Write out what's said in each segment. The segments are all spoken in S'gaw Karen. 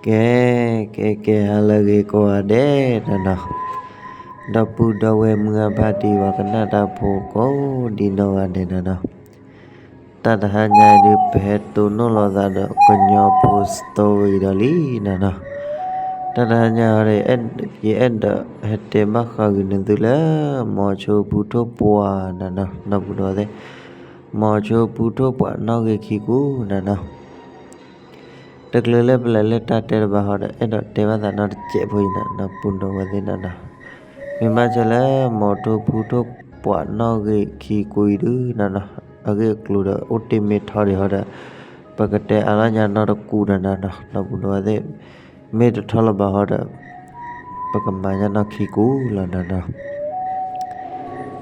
ကဲ ကဲ ကဲ ဟါလၢအဂ့ၤကိးဂၤဒဲးနီၤနီၤ, ဒီပုၢ်ဒီဝဲၢ်မုၢ်အဖါတံၢ် ပှၤကနၣ်တၢ်ဖိကိးဒံနီၢ်ဂၤဒဲးနီၤနီၤ, တၢ်တဟါညါအံၤဒုး ပဟဲတိၢ်နီၣ်လိာ်သးဒီးကညီဖိ story ဒီးလံနီၤနီၤ, တၢ်တဟါညါအံၤဒီး ယအဲၣ်ဒိးဟဲတဲဘၣ်ဃးက့ၤန့ၢ်သုလၢ မိၤဆိဖုထိၣ်ပှၢ်နီၤနီၤ ဒီပုၢ်ဒီဝဲၢ်သ့ၣ်, မိၤဆိဖုထိၣ်ပှၢ်နီၣ်ဂံၢ်ခံကူာ်နီၤနီၤ တချုးလၢပလဲၤလၢတၢ်တဲတဘၣ်ဟီဒီး အဲၣ်ဒိးတဲဘၣ်သးနီတစဲးဖိအံၤနီၤ ဒီပုၢ်ဒီဝဲၢ်သ့ၣ်နီၤနီၤ, မ့ၢ်ဘၣ်ဆၣ်လၢ မိၤဆိဖုထိၣ်ပှၢ်နီၣ်ဂံၢ်ခံကူာ်အံၤဒုးနီၤနီၤ, အဂ့ၢ်အကျိၤဒီး အိၣ်တ့ၢ်မ့ၢ်ထီဒံးဟီဒီး ပကတဲအါလီၤညါနီတကူာ်နီၤနီၤ, ဒီပုၢ်ဒီဝဲၢ်သ့ၣ်, မ့ၢ်တထီလၢၤဘၣ်ဟီဒီး ပကမၤညါနီၢ်ခံကူာ်လီၤနီၤနီၤ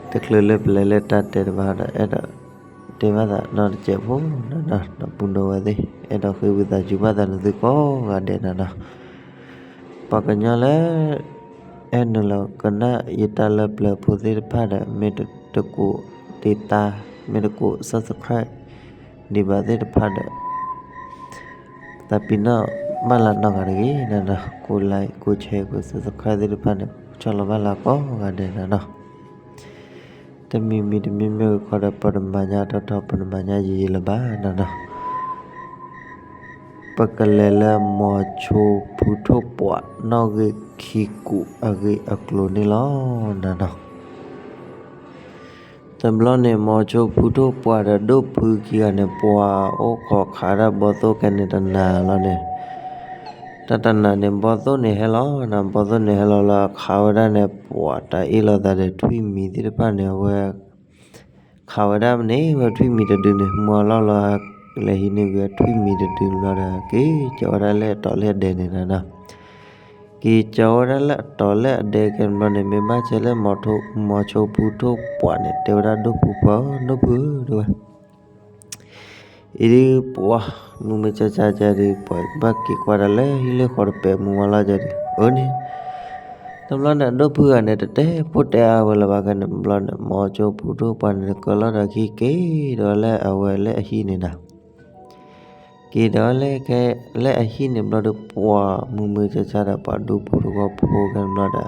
တချုးလၢပလဲၤလၢတၢ်တဲတဘၣ်ဒီး အဲၣ်ဒိးတဲဘၣ်သးနီတစဲးဖိနီၤနီၤ ဒီပုၢ်ဒီဝဲၢ်သ့ၣ်, အဲၣ်ဒိးဃ့ဝံသးစူၤဘၣ်သးန့ၢ်သုကိးဂၤဒဲးနီၤနီၤ, ပှၤကညီလၢ အဲၣ်နုာ်လီၤကနၣ်ယတၢ်လၢပျၢၤဖိသ့ၣ်တဖၣ်ဒီး မ့ၢ်တကိးတံာ်တာ်, မ့ၢ်တကိး subscribe ဒံးဘၣ်သ့ၣ်တဖၣ်ဒီး သးပ့ၤနီၣ်ဘၣ်လၢနီၢ်ဂၤတဂ့ၤနီၤနီၤ, ကိး like ကိး share ကိး subscribe သ့ၣ်တဖၣ်န့ၣ် ဆီၣ်လီၤဘၣ်လၢကိးဂၤဒဲးနီၤနီၤ, တမံၤမံၤတမံၤမ့ၢ်ဂ့ၤခီဒီး ပတမၤညါထီထီ ပတမၤညါယံာ်ယံာ်လၢၤဘၣ်နီၤနီၤ, ပကလဲၤလၢမိၤဆိဖုထိၣ်ပှၢ်နီၣ်ဂံၢ်ခံကူာ်အဂ့ၢ်အကျိၤန့ၣ်လီၤနီၤနီၤ တဘျီန့ၣ် မိၤဆိဖုထိၣ်ပှၢ်ဒီးဒိၣ်ဖုခံဂၤန့ၣ် ပှၤအိၣ်ခိးခးဒၣ်ဘီသိၣ်ခဲန့ၣ်တနၤလီၤန့ၣ်, တၢ်တနၤန့ၣ် ဘီသိၣ်န့ၣ်ဟဲလီၤနီၤ, ဘီသိၣ်န့ၣ်ဟဲလီၤလၢအခးဝဲဒၣ်န့ၣ် ပှၤတၢ်အ့ၣ်လိာ်သးဒီးထွံၣ်မံၤသ့ၣ်တဖၣ်န့ၣ် အဝဲ ခးဝဲဒၣ်မ့ၢ်န့ၣ် ဝဲထွံၣ်မံၤတဒုန့ၣ် မုၢ်အလီၢ်လီၤ လဲၤဟံးန့ၢ်ကွံာ်ထွံၣ်မံၤတဒုလီၤဒီး က့ၤကၠီဝဲဒၣ်လၢအတီၤလၢအဒဲးန့ၣ်နီၤနီၤ, က့ၤကၠီဝဲဒၣ်လၢအတီၤလၢအဒဲးကဲန့ၣ်ဘျီန့ၣ် မ့ၢ်ဘၣ်ဆၣ်လၢ မိၤဆိဖုထိၣ်ပှၢ်န့ၣ် တဲဝဲဒၣ်ဒိၣ်ဖုပှၢ်ဧၢ ဒိၣ်ဖုဧၢ တဲဝဲ အံၤဒုးပှၤ မုၢ်မုၢ်ဆါဆါကဲဒုး ပှၤဘၣ်က့ၤကွၢ်တၢ်လၢဟံၣ်လၢဃီတပဲာ်မုၢ်ဝါလီၤကဲဒုး အၢန့ၣ် တဘျီန့ၣ် အဒိၣ်ဖုဂၤန့ၣ် တတဲဖိတဲအါဝဲလၢၤဘၣ်ကဲန့ၣ်ဘျီန့ၣ် မိၤဆိဖုထိၣ်ပှၢ်န့ၣ် ကၢလီၤဒီးခံက့ၤဒီးလၢအဝဲလၢအဟံၣ်န့ၣ်နီၤ က့ၤဒီးလၢကဲ လၢအဟံၣ်န့ၣ်ဘျီဒီး ပှၤမုၢ်မုၢ်ဆါဆါဒီး ပှၤဒူဖိတဝီဖိကဲန့ၣ်ဘျီဒီး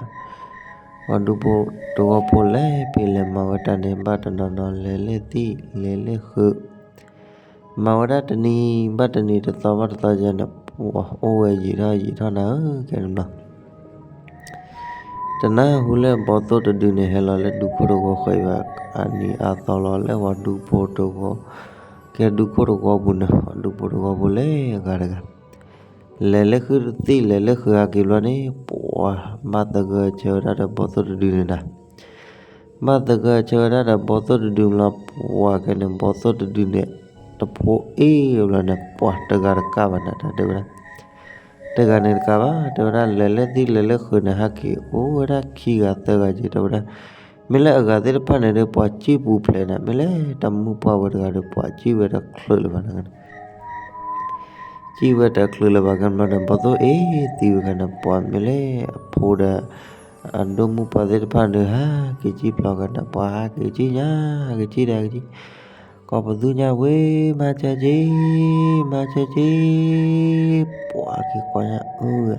ပှၤဒူဖိတဝီဖိလဲၤဖံးလဲၤမၤဝဲတၢ်န့ၣ် ဘၣ်တနီၤနီၤ လဲၤလၢသံၣ် လဲၤလၢဃုာ် မၤဝဲဒၣ်တနံၤဘၣ်တနံၤ တသီဘၣ်တသီကဲန့ၣ် ပှၤအိၣ်ဝဲယံာ်ထီၣ်ယံာ်ထီၣ်နၤဧၢ ကဲန့ၣ်ဘျီ တနၢ်ဟူလၢဘီသိၣ်တဒုန့ၣ် ဟဲလီၤလၢဒူခိၣ်တဝီဃီဘၣ် အနံၤအါသီလီၤ လၢပှၤဒူဖိတဝီ ကဲဒူခိၣ်တဝီပူၤန့ၣ် ပှၤဒူဖိတဝီပူၤလဲၤဂၤတဂၤ လဲၤလၢဃုာ်တသံၣ် လဲၤလၢဃုာ်ဟဲက့ၤဘျီန့ၣ် ပှၤဘၣ်သဂၢၢ်ဆၢဝဲဒၣ်ဒီးဘီသိၣ်တဒုန့ၣ်နီၤ ဘၣ်သဂၢၢ်ဆၢဝဲဒၣ်ဒီးဘီသိၣ်တဒုလီၤ ပှၤကဲန့ၣ် ဘီသိၣ်တဒုန့ၣ် တဖိအ့ၣ်ဘျီန့ၣ် ပှၤတဂၤတကးဘၣ်နၤ တၢ်တဲဝဲဒၣ် တဂၤန့ၣ်တကးဘၣ် တဲဝဲဒၣ် လဲၤလၢသံၣ်လဲၤလၢဃုာ်န့ၣ် ဟဲက့ၤအိၣ်ဝဲဒၣ်ခံဂၤသၢဂၤက့ၤ တဲဝဲဒၣ် မ့ၢ်လၢအဂၤသ့ၣ်တဖၣ်န့ၣ်ဒီး ပှၤစံၣ်ပူၤဖျဲးနၤ မ့ၢ်လၢတၢ်မုၣ်ပှၢ်ဝဲတဂၤဒီး ပှၤစံၣ်ဝဲတချုးလၢၤဘၣ်န့ၣ် စံၣ်ဝဲတချုးလၢၤဘၣ်ကဲန့ၣ်ဘျီန့ၣ် ဘီသိၣ်အ့ၣ်သံဝဲကဲန့ၣ် ပှၤမ့ၢ်လၢအဖိဒီး အဒိၣ်မုၣ်ပှၢ်သ့ၣ်တဖၣ်န့ၣ် ဟဲက့ၤစံၣ်ဖျိးကဲန့ၣ် ပှၤဟဲက့ၤစံၣ်ညါ ဟဲက့ၤစံၣ်ဒီးဟဲက့ၤစံၣ် ကိးပသူညါဝ့ၢ် မၤစၢၤက့ၤ မၤစၢၤက့ၤ ပှၤက့ၤကိးညါအၢဝဲ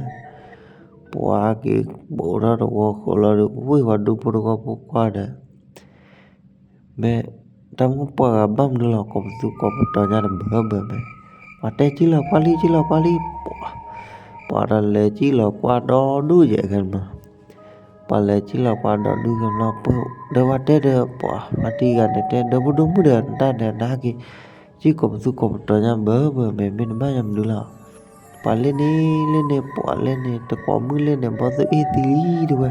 ပှၤက့ၤပိာ်ထီၣ်တဝီဃီလီၤဒီး ဝ့ၢ်ပှၤဒူဖိတဝီဖိကွၢ်ဒီး မ့ၢ်တၢ်မုၣ်ပှၢ်ဂၤဘၣ်မနုၤလီၤ ကိးပသူကိးပတီၤညါတဘၢဘၢမ့ၢ် ပှၤတဲစံၣ်လီၤကွၢ်လံ စံၣ်လီၤကွၢ်လံ ပှၤ ပှၤဒီးလဲၤစံၣ်လီၤကွၢ်ဒီဒူၣ်ယဲၢ်ကဲန့ၣ်ဘျီ ပှၤလဲၤစံၣ်လီၤကွၢ်ဒီဒူၣ်ကဲန့ၣ်ဘျီ ပှၤဒီးပှၤတဲဒီး ပှၤဖါတံၢ်ဂၤန့ၣ်တဲ ဒီပုၢ်ဒိၣ်မုၣ်ဒီး နတၢ်န့ၣ်နဟဲက့ၤ စံၣ်ကိးပသူကိးပတီၤညါဘၢဘၢမ့ၢ် မ့ၢ်တဘၣ်ညါမနုၤလီၤ ပှၤလဲၣ်န့ၣ် လဲၣ်န့ၣ် ပှၤလဲၣ်န့ၣ် တကိးမုၣ်လဲၣ်န့ၣ် ဘီသိၣ်အ့ၣ်သံလံတဲဝဲ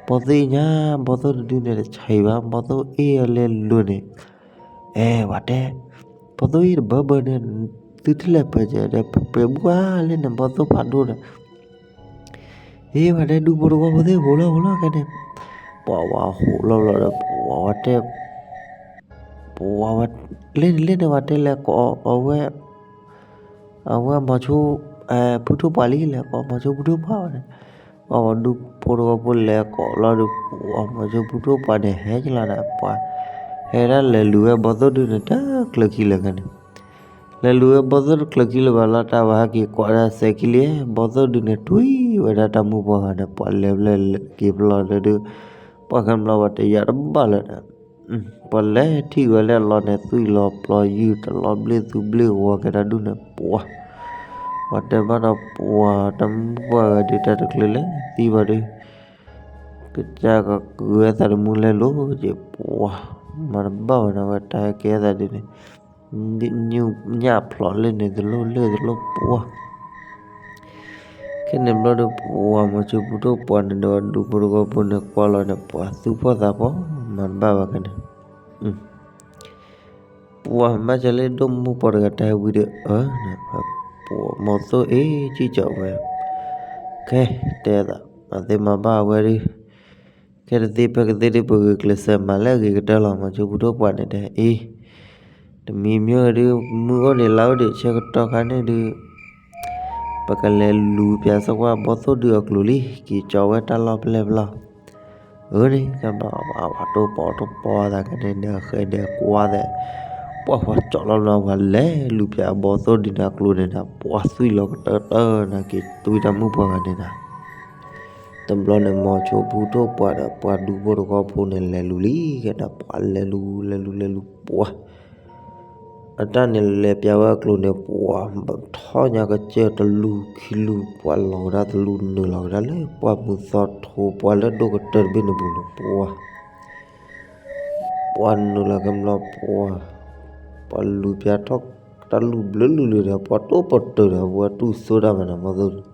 ဘီသိၣ်အ့ၣ်ညါ ဘီသိၣ်တဒုန့ၣ်တဆံးဘၣ် ဘီသိၣ်အ့ၣ်အလဲၤလိၤန့ၣ် အဲ ပှၤတဲ ဘီသိၣ်အ့ၣ်တဘၢဘၢန့ၣ် သုတလဲၤပၢၢ်ကဲဒီး ပပှဲၤဘူၣ်အါလဲၣ်န့ၣ် ဘီသိၣ်ဖးဒိၣ်န့ၣ် အ့ ပှၤတဲဒူဖိတဝီဖိသ့ၣ် ဟိးလီၤဟိးလီၤကဲန့ၣ် ပှၤဝဲဟိးလီၤလီၤဒီး ပှၤဝဲတဲ ပှၤဝဲ လဲၣ်န့ၣ်လဲၣ်န့ၣ် ပှၤတဲလဲၤကိးအဝဲ အဝဲမိၤဆိ ဖုထိၣ်ပှၢ်လံ လဲၤကိးမိၤဆိဖုထိၣ်ပှၢ်ဝဲန့ၣ် ပှၤဝဲဒူဖိတဝီဖိလဲၤကိးလီၤဒီး ပှၤမိၤဆိဖုထိၣ်ပှၢ်န့ၣ် ဟဲက့ၤလီၤဒီး ပှၤ ဟဲဒၣ်လဲၤလူၤဝဲဘီသိၣ်ဒုန့ၣ် တချုးခံလၢာ်ကဲန့ၣ် လဲၤလူၤဝဲဘီသိၣ်တချုးခံလၢၤဘၣ်လီၤ တၢ်ဝဲဟဲက့ၤကွၢ်ဒၣ်စဲးခံလံ ဘီသိၣ်ဒုန့ၣ် တွံၢ်ဝဲဒၣ်တၢ်မုၣ်ပှၢ်ဂၤန့ၣ် ပှၤလဲၤဘျဲၣ်က့ၤပျီလၢဒုး ပှၤကမျီပှၤတယာ်တဘၣ်လၢၤဒီး ပှၤလဲၤထံၣ်ဝဲလၢအလီၢ်န့ၣ် သွံၣ်လီၤပျီယုၢ် တလီၤဘျ့သူဘျ့ဂီၤကဲတၢ်ဒုးန့ၣ် ပှၤ ပှၤတဲဘၣ်ဒီးပှၤ တၢ်မုၣ်ပှၢ်ဂၤဒုး တၢ်တချုးလဲၤသံဘၣ်ဒုး ကစၢ်ကကုၤဝဲသးတမူလဲၤလိၤက့ၤ ပှၤ မၤတဘၣ်ဝဲန့ၣ်ဝဲတၢ်ဟဲကဲသးဒ်န့ၣ် ညၣ်ဖျိးလၢန့ၣ်တလိၣ်လၢတလိၣ်ပှၤ ခဲန့ၣ်ဘျီဒီး ပှၤမီၤစိဖုထိၣ်ပှၤန့ၣ်ဒီး ဒူဖိတဂီၢ်ဖိန့ၣ် ကွၢ်လီၤန့ၣ် ပှၤသူၣ်ဖှီၣ်သးဖှီၣ် မၤတဘၣ်ဝဲခဲန့ၣ် ပှၤမၤစၢၤလၢဒိၣ်မုၢ်ပှၤတဂၤတၢ်ဟဲဝံၤဒီး အၢ ပှၤမီၤသိၣ်အ့ၣ်ကံၣ်ကီးဝဲ ခဲ တဲသး အသ့မၤဘၣ်ဝဲဒီး ခဲတသ့ဖဲကသ့ဒီး ပဂုာ်ကျဲးစၢးမၤလၢအဂ့ၤကတၢၢ်လီၤ မီၤစိဖုထိၣ်ပှၤန့ၣ်တဲ အ့ တမံၤမံၤဒုး မုၢ်အိၣ်န့ၣ် လါအိၣ်ဒံး ဆၢကတီၢ်ခါန့ၣ်ဒုး ပကလဲၤလူၤပၠးစကွၢ်ဘီသိၣ်ဒုအကျိၤလံ က့ၤကၠီဝဲတၢ်လီၢ်ဖဲလဲၣ်ဖဲလဲၣ် အၢန့ၣ် ကဘၣ်အဝဲတိၢ်ပီၣ်တိၢ်ပီၣ်သးကန့ၣ် ဒီးဃဲဒီးကွၢ်သး ပှၤပှၤကၠီလီၤလီၤ ပှၤလဲၤလူၤပၠးအဘီသိၣ်ဒုန့ၣ်အကျိၤန့ၣ်ဒီး ပှၤသွံၣ်လီၤကတၢၢ်တၢၢ်န့ၣ်က့ၤတွံၢ်တၢ်မုၣ်ပှၢ်ဂၤန့ၣ်ဒီး တဘျီန့ၣ် မီၤစိဖုထိၣ်ပှၤဒီးပှၤဒူဖိတဂီၢ်ဖိန့ၣ် လဲၤလူၤလံ ကဲဒီးပှၤလဲၤလူၤ လဲၤလူၤ လဲၤလူၤပှၤ အတၢ်န့ၣ်လဲၤပၠးဝဲအကျိၤန့ၣ် ပှၤထီၣ်ညါကစၢၢ်တလူၤခံလူၤ ပှၤလီၤကဒါတလူၤနုာ်လီၤကဒါလၢ ပှၢ်မုၢ်သီထိ ပှၤလၢဒိၣ်ကတၢၢ်တဘ့ၣ်န့ၣ်ပူၤန့ၣ် ပှၤ ပှၤနုာ်လီၤကမျီ ပှၤ ပှၤလူၤပၠးထီၣ်တၢ်လူၤဘျၢလုာ်လၢာ်ဒီး ပှၤတိၢ်ပတၢၢ်ဒီး ပှၤတူၢ်စိတၢ်မၤနၢၤဘီသိၣ်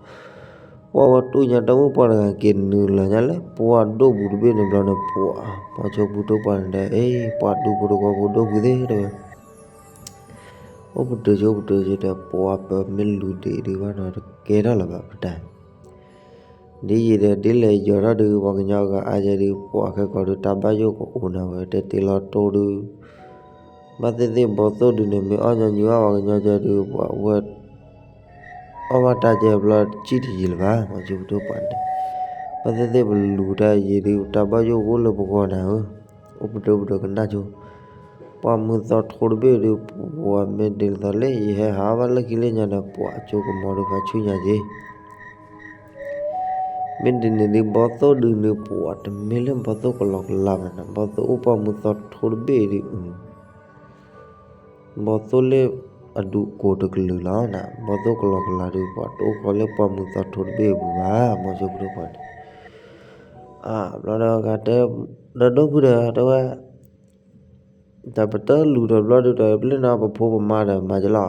ပှၤဝဲတူၢ်ညါတၢ်မုၣ်ပှၢ်တဂၤက့ၤနုာ်လီၤညါလၢ ပှၤဒိၣ်ပူၤတဘ့ၣ်န့ၣ်ဘျီန့ၣ် ပှၤ မီၤစိဖုထိၣ်ပှၤန့ၣ်ဒီး အ့ ပှၤဒူဖိတဂီၢ်ဖိဒိၣ်ပူၤသ့ၣ်တဲဝဲ အိၣ်ပတုာ်က့ၤ အိၣ်ပတုာ်က့ၤဒီး ပှၤပမ့ၢ်လူၤဒံးဒံးဘၣ်နီၤ တကဲထီၣ်လၢၤဘၣ်ပတၢ် ဒ်ယံာ်ဒီး ဒ်လဲၣ်ယီၤထီၣ်ဒုး ပှၤကညီအဂၤအါယဲဒုး ပှၤခဲကီးဒုး တၢ်ဘၣ်ယိၣ်ကအိၣ်န့ၣ်ဝဲ တဲတ့လီၤတိၢ်ဒုး ဘၣ်သ့ၣ်သ့ၣ်ဘီသိၣ်ဒုးန့ၣ် မ့ၢ်အီၣ်ညီနုၢ်အီၣ်ပှၤကညီကဲဒုး ပှၤဝဲ အီၣ်ဘၣ်တၢ်ကဲဘျီ တစံၣ်တယံာ်လၢၤဘၣ် မီၤစိဖုထိၣ်ပှၤန့ၣ် ဘၣ်သ့ၣ်သ့ၣ်ပလူၤတၢ်ယံာ်ဒုး တၢ်ဘၣ်ယိၣ်ကအိၣ်လၢပဂီၢ်နၤဧၢ အိၣ်ပတုာ်ပတုာ်ကနၣ်ဆိ ပှၢ်မုၢ်သီထိတဘ့ၣ်ဒုး ပှၤမ့ၢ်ဒ်သိးလၢယဟဲဟးဘၣ်လၢခံလၢညါဒီး ပှၤအစိကမီၤဒုး ပှၤဆူညါက့ၤ မ့ၢ်ဒ်န့ၣ်ဒုး ဘီသိၣ်ဒုးန့ၣ် ပှၤတမ့ၢ်လၢဘီသိၣ်ကလီကလီဘၣ်နီၤ ဘီသိၣ်အိၣ်ပှၢ်မုၢ်သီထိတဘ့ၣ်ဒုး ဘီသိၣ်လၢအဒူးကိးတကလုာ်လီၤနီၤ ဘီသိၣ်ကလီကလီဒုး ပှၤတအိၣ်ခိးလၢပှၢ်မုၢ်သီထိတဘ့ၣ်အပူၤဘၣ် မီၤစိဖုထိၣ်ပှၤန့ၣ် အဘျီဒီးဂၤတဲ ဒီးဒိၣ်ဖုဒီးတဲဝဲ တၢ်ပတၢၢ်လူၤဒီးဘျီဒုးဒီး ပလ့ၣ်နီၤပဖိပမါဒီးမၤကလီၤ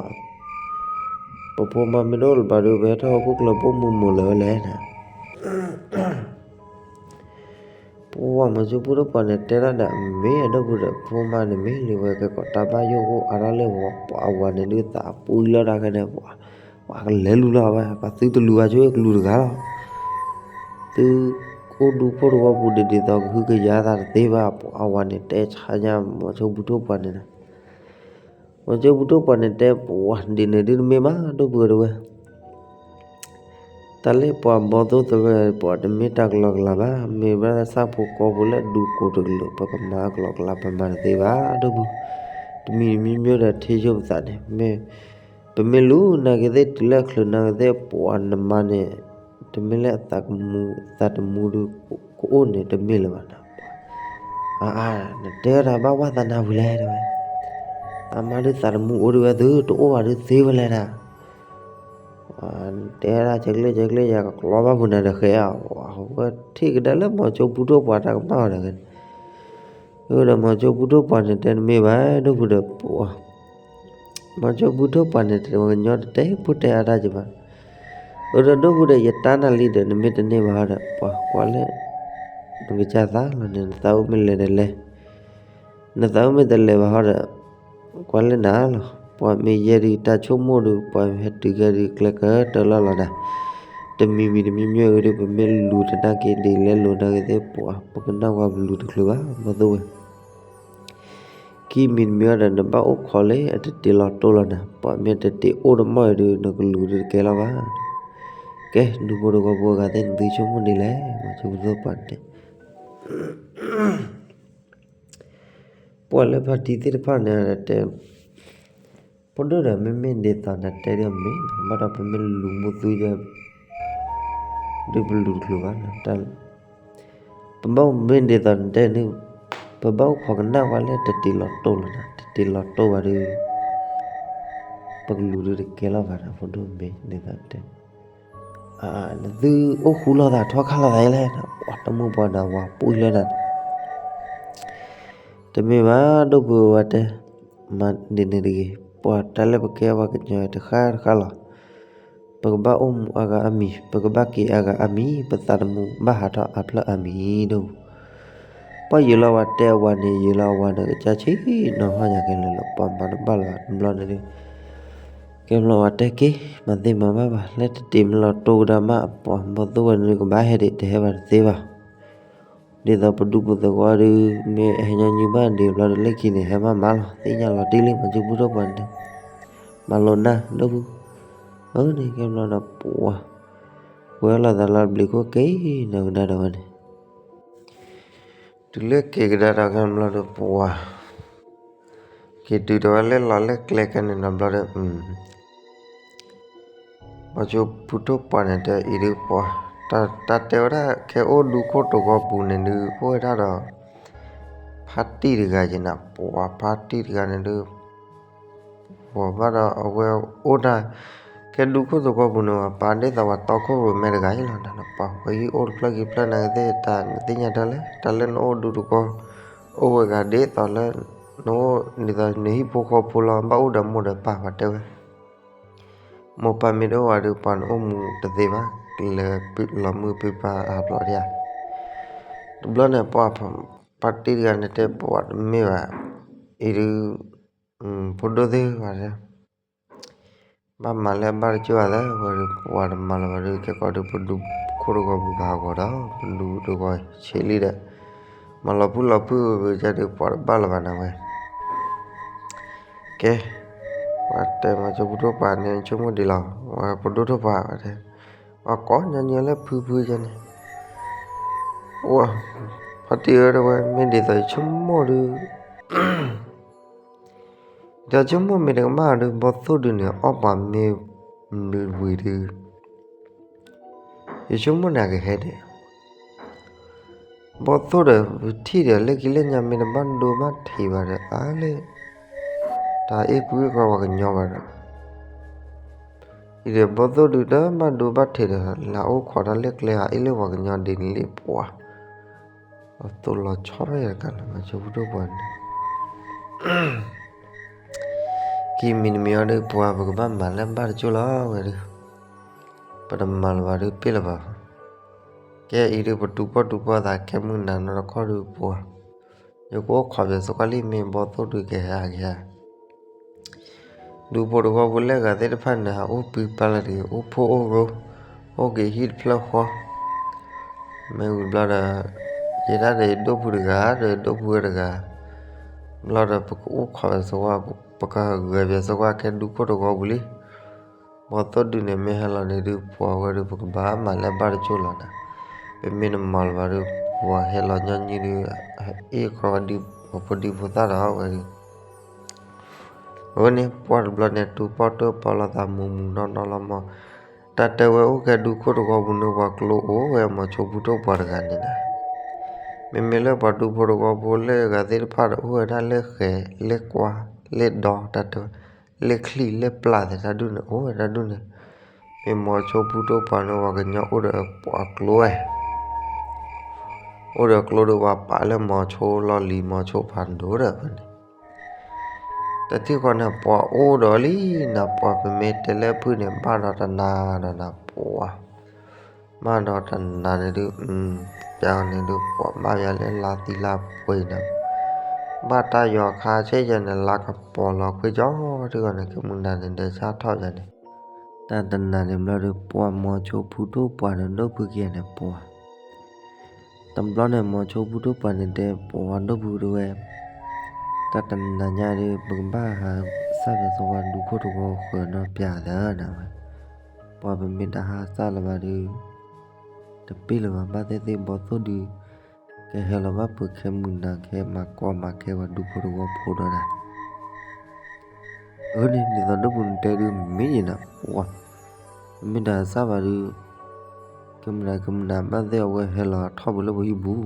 ပဖိမါမ့ၢ်တအိၣ်လၢၤဘၣ်ဒုး ပဟဲထီၣ်ဟီၣ်ခိၣ်ချၢပိာ်မုၣ်မိၢ်လၢာ်ဝဲလဲၣ်န့ၣ် ပှၤမီၤစိဖုထိၣ်ပှၤန့ၣ် တဲဒၣ်ဒီး မ့ၢ်အဒိၣ်ဖုဒီး ဖိမါန့ၣ်မ့ၢ်လံဝဲကဲကီး တၢ်ဘၣ်ယိၣ်ကအိၣ်အါထီၣ်လၢပှၤအဝၤန့ၣ်ဒုး သးပူၤလီၤတၢ်ခဲန့ၣ် ပှၤကလဲၤလူၤလီၤဝဲ ပှၤသုတလူၤဘၣ်ဆိအကလူၤတဂၤလီၤ သုအိၣ်ဒူဖိတဝီပူၤဒ်ဒ်သိးကဟုကယာ်သးတသ့ဘၣ် ပှၤအဝၤန့ၣ်တဲဆါညါ မီၤစိဖုထိၣ်ပှၤန့ၣ်ဒီး မီၤစိဖုထိၣ်ပှၤန့ၣ်တဲ ပှၤဒ်န့ၣ်ဒုးတမ့ၢ်ဘၣ် ဒိၣ်ဖုတဲဝဲ တၢ်လၢပှၤဘီသိၣ်သဝဲ ပှၤတမ့ၢ်တၢ်ကလီကလီဘၣ် မ့ၢ်ဘၣ်ဆၣ်ဖိကီၢ်ဖိလၢအဒူးကိးတကလုာ် ပကမၤကလီကလီ ပမၤတသ့ဘၣ် ဒိၣ်ဖု တမံၤတမံၤမံၤဒီး ထံၣ်ဆိပသးန့ၣ် မ့ၢ် ပမ့ၢ်လူၤနာ်က့ၤသ့ၣ် တုၤလၢအချုးနာ်က့ၤသ့ၣ် ပှၤနမါန့ၣ် တမ့ၢ်လၢအသးကမူ သးတမူဒုး ကအိၣ်န့ၣ်တမ့ၢ်လၢၤဘၣ်နီၤ အါ နတဲဝဲဒၣ်ဘၣ်ဝဲသးနၢ်ပူၤလဲၣ်တဲဝဲ အမါဒုးသးတမူအိၣ်ဒုးဝဲသု တအိၣ်ဘၣ်ဒုးသ့ဝဲလဲၣ်ဒၣ် တဲဝဲဒၣ် ကကျ့ၣ်ကကျ့ၣ် ယကကျီဘၣ်ဖုးနၤဒီးဃဲ အဝဲထံၣ်ကဒါလၢမီၤစိဖုထိၣ်ပှၤတၢ်ကမၣ်ဝဲဒၣ်န့ၣ် အဒီးမီၤစိဖုထိၣ်ပှၤန့ၣ်တဲတမ့ၢ်ဘၣ် ဒိၣ်ဖုဒီး မီၤစိဖုထိၣ်ပှၤန့ၣ် ပှၤကညီတတဲဖိတဲအါတၢ်က့ၤဘၣ် အဒီးဒိၣ်ဖုဒီး ယတၢ်နၢ်လံဒီး နမ့ၢ်တန့ၢ်ဘၣ်ဒီး ပှၤကွၢ်လၢ နကစၢ်သးလီၤန့ၣ် နသးအိၣ်မ့ၢ်လဲၤဒီးလဲၤ နသးအိၣ်မ့ၢ်တလဲၤဘၣ်ဟီဒီး ကွၢ်လၢနၤလီၤ ပှၤမ့ၢ်ယဲဒုးတၢ်ဆိကမိၣ်ဒုး ပှၤဟဲတုၤခဲဒုးကျဲကတၢၢ်လီၤလီၤနၤ တမံၤမံၤတမံၤမံၤအံၤဒုး ပမ့ၢ်လူၤတနာ်က့ၤဒ်လဲၣ်လိာ်နာ်က့ၤသ့ၣ် ပှၤပကနၣ်ဝဲပလူၤတချုးဘၣ် ဘီသိၣ်ဝဲ ခံမံၤတမံၤအံၤဒီး နဘၣ်အိၣ်ခိးလၢအတတ့ၤလီၤတိၢ်လီၤနၤ ပှၤမ့ၢ်တတ့ၤအိၣ်တမီၢ်အံၤဒုး နကလူၤဒုးတကဲလီၤဘၣ် ကဲ ဒူဖိတဝီဖိအဂၤသ့ၣ် နသုဆိကမိၣ်ဒ်လဲၣ် မီၤစိဖုထိၣ်ပှၤန့ၣ်တဲ ပှၤလၢဖါတံၢ်သ့ၣ်တဖၣ်န့ၣ်တဲ ဖိဒိၣ်ဒီး မ့မ့ၢ်ဒ်သိးနတဲဒ်အမ့ၢ် ဘၣ်ဒီးပမ့ၢ်လူၤမူသူယဲ ဒုးပလူၤတချုးဘၣ်, ပဘၣ်မ့ၢ်ဒ်သိးနတဲန့ၣ် ပဘၣ်အိၣ်ခိးကနၣ်ဝဲလၢတတ့ၤလီၤတိၢ်လီၤနၤ, တတ့ၤလီၤတိၢ်ဘၣ်ဒီး ပကလူၤဒုးတကဲလီၤဘၣ်ဒီး ဖိဒိၣ်မ့ၢ်ဒ်သိးတဲ နသုအိၣ်ဃူလိာ်သးထီခါလိာ်သးလဲၣ်, တမုၢ်ပှၤနၤဝၤပူၤလၢနၤ တမ့ၢ်ဘၣ် ဒိၣ်ဖုဝဲတဲ, မၤဒ်န့ၣ်တဂ့ၤ, ပှၤတၢ်လၢပကဲပှၤကညီတဃၣ်တဃၣ်လီၤ. ပကဘၣ်အိၣ်မူအါဂၤအါမံၤ, ပကဘၣ်က့ၤအါဂၤအါမံၤ, ပသးသမူဘၣ်ဟးထီၣ်အါဖျၢၣ်အါမံၤဒိၣ်. ပှၤယံာ်လီၤဝဲတဲအဝၤန့ၣ် ယံာ်လီၤအဝၤန့ၣ် ကစၢ်ဆံးနီၤဟီၣ်ညါကဲလၢာ်လီၤ ပှၤမၤတဘၣ်လၢၤဘၣ်တဘျီန့ၣ်ဒုး ကဲဘျီဝဲတဲက့ၤ မၤသ့မၤဘၣ်ဘၣ် လၢတတ့ၤမ့ၢ်လီၤတိၢ်ကဒါမး ပှၤဘီၣ်သိၣ်ဝဲန့ၣ်ဒုး ကဘၣ်ဟဲဒံး တဟဲဘၣ်တသ့ဘၣ်. ဒ်သိးပဒူပသဝီဒုး မ့ၢ်အဟဲညီနုၢ်ဘၣ်ဒံးဘျီဒုး လၢခံန့ၣ် ဟဲမးမးလီၤ သ့ၣ်ညါလီၤတံၢ်လံ မၤကၠိဖုထီၣ်ပှၤန့ၣ် မၤလိနၢ်ဒိၣ်ဖု အန့ၣ်ကဲဘျီဒီးပှၤ ကွဲးလိာ်သးလီၤဘျံးခိၣ်က့ၤနီၤကဒါဒီးဝဲန့ၣ် တုၤလၢက့ၤကဒါဒီးကဲဘျီဒီးပှၤ က့ၤတုၤဒီးဝဲလၢလီၤလၢကျဲကဲန့ၣ်ဒီးဘျီဒီး မၤကၠိဖုထီၣ်ပှၤန့ၣ်တဲအံၤဒုးပှၤ တၢ်တဲဝဲဒၣ်ခဲအိၣ်ဒူခိၣ်သဝီပူၤန့ၣ်ဒုး အိၣ်ဝဲဒၣ်ဒီး ဖါတံၢ်တဂၤယဲနၤ ပှၤဖါတံၢ်တဂၤန့ၣ်ဒုး ပှၤဘၣ်ဒီးအဝဲအိၣ်ဒၣ် ခဲဒူခိၣ်သဝီပူၤန့ၣ် ပှၤပာ်ဒ်သိးပှၤတီခိၣ်ရိၣ်မဲတဂၤအံၤလီၤ ပှၤဝဲအံၤအိၣ်တဖျၢၣ်ခံဖျၢၣ်နာ်က့သ့ၣ် တၢ်နသ့ၣ်ညါတၢ်လဲၣ် တၢ်လၢနအိၣ်ဒူသဝီ အိၣ်ဝဲဂၤဒ်သိးလၢ နအိၣ်ဒ်သိးနဟံၣ်ဖိဃီဖိလီၤ ဘၣ်အိၣ်ဒီးမိၢ်ဒီးပၢ်ပှၤတဲဝဲ မိၢ်ပၢ်မ့ၢ်တအိၣ်ဝဲဒီး ပှၤနအိၣ်မူတသ့ဘၣ် လၢလီၤမုၢ်ဖံဖါအါဘျီဒံးဧါ တဘျီန့ၣ် ပှၤဖါတံၢ်တဂၤန့ၣ်တဲပှၤတမ့ၢ်ဘၣ် အံၤဒုး ဖိဒိၣ်သ့ၣ်ဝဲ ဘၣ်မၤလၢအဘၣ်တကၠိၢ်အသးဝဲဒီး ပှၤတမၤလၢၤဘၣ်ဒီး ကဲကီးဒီးပဒူခိၣ်တဂီၤပူၤဘၣ်ဂီၤဒီး ပဒူတဂီၤဆံးလံဒီး မၤလီၤဖုၣ်လီၤဖုၣ်ဝဲကဒီး ပှၤတဘၣ်လၢၤဘၣ်နၤဝဲ ကဲ ပှၤတဲမၤကၠိဖုထီၣ်ပှၤန့ၣ် ဆိကမိၣ်ဒံးလီၤ ဝဲပဒိၣ်ထီၣ်ပှၤဝဲတဲ ပှၤကိးညီညီလၢဖုဖုကဲန့ၣ် အိၣ် ဖါတံၢ်ဧၢ တဲဝဲ မ့ၢ်ဒ်သိးယဆိကမိၣ်ဒုး ဒီးဆိကမိၣ်မ့ၢ်တကမၣ်ဒုး ဘီသိၣ်ဒုးန့ၣ် အီၣ်ပှၤမ့ၢ်ဝံၤဒုး ယဆိကမိၣ်န့ၣ်ကဟဲဒံး ဘီသိၣ်ဒီးပထံၣ်ဒီးလၢခံလၢညါမ့ၢ်တဘၣ်ဒိဘၣ်ထံးဘၣ်ဒီး အါလၢ တၢ်အ့ၣ်ကွံအ့ၣ်ကီပှၤကညီဘၣ်ဒီး အံၤဒီးဘီသိၣ်ဒုးတဘၣ်ဒိဘၣ်ထံးဒီး လၢအိၣ်ခိးတၢ်လၢကျဲဟးအ့ၣ်လၢပှၤကညီဒ်န့ၣ်လံပှၤ အသိးလီၤဆီထီၣ်ယၤတကးလၢမၤကၠိဖုထီၣ်ပှၤန့ၣ် ခံမံၤတမံၤအံၤဒီးပှၤပကဘၣ်မၤလၢဘၣ်တကၠိၢ်လီၤဝဲဒီး ပတမၤလၢၤဘၣ်ဒီးပ့ၢ်လၢၤဘၣ် ကဲအံၤဒီးပတူၢ်ပီၢ်တူၢ်ပီၢ်သးခဲမုၢ်နၤနီတခီဒီးပှၤ ယကအိၣ်ခိးပၠးသကွၢ်လံမ့ၢ်ဘီသိၣ်ဒုးကဟဲအဂ့ၤဧါ ဒူဖိတဝီဖိလၢအဂၤသ့ၣ်တဖၣ်န့ၣ် ဟးအိၣ်ပှဲၤပာ်လၢတဂ့ၤ အိၣ်ဖှိၣ်အိၣ်ရိ အိၣ်က့ၤဟံၣ်တဖျၢၣ်ဃီ မ့ၢ်ဝံၤဘျီဒီး ယဲဒၣ်ဒီးယဒိၣ်ဖုတဂၤ ဒီးယဒိၣ်ဖုဝဲတဂၤ ဘျီဒီးပကအိၣ်ခိးပၠးသကွၢ် ပကဂဲၤပၠးသကွၢ်ခဲဒူခိၣ်တဝီပူၤလံ ဘီသိၣ်ဒုးန့ၣ်မ့ၢ်ဟဲလီၤန့ၣ်ဒုး ပှၤဝဲဒီးပကဘၣ်မၤလၢဘၣ်တကၠိၢ်လီၤနၤ ပမ့ၢ်တမၤလၢၤဘၣ်ဒီး ပှၤဟဲလီၤညီနုၢ်ဒုး အ့ၣ်ခီဝဲဒ်ဖိဒံဖိသၣ်ဒီးဝဲဒီး အဝဲန့ၣ် ပှၤတဘျီန့ၣ် တူၢ်ပီၢ်တူၢ်ပီၢ်လိာ်သးမူးမူးနီၢ်နီၢ်လီၤမး, တၢ်တဲဝဲအိၣ်ကဲဒူခိၣ်တဝီပူၤန့ၣ် ပှၤကျိအိၣ်ဝဲမီၤဆိဖူထီၣ်ပှၤတဂၤန့ၣ်ဒီး, မ့မ့ၢ်လၢပှၤဒူဖိတဝီဖိလၢအဂၤသ့ၣ်တဖၣ်ဒီး အိၣ်ဝဲဒၣ်လၢဃဲၤလၢကွၢ်လၢဒီ တၢ်တဲဝဲ လၢချံၣ်လၢပျၢ်သ့ၣ်တၢ်ဒူၣ်န့ၣ် အိၣ်ဝဲတၢ်ဒူၣ်န့ၣ်, မ့ၢ်မီၤဆိဖူထီၣ်ပှၤန့ၣ် ပှၤကညီအိၣ်ဒီးပှၤကျိဝဲ အိၣ်ဒီးကျိဒီးပှၤပာ်လၢမီၤဆိလီၢ်လံၤ မီၤဆိဖးဒိၣ်ဒီးဖဲန့ၣ်, တထံၣ်ဃီန့ၣ် ပှၤအိၣ်ဒီးလံနၤ ပှၤပမ့ၢ်တဲလၢဖုၣ်န့ၣ် ဘၣ်ဒီးတနၤဒီးနၤပှၤ, ဘၣ်ဒီးတနၤန့ၣ်ဒုး, ကန့ၣ်ဒုး ပှၤဘၣ်ယၤလၢလါသံလါပှဲၤနၤ, ဘၣ်တၢ်ယီၤခါဆဲးယဲန့ၣ် လါကပီၤလီၤခွံကၠီထံၣ်ဂီၤန့ၣ် ကမုၢ်နၤန့ၣ် ဒဲးဆၣ်ထီၣ်ယၤန့ၣ်, တၢ်တနၤန့ၣ်ဘျီဒီး ပှၤမီၤဆိဖူထီၣ်ပှၤဒီးဒိၣ်ဖုက့ၤန့ၣ်ပှၤ တဘျီန့ၣ် မီၤဆိဖူထီၣ်ပှၤန့ၣ်တဲပှၤဒိၣ်ဖုတဝဲ, တၢ်တနၤညါဒီး ပကဘၣ်ဟးစၢ်ပၠးသဝီဒူခိၣ်တဝီဃၢၤနီၢ်ပၠးသးနၤဝဲ, ပှၤပမ့ၢ်တဟးစၢ်လၢၤဘၣ်ဒီး တပ့ၢ်လၢၤဘၣ် ဘၣ်သ့ၣ်သ့ၣ်ဘီသိၣ်ဒုး ကဟဲလီၤဘၣ်ပှၤခဲမုၢ်နၤ ကဟဲမၤကီမၤခဲပှၤဒူဖိတဝီဖိဒီးနၤ ပ အၢန့ၣ် ဒ်သိးဒိၣ်ပူၤနတဲဒုးမ့ၢ်ယဲနၤ ပှၤ, မ့ၢ်တၢ်စၢ်ဘၣ်ဒုး ကမုၢ်နၤကမုၢ်နၤ ဘၣ်သ့ၣ်အဝဲဟဲလီၤထီၣ်ပှၤလၢပှၤဟံၣ်ပူၤ,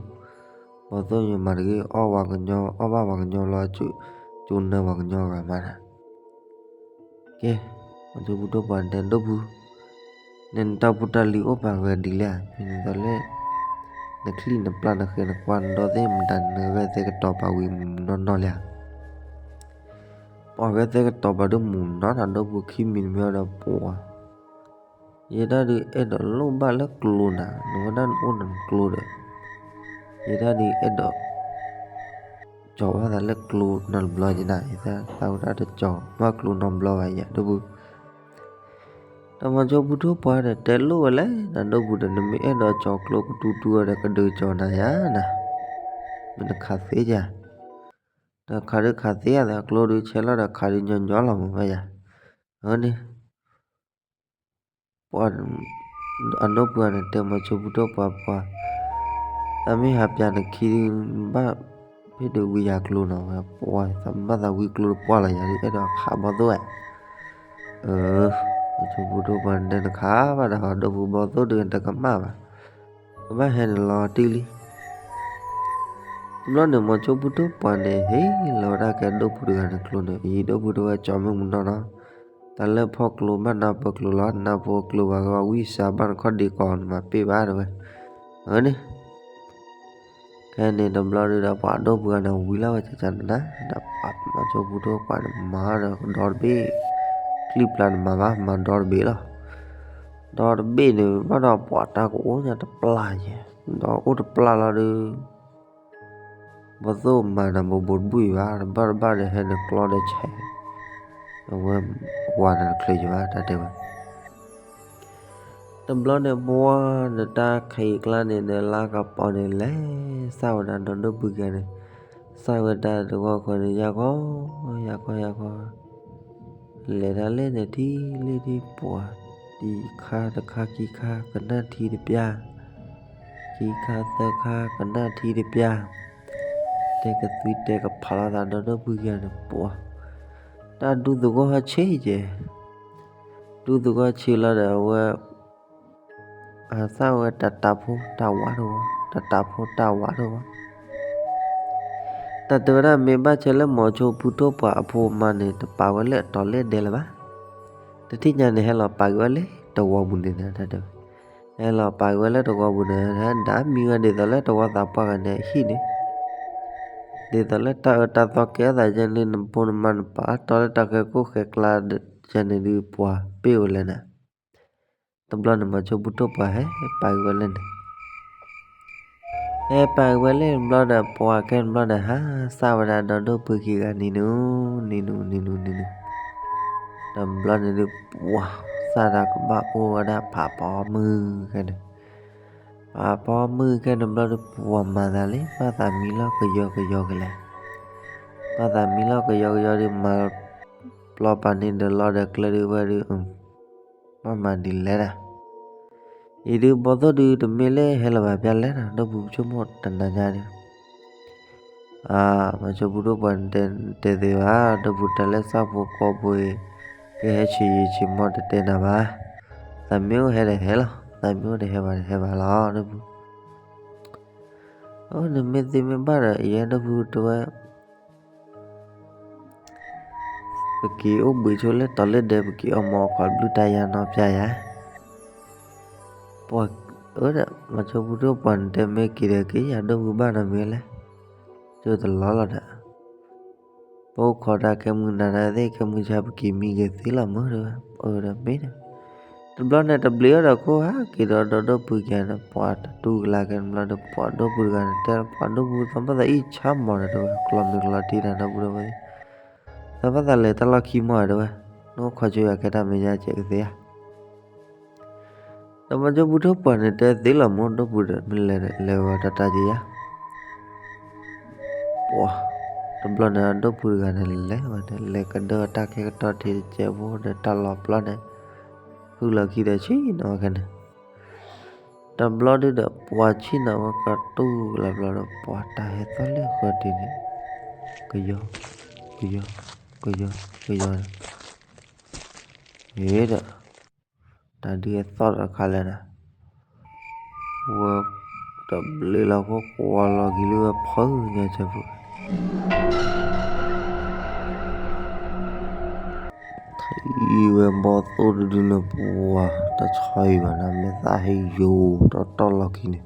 ပှၤသိၣ်ညိမၤတဂ့ၤ အီၣ်ဝၤကညီ အီၣ်ဘၣ်ဝၤကညီလီၤ ကၠိနၢပှၤကညီဂၤမးနၤ. ကဲ, မီၤစိဖိဒိၣ်ပှၤတဲဒိၣ်ပူၤ, နဲနတၢ်ဖိတၢ်လံၤအိၣ်ပာ်ဂဲၤဒ်လဲၣ်, မ့ၢ်ဒ်သိးလၢ နချံၣ်နပျၢ်နဃဲၤနကွၢ်နဒီသ့ၣ်မတၤ နဂဲၤသဲကတီၤပာ်ဝံၤမူနီၢ်နီၢ်လဲၣ်ဧါ. ပှၤဂဲၤသဲကတီၤပာ်ဒိၣ်မူနီၢ်နၤ ဒိၣ်ပူၤခံမံၤတမံၤဒီးပှၤ ယဲဒၣ်ဒုးအဲၣ်ဒိးလိၣ်ဘၣ်လၢကျိနၤ နဝဲဒၣ်နအိၣ်နကျိဒီး ယဲဒၣ်ဒုးအဲၣ်ဒိး ကၠီၤဘၣ်သးလၢကျိနီတဘျီယဲနၤ ယသးဝဲဒၣ်တကၠီၤဘၣ်ကျိနီတဘျီဘၣ်ယၤဒိၣ်ပူၤ. ဒီးမီၤစိဖိဒိၣ်ပှၤဒီးတဲလိၣ်ဝဲလဲၣ် နဒိၣ်ပူၤဒီး နမ့ၢ်အဲၣ်ဒိးကၠီၤကျိကတူတူဒီး ကဒုးကၠီၤနၤယၤနၤ, မ့ၢ်နခးသ့ယၤ ဒီးခးဒုးခးသ့ယၤသး ကျိဒုးဆဲးလီၤဒီးခးဒုးညီညီလီၤမးဘၣ်ယၤ, အန့ၣ် ပှၤ အဒိၣ်ပှၤန့ၣ် တဲမီၤစိဖိဒိၣ်ပှၤပှၤ, သးမ့ၢ်ဟးပျးနခံဒုး ဘၣ်ဖဲဒုးဝံယၤကျိနီၤဝဲ ပှၤ သးဘၣ်သးဝံကျိတပှၢ်လီၤ ယၤဒုးအဲၣ်ဒိးခးဘီၣ်သိၣ်ဝဲ, အၢ မီၤစိဖိဒိၣ်ပှၤန့ၣ်တဲနခးဘၣ်ဒီး ဒိၣ်ပူၤဘီၣ်သိၣ်ဒုးတကမၣ်ဘၣ်, ကဘၣ်ဟဲန့ၣ်လီၤတံၢ်လံ တဘျီန့ၣ် မီၤစိဖိဒိၣ်ပှၤန့ၣ် ဟ့ၣ်လီၤဝဲဒၣ်ကဲဒိၣ်ပူၤတဂၤန့ၣ်ကျိန့ၣ် အံၤဒိၣ်ပူၤတဝဲကၠီၤမ့ၢ်မူနီၢ်နီၢ်, တၢ်လၢဖီၣ်ကျိဘၣ်နၢ်ပၢၢ်ကျိလီၤ နၢ်ပၢၢ်ကျိဘၣ်ကဘၣ်ဝံစါဘၣ်နခီၣ်ဒ့ကီးနမၤပ့ၢ်ဘၣ်တဝဲ, အၢန့ၣ် ခဲန့ၣ်တဘျီဒုးဒီးပှၤဒိၣ်ပှၤန့ၣ် ဝံလီၤဝဲကကနၤ ဒီးပှၤမီၤစိဖိဒိၣ်ပှၤန့ၣ် မၤဒီးဒီတဘ့ၣ်, ချံပျၢ်န့ၣ်မၤဘၣ် မၤဒီတဘ့ၣ်လီၤ, ဒီတဘ့ၣ်န့ၣ် ဘၣ်ဒီးပှၤတၢ်ကအိၣ်ညါတပျၢ်ယဲ, ဒီးအိၣ်တပျၢ်လီၤဒုး ဘီၣ်သိၣ်မၤနၤဘိးဘိးတဘုၣ်အံၤဘၣ် တဘၣ်တဘၣ်ဒီးဟဲနကျီဒီးဆဲး, အဝဲဝၤနၤတချုးယံၤဘၣ် တၢ်တဲဝဲ တဘျီန့ၣ် ပှၤဒီးတၢ်ခံးကျါန့ၣ်ဒီး လါကပီၤန့ၣ် လဲၤစၢ်ဝဲဒၣ်ဒီးဒိၣ်ပှၤကၤန့ၣ်, စၢ်ဝဲဒၣ်တဂီၢ်ဃီန့ၣ် ယၤကီ ယၤကီ ယၤကီ လဲၤဒၣ်လဲၣ်န့ၣ် ထံၣ်လံထံၣ်ပှၤ, တံၢ်ခါတခါခံခါ ကနၣ်ထံတပျၢ်, ခံခါသၢခါ ကနၣ်ထံတပျၢ်, တဲကသွံတဲကဖးလိာ်သးဒီးဒိၣ်ပှၤကၤန့ၣ် ပှၤ, တၢ်ဒူသဂီၢ်ဟဲဆံးယဲၢ် ဒူသဂီၢ်ဆံးလီၤဒီးအဝဲ အသၣ်ဝဲတၢ်တးဖိတၢ်ဝးတဝီ, တၢ်တးဖိတၢ်ဝးတဝီ, တၢ်တဲဝဲဒၣ်မ့ၢ်ဘၣ်ဆဲးလၢမီၤစိဖိဒိၣ်ပှၤအဖိမါန့ၣ် တပာ်ဝဲလၢအတီၤလၢဒဲလၢၤဘၣ်, တထံၣ်ညါန့ၣ် ဟဲလီၤပာ်က့ၤဝဲလၢတဝီပူၤန့ၣ် တၢ်တဲဝဲ, ဟဲလီၤပာ်က့ၤဝဲလၢတဝီပူၤန့ၣ် ဒၣ်မံဝဲဒ်သိးလၢတဝီသးပှၢ်ဂၤန့ၣ်အဟံၣ်န့ၣ် ဒ်သိးလၢတၢ်အၢတၢ်သီကဲထီၣ်သးယဲန့ၣ် နဖိနမါနပာ်အတီလၢတၢ်ဃဲၤကိၣ်ဃဲၤကျါယဲန့ၣ်ဒုး ပှၤပ့ၢ်ဝဲလဲၣ်နၤ, တဘျီန့ၣ် မီၤစိဖိဒိၣ်ပှၤဟဲပာ်က့ၤဝဲလၢန့ၣ်, ဟဲပာ်က့ၤဝဲလၢတဘျီဒီး ပှၤခဲတဘျီဒီး ဟးစၢ်ဝဲဒၣ်ဒီးဒိၣ်ပှၤခံဂၤနံၤနုၤ နံၤနုၤ နံၤနုၤ နံၤနုၤ, တဘျီန့ၣ်ဒုး ပှၤ စၢ်တၢ်ကဘၣ်အိၣ်ဝဲဒၣ်ဖးဖီမုၢ်ခဲန့ၣ် ဖးဖီမုၢ်ခဲန့ၣ်ဘျီဒုး ပှၤမၤသးလံ ဘၣ်သးမံလီၤကယီကယီကလဲာ်, ဘၣ်သးမံလီၤကယီကယီဒုး မၤပျီပာ်န့ၢ်ဒီးလီၤဒီးကျဲဒုးဝဲဒုး, ဘၣ်မၤဒ်လဲၣ်ဒၣ်, အံၤဒုးဘီၣ်သိၣ်ဒုးတမ့ၢ်လၢဟဲလီၤဘၣ်ဖၠၣ်လဲၣ်နီၤ ဒိၣ်ပှၤဆိကမိၣ်တနၤညါဒုး မီၤစိဖိဒိၣ်ပှၤတဲသ့ဘၣ် ဒိၣ်ပှၤတၢ်လၢဆၣ်ဖိကီၢ်ဖိအံၤ ကဟဲဆံးယံာ်ဆံးမီၢ်တတဲနၤဘၣ်, သးမ့ၢ်အိၣ်ဟဲဒီးဟဲလီၤ သးမ့ၢ်အိၣ်ဒီးဟဲဘၣ်ဒီးဟဲဘၣ်လီၤ ဒိၣ်ပှၤ, အိ နမ့ၢ်သ့မ့ၢ်ဘၣ်ဒီး ယဲဒိၣ်ပှၤတဲဝဲ ပက့ၤအိၣ်ဘှံးဆိလၢတီၤလၢဒဲ ပက့ၤအီၣ်မီၢ်အခီၣ်ဘျုးတၢ်ယါနီၢ်ပျၢ်ယၤ, ပှၤအၢဒီး မီၤစိဖိဒိၣ်ပှၤနတဲမ့ၢ်က့ၤဒီးက့ၤယၤဒိၣ်ပှၤဘၣ်နီတမံၤလဲၣ်, ကၠိတလီၤလီၤဒီး ပအိၣ်ခိးတၢ်ခဲမုၢ်နၤနၤသ့ၣ် ခဲမုၢ်ဆါပက့ၤမံဂ့ၤသ့လီၤမ့ၢ်တဲဝဲ အၢဒီးမ့ၢ်ဒီး တဘျီန့ၣ်တဘျုးအီၤဒီးခိၣ်ဟးက့ၤဒီးဒီဒိၣ်ပှၤကၤန့ၣ် ပှၤတတူၢ်ကလာ်ကဲန့ၣ်ဘျီဒီး ပှၤဒိၣ်ပှၤတဂၤန့ၣ် တဲပှၤဒိၣ်ပှၤသးဘၣ်သးအံၣ်ဆါမီၢ်ဒီးတဲဝဲ ကျီမ့ၢ်ကျီတံၢ်တၢ်ဒီပုၢ်ဒီဝဲၢ်သ့ၣ် သးဘၣ်သးလဲၤတၢ်လီၢ်ခံမီၢ်တဲဝဲ နအိၣ်ခိးဆိယၤခဲတၢ်မဲာ်ညါကဲးကသ့ဧါ ဒီးမီၤစိဖိဒိၣ်ပှၤန့ၣ်တဲသ့လီၤမ့ၢ်ဒိၣ်ပှၤဒီး မ့ၢ်လဲၤလဲၤဝဲတၢ်တၢ်က့ၤယၤ ပှၤ တဘျီန့ၣ် ဒိၣ်ပှၤတဂၤန့ၣ်လဲၤဝဲန့ၣ် လဲၤကဒၢတၢ်ခဲကတီၢ်ထံးတစဲးဖိဒီးတၢ်လီၤပျီန့ၣ် ဃုလီၤခံဒီးဆံးန့ၣ်ဝဲခဲန့ၣ် တဘျီဒုဒီး ပှၤဆံးန့ၣ်ဝဲကတူၢ်လီၤဘျီဒီး ပှၤတၢ်ဟဲသီၣ်လၢဃၢၤတံၢ်န့ၣ် ကယီ ကယီ ကယီ ကယီန့ၣ် ဒီး တၢ်ဒုးအသီၣ်တခါလဲၣ်ဒီး ဝဲတဘျ့လီၤဖိကွၢ်လီၤက့ၤလၢဝဲဖီညါဆၢဖိ ထံၣ်ဝဲဘီၣ်သိၣ်တဒုန့ၣ် ပှၤတဆီအံၤဘၣ်န့ၣ် မဲာ်သၣ်ဟ့ယိာ်တီတီလီၢ်ခံန့ၣ်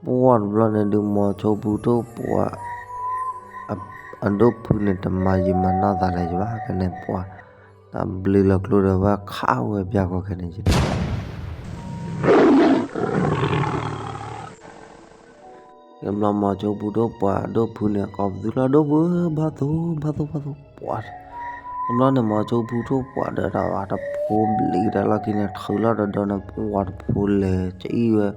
ပှၤတဘျီန့ၣ်ဒုး မိၤဆိဖုထိၣ်ပှၢ် အဒိၣ်ဖုန့ၣ် တမၤယံာ်မၤနီၢ်သးလၢၤဘၣ် ကဲန့ၣ်ပှၤ တၢ်ဘျ့လီၤကျိဒီးဝဲခးဝဲပျၢ်ဃီခဲန့ၣ် ကဲဘျီမိၤဆိဖုထိၣ်ပှၢ်အဒိၣ်ဖုန့ၣ် ကိးပသူလီၤ ဒိၣ်ဖုဧၢ ဘီၣ်သိၣ် ဘီၣ်သိၣ် ဘီၣ်သိၣ် ပှၤ ကဲဘျီန့ၣ် မိၤဆိဖုထိၣ်ပှၢ်ဒီးတၢ်ဝဲတဖိဘျံးကဒါလီၢ်ခံန့ၣ် ထုးလီၤဒီးဒီးန့ၣ် ပှၤတဖိလဲၤကအံၣ်ဝဲ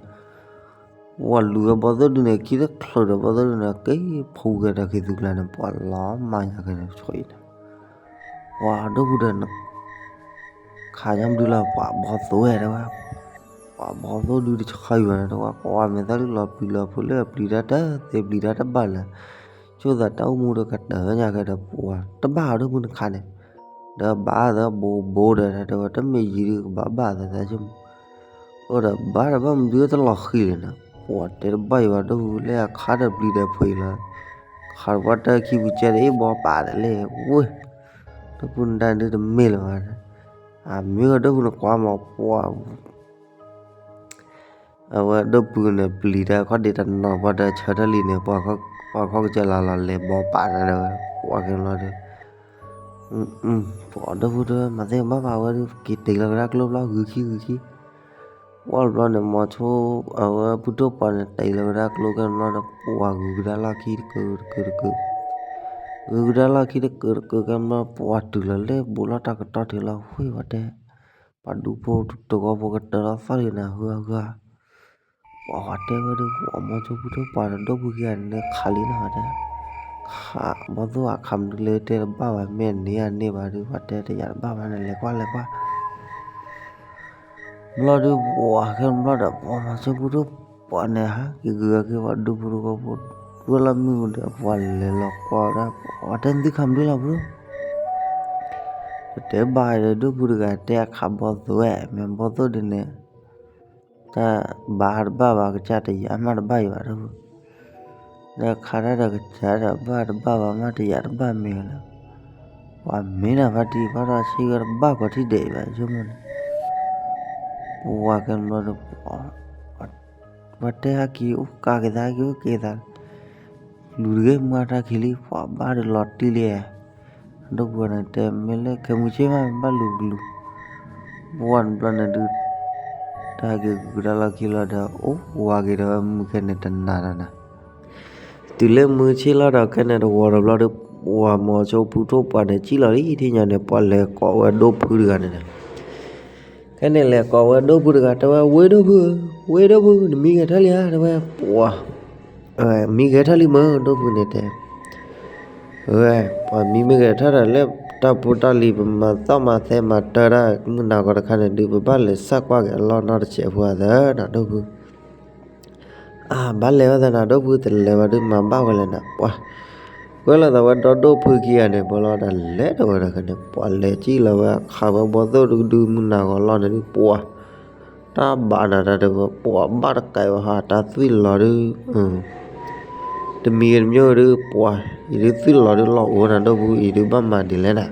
ပှၤလူၤဝဲဘီၣ်သိၣ်ဒုန့ၣ် ခံတချုးဒီးဘီၣ်သိၣ်ဒုန့ၣ် က့ၤဖူကဲဒီးက့ၤသုကျါန့ၣ် ပှၤလီၤမၢ်ညါကဲန့ၣ် ဆိအံၤန့ၣ် ပှၤဒိၣ်ဖုဒီး ခးညီမဒုလီၤ ပှၤဘီၣ်သိၣ်ဝဲတဲဝဲ ပှၤဘီၣ်သိၣ်ဒုတဆီအံၤဘၣ်န့ၣ် တဲဝဲ ကွၢ်မဲာ်သၣ်လၢလီၤပျံၤလီၤဖုးလၢအပျံၤတၢ်တသ့ပျံၤတၢ်တဘၣ်လၢၤ ဆိသးတၢ်အိၣ်မူဒီးကတၢၢ်ညါကဲဒီး ပှၤတဘၣ်အီၤဒိၣ်ဖုန့ၣ်ခါန့ၣ် ဒီးဘၣ်သးဘိးဘိဒီးတဲဝဲ တမ့ၢ်ယံၤဒုကဘၣ်ဘၣ်သးသးဆိ အိၣ်ဒီးဘၣ်ဒီးဘၣ်မနုၤတလီၤဃံၤလဲၣ်န့ၣ် ပှၤတဲတဘၣ်အံၤဘၣ် ဒိၣ်ဖုလၢအခါဒီးပျံၤဒီးဖုးအံၤလီၤ ခးတပှၢ်တၢ်ခံပူၤကဲဒီး အ့ၣ်ဘီပာ်တလဲၣ်ဝ့ၢ် ဒိၣ်ဖုနဒါဒုတမ့ၢ်လၢၤဘၣ် အမ့ၢ်ဝဲဒိၣ်ဖုန့ၣ်ကွၢ်မးပှၤ အဝဲဒိၣ်ဖုန့ၣ် ပျံၤတၢ်ခီၣ်ဒ့တနီၤပှၤဒီးဆၢထၢၣ်လံန့ၣ် ပှၤခီၣ်ကစၢၢ်လၢလီၤလဲၤဘီပာ်တၢ်ဒီးဝဲ ပှၤကဲဘျီဒီး ပှၤဒိၣ်ဖုတဲ မၤသ့ၣ်မၤဘၣ်ဝဲဒုး က့ၤတ့ၢ်လီၤကဒါကျိဘျီ ဂုၤခံဂုၤခံ ပှၤဘျီန့ၣ် မိၤဆိ အဝဲဖုထိၣ်ပှၢ်န့ၣ် တ့ၢ်လီၤကဒါကျိကဲဘျီဒီး ပှၤဂုၤကဒါလီၢ်ခံတကၢတကၢတကၢ ဂုၤကဒါလီၢ်ခံတကၢတကၢကဲဘျီ ပှၤတုၤလီၤလၢဘူးလီၤတၢ်ကတီၢ်ထံးလီၤ ဝ့ၢ်ဝဲတဲ ပှၤဒူဖိတဂီၤဖိကတၢၢ်လီၤသီၣ်ဒံးနၤ ဟူဟူ ပှၤတဲဝဲဒုး ပှၤမိၤဆိဖုထိၣ်ပှၢ်ဒီးဒိၣ်ဖုခံဂၤန့ၣ် ခးလံနီၤဝဲတဲ ခးဘီၣ်သိၣ်အခးမနုၤလဲၣ်တဲတဘၣ်ဘၣ် မ့ၢ်အန့ၢ်အန့ၢ်ဘၣ်ဒုး ပှၤတဲတယာ်တဘၣ်ဘၣ်န့ၣ် လဲၤကွၢ်လဲၤကွၢ် ဘျီဒုး ပှၤခဲဘျီဒီး ပှၤမိၤဆိဖုထိၣ်ပှၢ်န့ၣ် ဟးက့ၤဂုၤက့ၤပှၤဒူဖိတဂီၤဖိ ဝဲလီၤမုၢ်ဒီး ပှၤလဲၤလီၤကွၢ်ဝဲဒၣ် ပှၤတဲသုခးမနုၤလီၤဖု တတဲဘၣ်ဒီးဒိၣ်ဖုတဂၤတဲအခးဘီၣ်သိၣ်ဝဲ မ့ၢ်ဘီၣ်သိၣ်ဒ်န့ၣ် တၢ်ဘၣ်တဘၣ်ဘၣ် ကစၢ်တယာ်မးတဘၣ်အံၤဘၣ်ဒိၣ်ဖု ဒီးခးတၢ်ဒီးကစၢ်ဒီးဘၣ်တဘၣ်ဘၣ်မး တယာ်တဘၣ်မ့ၢ်ဝဲလၢ ပှၤမ့ၢ်နၤဖါတံၢ်ဘၣ်ဒီးဆံဝဲတဘၣ်ကီးထံၣ်ဒဲးအံၤဘၣ် ဆိကမိၣ်န့ၣ် ပှၤကဲဘျီဒီး ပှၤတဲဟဲက့ၤအိၣ်ကးက့ၤသး ဟဲက့ၤအိၣ်က့ၤသး လူၤတဂ့ၤ မုၢ်အါတၢ်ခံးလံ ပှၤဘၣ်ဒီးလီၤတံၢ်လံ ဒိၣ်ဖုန့ၣ်တဲ မ့ၢ်လၢခဲမုၢ်ဆ့ၣ်မး ဘၣ်လူၤကလူၤ ပှၤတဘျီန့ၣ်ဒုး တၢ်ဟဲက့ၤဂုၤကဒါလီၢ်ခံလီၤဒီး အိၣ်ဝါက့ၤဒီးဝဲမုၢ်ခဲန့ၣ်တနၤဒီးနၤ တုၤလၢမုၢ်ဆ့ၣ်လီၤဒီးခဲန့ၣ်တဝီၤဒီးဘျီဒီး ပှၤမိၤဆိဖုထိၣ်ပှၢ်န့ၣ် စံၣ်လီၤလံ ထံၣ်ညါန့ၣ် ပှၤလဲၤကိးဝဲဒိၣ်ဖုတဂၤန့ၣ်ဒီး ခဲန့ၣ်လဲၤကိးဝဲဒိၣ်ဖုတဂၤ တဲဝဲ ဝ့ၢ်ဒိၣ်ဖုဧၢ, ဝ့ၢ်ဒိၣ်ဖု, နမံဂဲၤထၢၣ်လံဧါ တဲဝဲ, ပှၤ, မံဂဲၤထၢၣ်လံမၢ် ဒိၣ်ဖုန့ၣ်တဲ, ဝဲ, ပှၤမံမ့ၢ်ဂဲၤထၢၣ်ဒီး လၢတၢ်ဖိတၢ်လံၤ ပမၤသီၣ်မၤသဲမၤတၢ်ဒၣ် မုၢ်နၤဂီၤတခါန့ၣ်ဒုး ပဘၣ်လဲၤစးကွၢ်က့ၤအလီၢ်နီတစဲးဖိအသးနၤ ဒိၣ်ဖု အါ ဘၣ်လဲၤဝဲသနာ် ဒိၣ်ဖုတလဲၤဘၣ်ဒုး မၤဘၣ်ဝဲလဲၣ်နၤ ပှၤ, ကွဲးလီၤသးဝဲဒီဒိၣ်ဖုခံဂၤန့ၣ် ပှၤလီၤဒီးလဲၤဒီးဝဲဒီးန့ၣ် ပှၤလဲၤစံၣ်လီၤဝဲ ခးဝဲဘီသိၣ်ဒုဒု မုၢ်နၤဂီၤလီၢ်န့ၣ်ဒုး ပှၤ, တၢ်ဘၣ်နၤတၢ်တဝဲ ပှၤဘၣ်တကဲဘၣ်ဟး တၢ်သွံၣ်လီၤဒုး, တမံၤဂ့ၤတမံၤဂ့ၤဒုး ပှၤ, အံၤဒုးသွံၣ်လီၤဒုးလီၤအိၣ်နၤ ဒိၣ်ဖု အံၤဒုးဘၣ်မၤဒ်လဲၣ်နၤ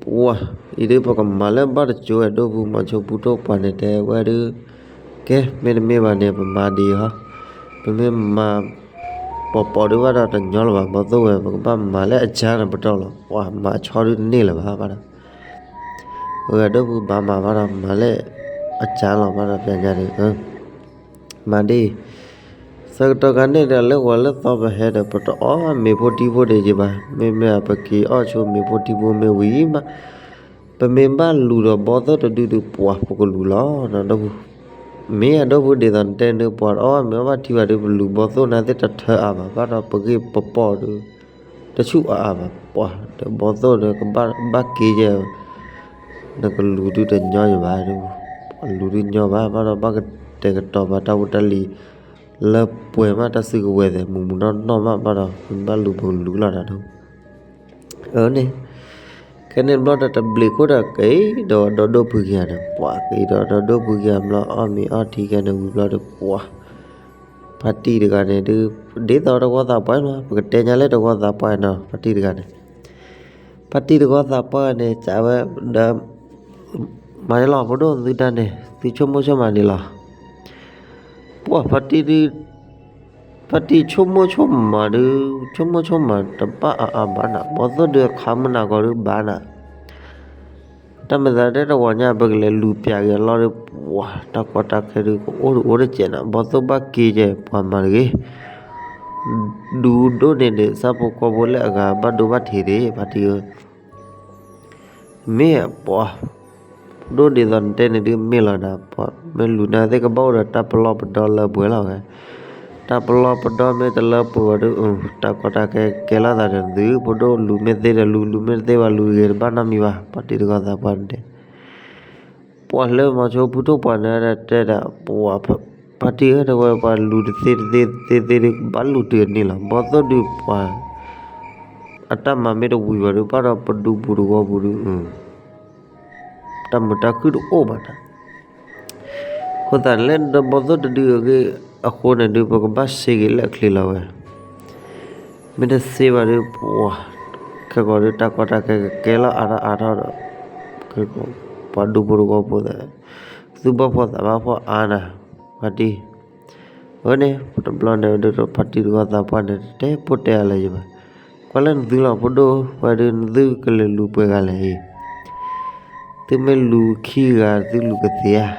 ပှၤ, အံၤဒုးပကမၤလၢဘၣ်တကၠိဝဲ ဒိၣ်ဖု မိၤဆိဖုထိၣ်ပှၤန့ၣ်တဲဝဲဒုး, ကဲ မ့တမ့ၢ်ဘၣ်န့ၣ် ပမၤဒ်အံၤဟီ, ပမ့ၢ်မၤ ပိာ်ပိာ်ဒုးဘၣ်ဒီးတညီလၢၤဘၣ် ဘီသိၣ်ဝဲ ပကဘၣ်မၤလၢအကၢန့ၣ်ပတီၢ်လီၤ ပှၤမၤဆီဒုးတန့ၢ်လၢၤဘၣ်ဘၣ်ဒီး, ဝဲဒိၣ်ဖုဘၣ်မၤဘၣ်ဒီး မၤလၢအကၢလီၤဘၣ်ဒီး ပျဲညါဒုး မၤဒ်အံၤ, ဆၢကတီၢ်ခါန့ၣ်ဒီး လၢဂီၤလၢသီပဟဲဒီး ပတအီၣ်မ့ၤဖိထံဖိဒံးက့ၤဘၣ်, မ့မ့ၢ်ပက့ၤအီၣ်ဆိမ့ၤဖိထံဖိမ့ၢ်ဝံၤမး, ပမ့ၢ်ဘၣ်လူၤဒီးဘီသိၣ်တဒုဒုး ပှၤပကလူၤလီၤ နဒိၣ်ဖု, မ့ၢ်အဒိၣ်ဖုဒ်သိးနတဲဒုး ပှၤတအီၣ်မ့ၤအီၣ်ဘၣ်ထံဘၣ်ဒုး ပလူၤဘီသိၣ်နၤသ့ၣ်တထၢအါဘၣ် ဘၣ်ဒီးပဂ့ၢ်ပပီၢ်ဒုး တဆူၣ်အါအါဘၣ် ပှၤဒီးဘီသိၣ်ဒီးကဘၣ်က့ၤယဲ နကလူၤဒုးတညီယဘၣ်ဒုး, ပှၤလူၤဒုးညီဘၣ် ဘၣ်ဒီးဘၣ်ကတဲာ်ကတီၤဘၣ်တၢ်ဖိတၢ်လံၤ လၢပှဲၤမးတၢ်စုကဝဲၤသဲး မုၢ်မုၢ်နီၢ်နီၢ်မး ဘၣ်ဒီးမ့ၢ်ဘၣ်လူၤပကလူၤလီၤနၤဒိၣ်, အၢန့ၣ်, က ကဲန့ၣ်ဘျီဒီးတဘျီခိၣ်ဒီးက့ၤဒီးဒီဒိၣ်ဖုခံဂၤန့ၣ် ပှၤက့ၤဒီးဒီဒိၣ်ဖုခံဂၤဘျီ အီၣ်မ့ၤအီထံကဲန့ၣ်ဝံၤဘျီဒီး ပှၤ ဖါတံၢ်တဂၤန့ၣ်ဒုး ဒ်သိးတဂီၢ်သးပှၢ်နီၤ ပကတဲညါလၢတဂီၢ်သးပှၢ်နီၤ ဖါတံၢ်တဂၤန့ၣ် ဖါတံၢ်တဂီၢ်သးပှၢ်န့ၣ် ကးဝဲဒီး မၤလီၤ ဖိဒိၣ်သုတၢ်န့ၣ် သုဆိကမိၣ်ဆိကမးန့ၣ်လီၤ. ပှၤဖါတံၢ်ဒုး ဖါတံၢ်ဆိကမိၣ်ဆိကမးဒုး ဆိကမိၣ်ဆိကမးတဘၣ်အါအါဘၣ်နၤ ဘီသိၣ်ဒုးအခါမုၢ်နၤကီးဒုးဘၣ်နၤ တၢ်မၤသးဒဲတဝီညါ ပကလဲၤလူၤပျးက့ၤအလီၢ်ဒီး ပှၤတၢ်ကီတၢ်ခဲဒုး ကအိၣ်တအိၣ်တစဲးနၤ ဘီသိၣ်ဘၣ်က့ၤကဲ ပှၤမၤတဂ့ၤ ဒူဒိၣ်န့ၣ်န့ၣ် ဆၣ်ဖိကီၢ်ဖိလၢအဂၤဘၣ်ဒိဘၣ်ထံးဒံး ဖါတံၢ်ဧၢ မ့ၢ်ပှၤ ဒိၣ်ဒ်သိးနတဲန့ၣ်ဒုးမ့ၢ်လီၤနၤ ပှၤမ့ၢ်လူၤနၤသ့ၣ်ကဘၣ်အိၣ်ဒီးတၢ်ပလီၢ်ပဒီလၢပှဲၤလီၤဝဲ တၢ်ပလီၢ်ပဒီမ့ၢ်တလၢပှဲၤဘၣ်ဒုး တၢ်ကီတၢ်ခဲကဲလိာ်သးဒီးသု ဖိဒိၣ်လူၤမ့ၢ်သ့ဒီးလူၤ လူၤမ့ၢ်တသ့ဘၣ် လူၤတဂ့ၤတဘၣ်နီတမံၤဘၣ် ဖါတံၢ်တဂီၢ်သးပှၢ်န့ၣ်တဲ ပှၤလၢမီၤဆိဖုထိၣ်ပှၢ်န့ၣ်တဲဒၣ် ပှၤဖါတံၢ်ဧၢ တဲဝဲပှၤလူၤတသ့တသ့တသ့သ့ဒုး ကဘၣ်လူၤတုၤအန့ၣ်လီၤ ဘီသိၣ်ဒုးပှၤ အတၢ်မၤမ့ၢ်တဝံၤဘၣ်ဒုး ဘၣ်ဒီးပဒူပူၤတဂီၢ်ပူၤဒုး တၢ်မုာ်တၢ်ခုၣ်တအိၣ်ဘၣ်နၤ အဃိသတးလၢဒီးဘီသိၣ်တဒုအဂ့ၢ်အဃိန့ၣ်ဒုး ပကဘၣ်စ့က့ၤလၢအချ့လီၤဝဲ မ့ၢ်တသ့ဘၣ်ဒုး ပှၤ ခဲကိာ်ဒုးတၢ်ကီတၢ်ခဲကကဲလီၤအါထီၣ်အါထီၣ်ဒီး ပှၤဒူဖိတဂီၢ်ဖိသး သူၣ်ဘၣ်ဖှီၣ်သးဘၣ်ဖှီၣ်အါနၤ ဖါတံၢ် အန့ၣ် တဘျီန့ၣ်ဒုး ဖါတံၢ်တဂီၢ်သးပှၢ်န့ၣ် တတဲပိၢ်တဲအါလၢၤယဘၣ် ကွၢ်လၢနသုလီၤ ဖိဒိၣ်ဝဲဒုး နသုကလဲၤလူၤပှဲၤဂၤလဲၣ်အံၤ သုမ့ၢ်လူၤခံဂၤ သုလူၤကသ့ဧါ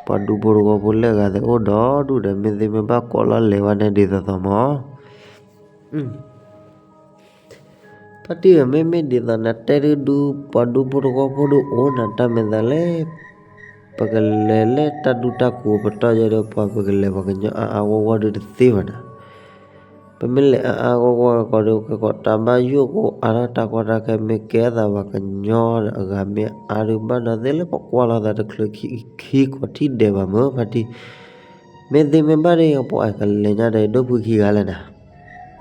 ပှၤဒူဖိတဂီၢ်ဖိလၢအဂၤသ့ၣ်အိၣ်ဒီဒူၣ်ဒီး မ့ၢ်သ့မ့ၢ်ဘၣ်ကိးလီၤလဲၤဝဲန့ၣ်ဒ်သိးသိးမီၤ ဖါတံၢ်ဧၢ မ့မ့ၢ်ဒ်သိးနတဲဒုးဒုး ပှၤဒူဖိတဂီၢ်ဖိဒုးအိၣ်နၤ တၢ်မၤသးလၢ ပကလဲၤလၢတၢ်ဒူတၢ်ကိးပတီၢ်ယဲဒီး ပှၤပကလဲၤပှၤကညီအါအါဂီၢ်ဂီၢ်ဒုးတသ့ဘၣ်နၤ ပမ့ၢ်လဲၤအါအါဂီၢ်ဂီၢ်ကီးဒုး ကဲကီးတၢ်ဘၣ်ယိၣ်ကအိၣ်အါထီၣ် တၢ်ကီတၢ်ခဲမ့ၢ်ကဲအသး ပှၤကညီအဂၤမ့ၢ်အါဒုး ဘၣ်ဒီးသ့လၢပကွၢ်လိာ်သးတချုးခံခီထံၣ်ဒဲးဘၣ်မ့ၢ် ဖါတံၢ် မ့ၢ်သ့မ့ၢ်ဘၣ်ဒီး ပှၤကလဲၤညါဒီးဒိၣ်ဖုခံဂၤလဲၣ်နၤ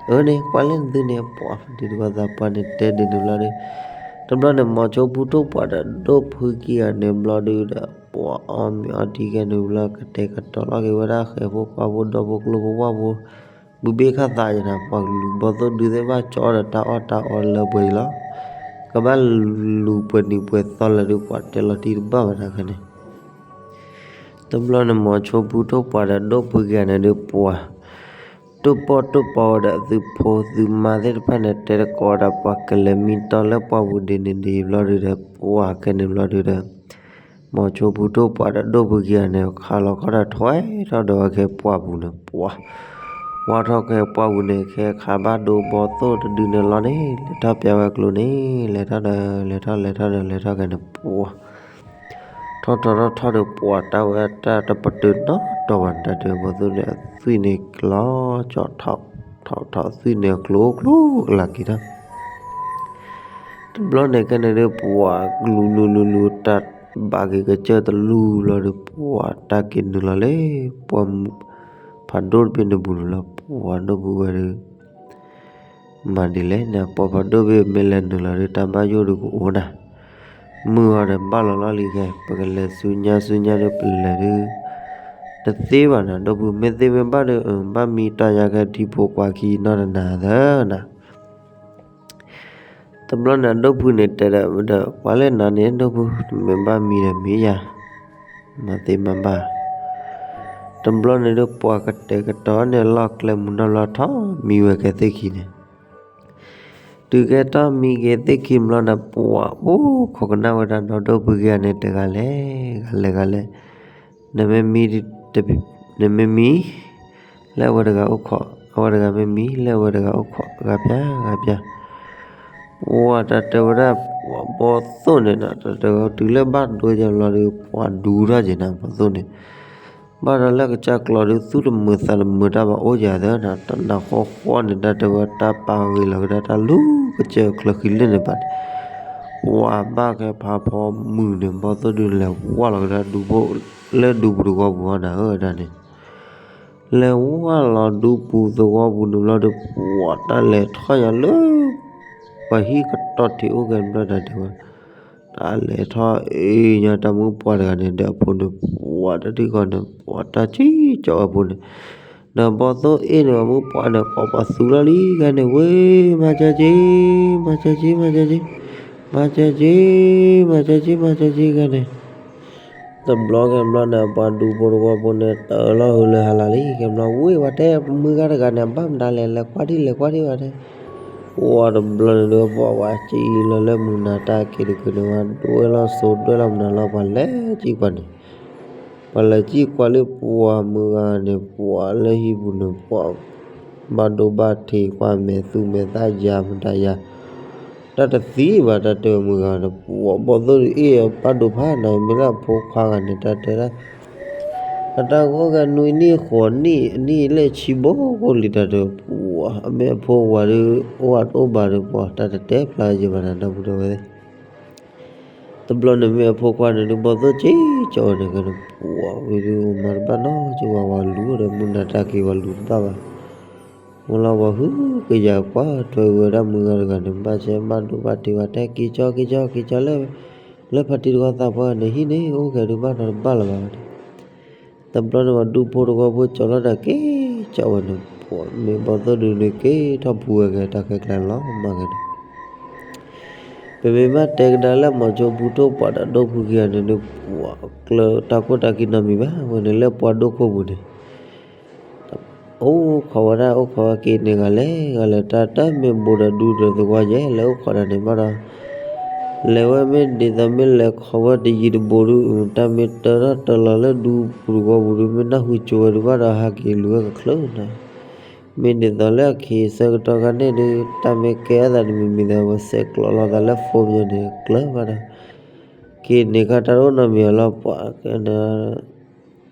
အန့ၣ် ကွၢ်လၢနသုန့ၣ် ပှၤဖါတံၢ်တဂီၢ်သးပှၢ်န့ၣ် တဲဒ်န့ၣ်ဘျီဒီး တဘျီန့ၣ် မီၤဆိဖုထိၣ်ပှၢ်ဒီးဒိၣ်ဖုခံဂၤန့ၣ်ဘျီဒုးဒီး ပှၤအီၣ်မ့ၤအီထံကဲန့ၣ်ဘျီ ကတဲာ်ကတီၤလီၤက့ၤဝဲဒၣ်ဃဲၤဖိခွါဖိဒီဖိကျိဖိဝါဖိ ဘုဘ့ၣ်ခၣ်သးယနၤ ပှၤလူၤဘီသိၣ်ဒုးသ့ၣ်ဘၣ်ကၠီဒီးတၢ်အီၣ်တၢ်အီလၢပှဲၤအံၤလီၤ ကဘၣ်လူၤပှဲၤနံၤပှဲၤသီလၢဒုး ပှၤတဲလီၤတံၢ်တဘၣ်ဘၣ်တခါန့ၣ် တဘျီန့ၣ် မီၤဆိဖုထိၣ်ပှၢ်ဒီးဒိၣ်ဖုခံဂၤန့ၣ်ဒုး ပှၤ တိၢ်ပီၢ်တိၢ်ပီၢ်ဝဲဒီးသုဖိသုမါသ့ၣ်တဖၣ်န့ၣ် တဲတကိးဝဲဒၣ် ပှၤကလဲၤမံတီလၢပှၢ်ပူၤဒ်န့ၣ်ဒ်ဘျီဒုးဒီး ပှၤကဲန့ၣ်ဘျီဒုးဒီး မီၤဆိဖုထိၣ်ပှၢ်ဒီးဒိၣ်ဖုခံဂၤန့ၣ် ခးလီၤခီၣ်ဒီးထွဲထီၣ်ဒီးဝဲကဲပှၢ်ပူၤန့ၣ် ပှၤ ဝါထီၣ်ကဲပှၢ်ပူၤန့ၣ် ကဲခးဘၣ်ဒိဘီသိၣ်တဒုန့ၣ်လီၤန့ၣ် လဲၤထီၣ်ပျးဝဲကျိၤန့ၣ် လဲၤထီၣ်ဒီး လဲၤထီၣ်လဲၤထီၣ်ဒီးလဲၤထီၣ်ကဲန့ၣ် ပှၤ ထီၣ်ထီၣ်ထီၣ်ထီၣ်ဒီး ပှၤတၢ်ဝဲတၢ်တပတုာ်နီတီၤဘၣ်န့ၣ် တၢ်တဲဘီသိၣ်န့ၣ် အသွံၣ်န့ၣ်ကလီၤကၠီထီၣ် ထီၣ်ထီၣ်သွံၣ်န့ၣ်အကျိၤကျိၤကလၤက့ၤထီၣ် တဘျီန့ၣ်ကဲန့ၣ်ဒုး ပှၤလူၤလူၤလူၤလူၤ တၢ်ဘၣ်က့ၤကစၢၢ်တလူၤဘျီဒီး ပှၤတၢ်က့ၤနုာ်လီၤလၢ ပှၤ ဖးဒိၣ်တဘ့ၣ်န့ၣ်ပူၤန့ၣ်လီၤ ပှၤဒိၣ်ဖုဝဲဒုး မၤဒ်လဲၣ်န့ၣ် ပှၤဖးဒိၣ်ဘ့ၣ်မ့ၢ်လဲၤနုာ်လီၤဒီး တၢ်ဘၣ်ယိၣ်ဒုးကအိၣ်နၤ မုၢ်အီၤဒီးဘၣ်လီၤလီၤလံခဲ ပကလဲၤဆူညါဆူညါဒီးပလဲၤဒုး တသ့ဘၣ်နၤ ဒိၣ်ဖုမ့ၢ်သ့မ့ၢ်ဘၣ်ဒီး ဘၣ်မံတီညါခဲထံဖိကွၢ်ခံနီတနၤသၢနၤ တဘျီန့ၣ် ဒိၣ်ဖုန့ၣ်တဲဒီး ပှၤလၢနၤန့ၣ် ဒိၣ်ဖု မ့ၢ်ဘၣ်မံဒီးမံယၤ မၤသ့မၤဘၣ် တဘျီန့ၣ်ဒီး ပှၤကတဲာ်ကတီၤန့ၣ် လီၢ်ကျဲမုၢ်နီၢ်ဘျီထီၣ်မံဝဲကဲသ့ၣ်ခံန့ၣ် တုၤကဲထီၣ်မံက့ၤသ့ၣ်ခံဘျီန့ၣ် ပှၤအိၣ်ခိးကနၣ်ဝဲဒၣ်ဒီးဒိၣ်ဖုခံဂၤန့ၣ် တဂၤလဲၣ် ဂၤလဲၣ်ဂၤလဲၣ် နမ့ၢ်မံ နမ့ၢ်မံ လၢအဝဲတဂၤအိၣ်ခိး အဝဲတဂၤမ့ၢ်မံ လၢအဝဲတဂၤအိၣ်ခိး ဂၤပျၢ် ဂၤပျၢ် ပှၤတၢ်တဲဝဲဒၣ် ပှၤဘီသိၣ်န့ၣ်ဒီး တၢ်တဲဝဲတုၤလၢဘၣ်ဒိယဲလီၤဒီး ပှၤဒူထီၣ်က့ၤနၤ ဘီသိၣ်န့ၣ် ဘၣ်ဒီးလၢကစၢ်ကျီၤဒီး သူၣ်တမုာ်သးတမုာ်တၢ်ဘၣ်အိၣ်ယၤသၢနၤ တနၤဃီဃီန့ၣ် တၢ်တဲဝဲတၢ်ပာ်ဂ့ၤလီၤကဒါတၢ်လူၤကစၢၢ်ချၢဃံလၢန့ၣ်ဘၣ်န့ၣ် ပှၤဘၣ်ကဲဖးဖီမုၢ်န့ၣ် ဘီသိၣ်ဒုးလဲၤဝါလီၤကဒါဒူဖိ လၢဒူပူၤတဂီၢ်ပူၤအီၤနၤဧၢဒၣ်န့ၣ် လဲၤဝါလီၤဒူပူၤသဝီပူၤန့ၣ်ဘျီဒီး ပှၤတၢ်လဲၤထီၣ်ယၤလၢ ပှၤဟံၣ်ကတီၢ်ထံးအိၣ်ဂဲၤဘျီတၢ်တဲဝဲ, တၢ်လဲၤထီၣ်အ့ၣ်ညါတၢ်မုၣ်ပှၢ်တဂၤန့ၣ် ဒီးအဖိန့ၣ် ပှၤတထံၣ်ဃီန့ၣ် ပှၤတၢ်ဆံၣ်ကၠီဝဲအဖိန့ၣ်, ဒီးဘီၣ်သိၣ်အ့ၣ်န့ၣ် ပှၤမုၣ်ပှၢ်န့ၣ် ကိးပှၤသူလီၤလံဂၤန့ၣ် ဝ့ၢ် မၤစၢၤက့, မၤစၢၤက့, မၤစၢၤက့, မၤစၢၤက့, မၤစၢၤက့, မၤစၢၤက့ဂၤန့ၣ် တဘျီကဲဘျီန့ၣ် ပှၤဒူဖိတဝီဖိန့ၣ် တၢ်လီၢ်ဟုလၢဟါလၢလံ ကဲဘျီ ဝ့ၢ်ဝဲတဲ မုၢ်ဂၤတဂၤန့ၣ် ဘၣ်မတၤလဲၣ် လဲၤကွၢ်ဒံး လဲၤကွၢ်ဒံးဝဲတဲ, ဝံၤတဘျီန့ၣ်ဒီး ပှၤဝဲစံၣ်လီၤလၢမုၢ်နၤတၢ်က့ၤတကုာ်န့ၣ် ဝဲဒွဲၣ်လီၤစိဒွဲၣ်လီၤမုၢ်နၤလီၤ ပှၤလဲၤစံၣ်ကွၢ်န့ၣ်, ပှၤလဲၤစံၣ်ကွၢ်လၢပှၤမုၢ်ဂၤန့ၣ် ပှၤလၢဟံၣ်ပူၤန့ၣ် ပှၤ ဘၣ်ဒိဘၣ်ထံးကွၢ်မဲာ်သူမဲာ်သၣ်ယၤမတၤယၤ တၢ်တသံဘၣ် တၢ်တဲဝဲမုၢ်ဂၤန့ၣ် ပှၤဘီၣ်သိၣ်ဒုးအ့ၣ် ဘၣ်ဒိဖးနၤ မ့ၢ်လၢအဖိခွါဂၤန့ၣ် တၢ်တဲဒၣ် အတၢ်ဂီၢ်ဂၤနွံနံၣ်ဃိးနံၣ် အနံၣ်လဲၣ်ဆံဘိကိၣ်လံ တၢ်တဲ ပှၤ အမ့ၢ်အဖိဝၤဒုး အိၣ်အတအိၣ်ဘၣ်ဒီး ပှၤတၢ်တတဲဖျါယံၤဘၣ်နၤ ဒီပုၢ်ဒီဝဲၢ် တဘျီန့ၣ်မ့ၢ်အဖိခွါန့ၣ်ဒုး ဘီၣ်သိၣ်စ့ၢ်ကီးဝဲန့ၣ် ကဲန့ၣ် ပှၤဝံၤဒုး မၤတဘၣ်နီတဂၤ ဝၤလူၤဒီးမုၢ်နၤတၢ်က့ၤ ဝၤလူၤတဘၣ်ဘၣ် မ့ၢ်လီၤ ပှၤဟုကယာ်ကွၢ်ထွဲဝဲဒၣ်မုၢ်ဂၤတဂၤန့ၣ် ဘၣ်ဆၣ်ဘၣ်ဒိဘၣ်ထံးဝဲတဲ က့ၤကၠီ က့ၤကၠီ က့ၤကၠီလၢ လၢဖါတံၢ်တခီသးပှၢ်န့ၣ် ဟံၣ်န့ၣ် အိၣ်ကဲဒုး ဘၣ်နီတဘၣ်လၢၤဘၣ်ဝဲန့ၣ် တဘျီန့ၣ် ပှၤဒူဖိတဝီဖိ ကၠီလီၤတၢ်က့ၤကၠီဝဲန့ၣ် ပှၤမ့ၢ်ဘီၣ်သိၣ်ဒုးန့ၣ် က့ၤထီၣ်ပူၤဝဲက့ၤတၢ်ခဲကျါလီၤမးကဲန့ၣ် ပမ့ၢ်ဘၣ်တဲကဒါလၢ မီၤစိပူၤထိၣ်ပှၤဒီးဒိၣ်ဖုခံဂၤန့ၣ်ဒုး ပှၤကျၢၤတၢ်ခိၣ်တၢ်ခံနီတမံၤဘၣ် ဝဲန့ၣ်လၢပှၤဒိၣ်ခိၣ်ပူၤန့ၣ် အိၣ်ခိးဝဲဒၣ် အိၣ်ခိးဝဲက့ၤန့ၣ် ဂၤလဲၤဂၤလဲၤ တၢ်တမ့ၢ်ဘူးဒီးဒူဒီးသဝီယဲၢ် လဲၤအိၣ်ခိးတၢ်န့ၣ်ဘၣ်ဒီး လဲၤဝဲမ့ၢ်ဒ်သိးမ့ၢ်လဲၤခိးဝဲတယံၤတဘူးဒုး တၢ်မ့ၢ်တၢထီၣ်တၢလီၤလၢဒူပူၤတဝီပူၤဒုး မ့ၢ်နၢ်ဟူကၠိဝဲဒုးဘၣ်ဒီး ဟးက့ၤလူၤဝဲကချၢနီၤ မ့ၢ်ဒ်သိးလၢအခ့အဆၢကတီၢ်ခါန့ၣ်ဒုး တၢ်မ့ၢ်ကဲအသးတမံၤမံၤဒီး ပဆဲးကျိးလိာ်သးလၢ phone ပူၤန့ၣ် ကျၢၤဘၣ်ဒီး က့ၤန့ၣ်ခါတၢ်တအိၣ်နီတမံၤအလီၢ် ပှၤကဲန့ၣ်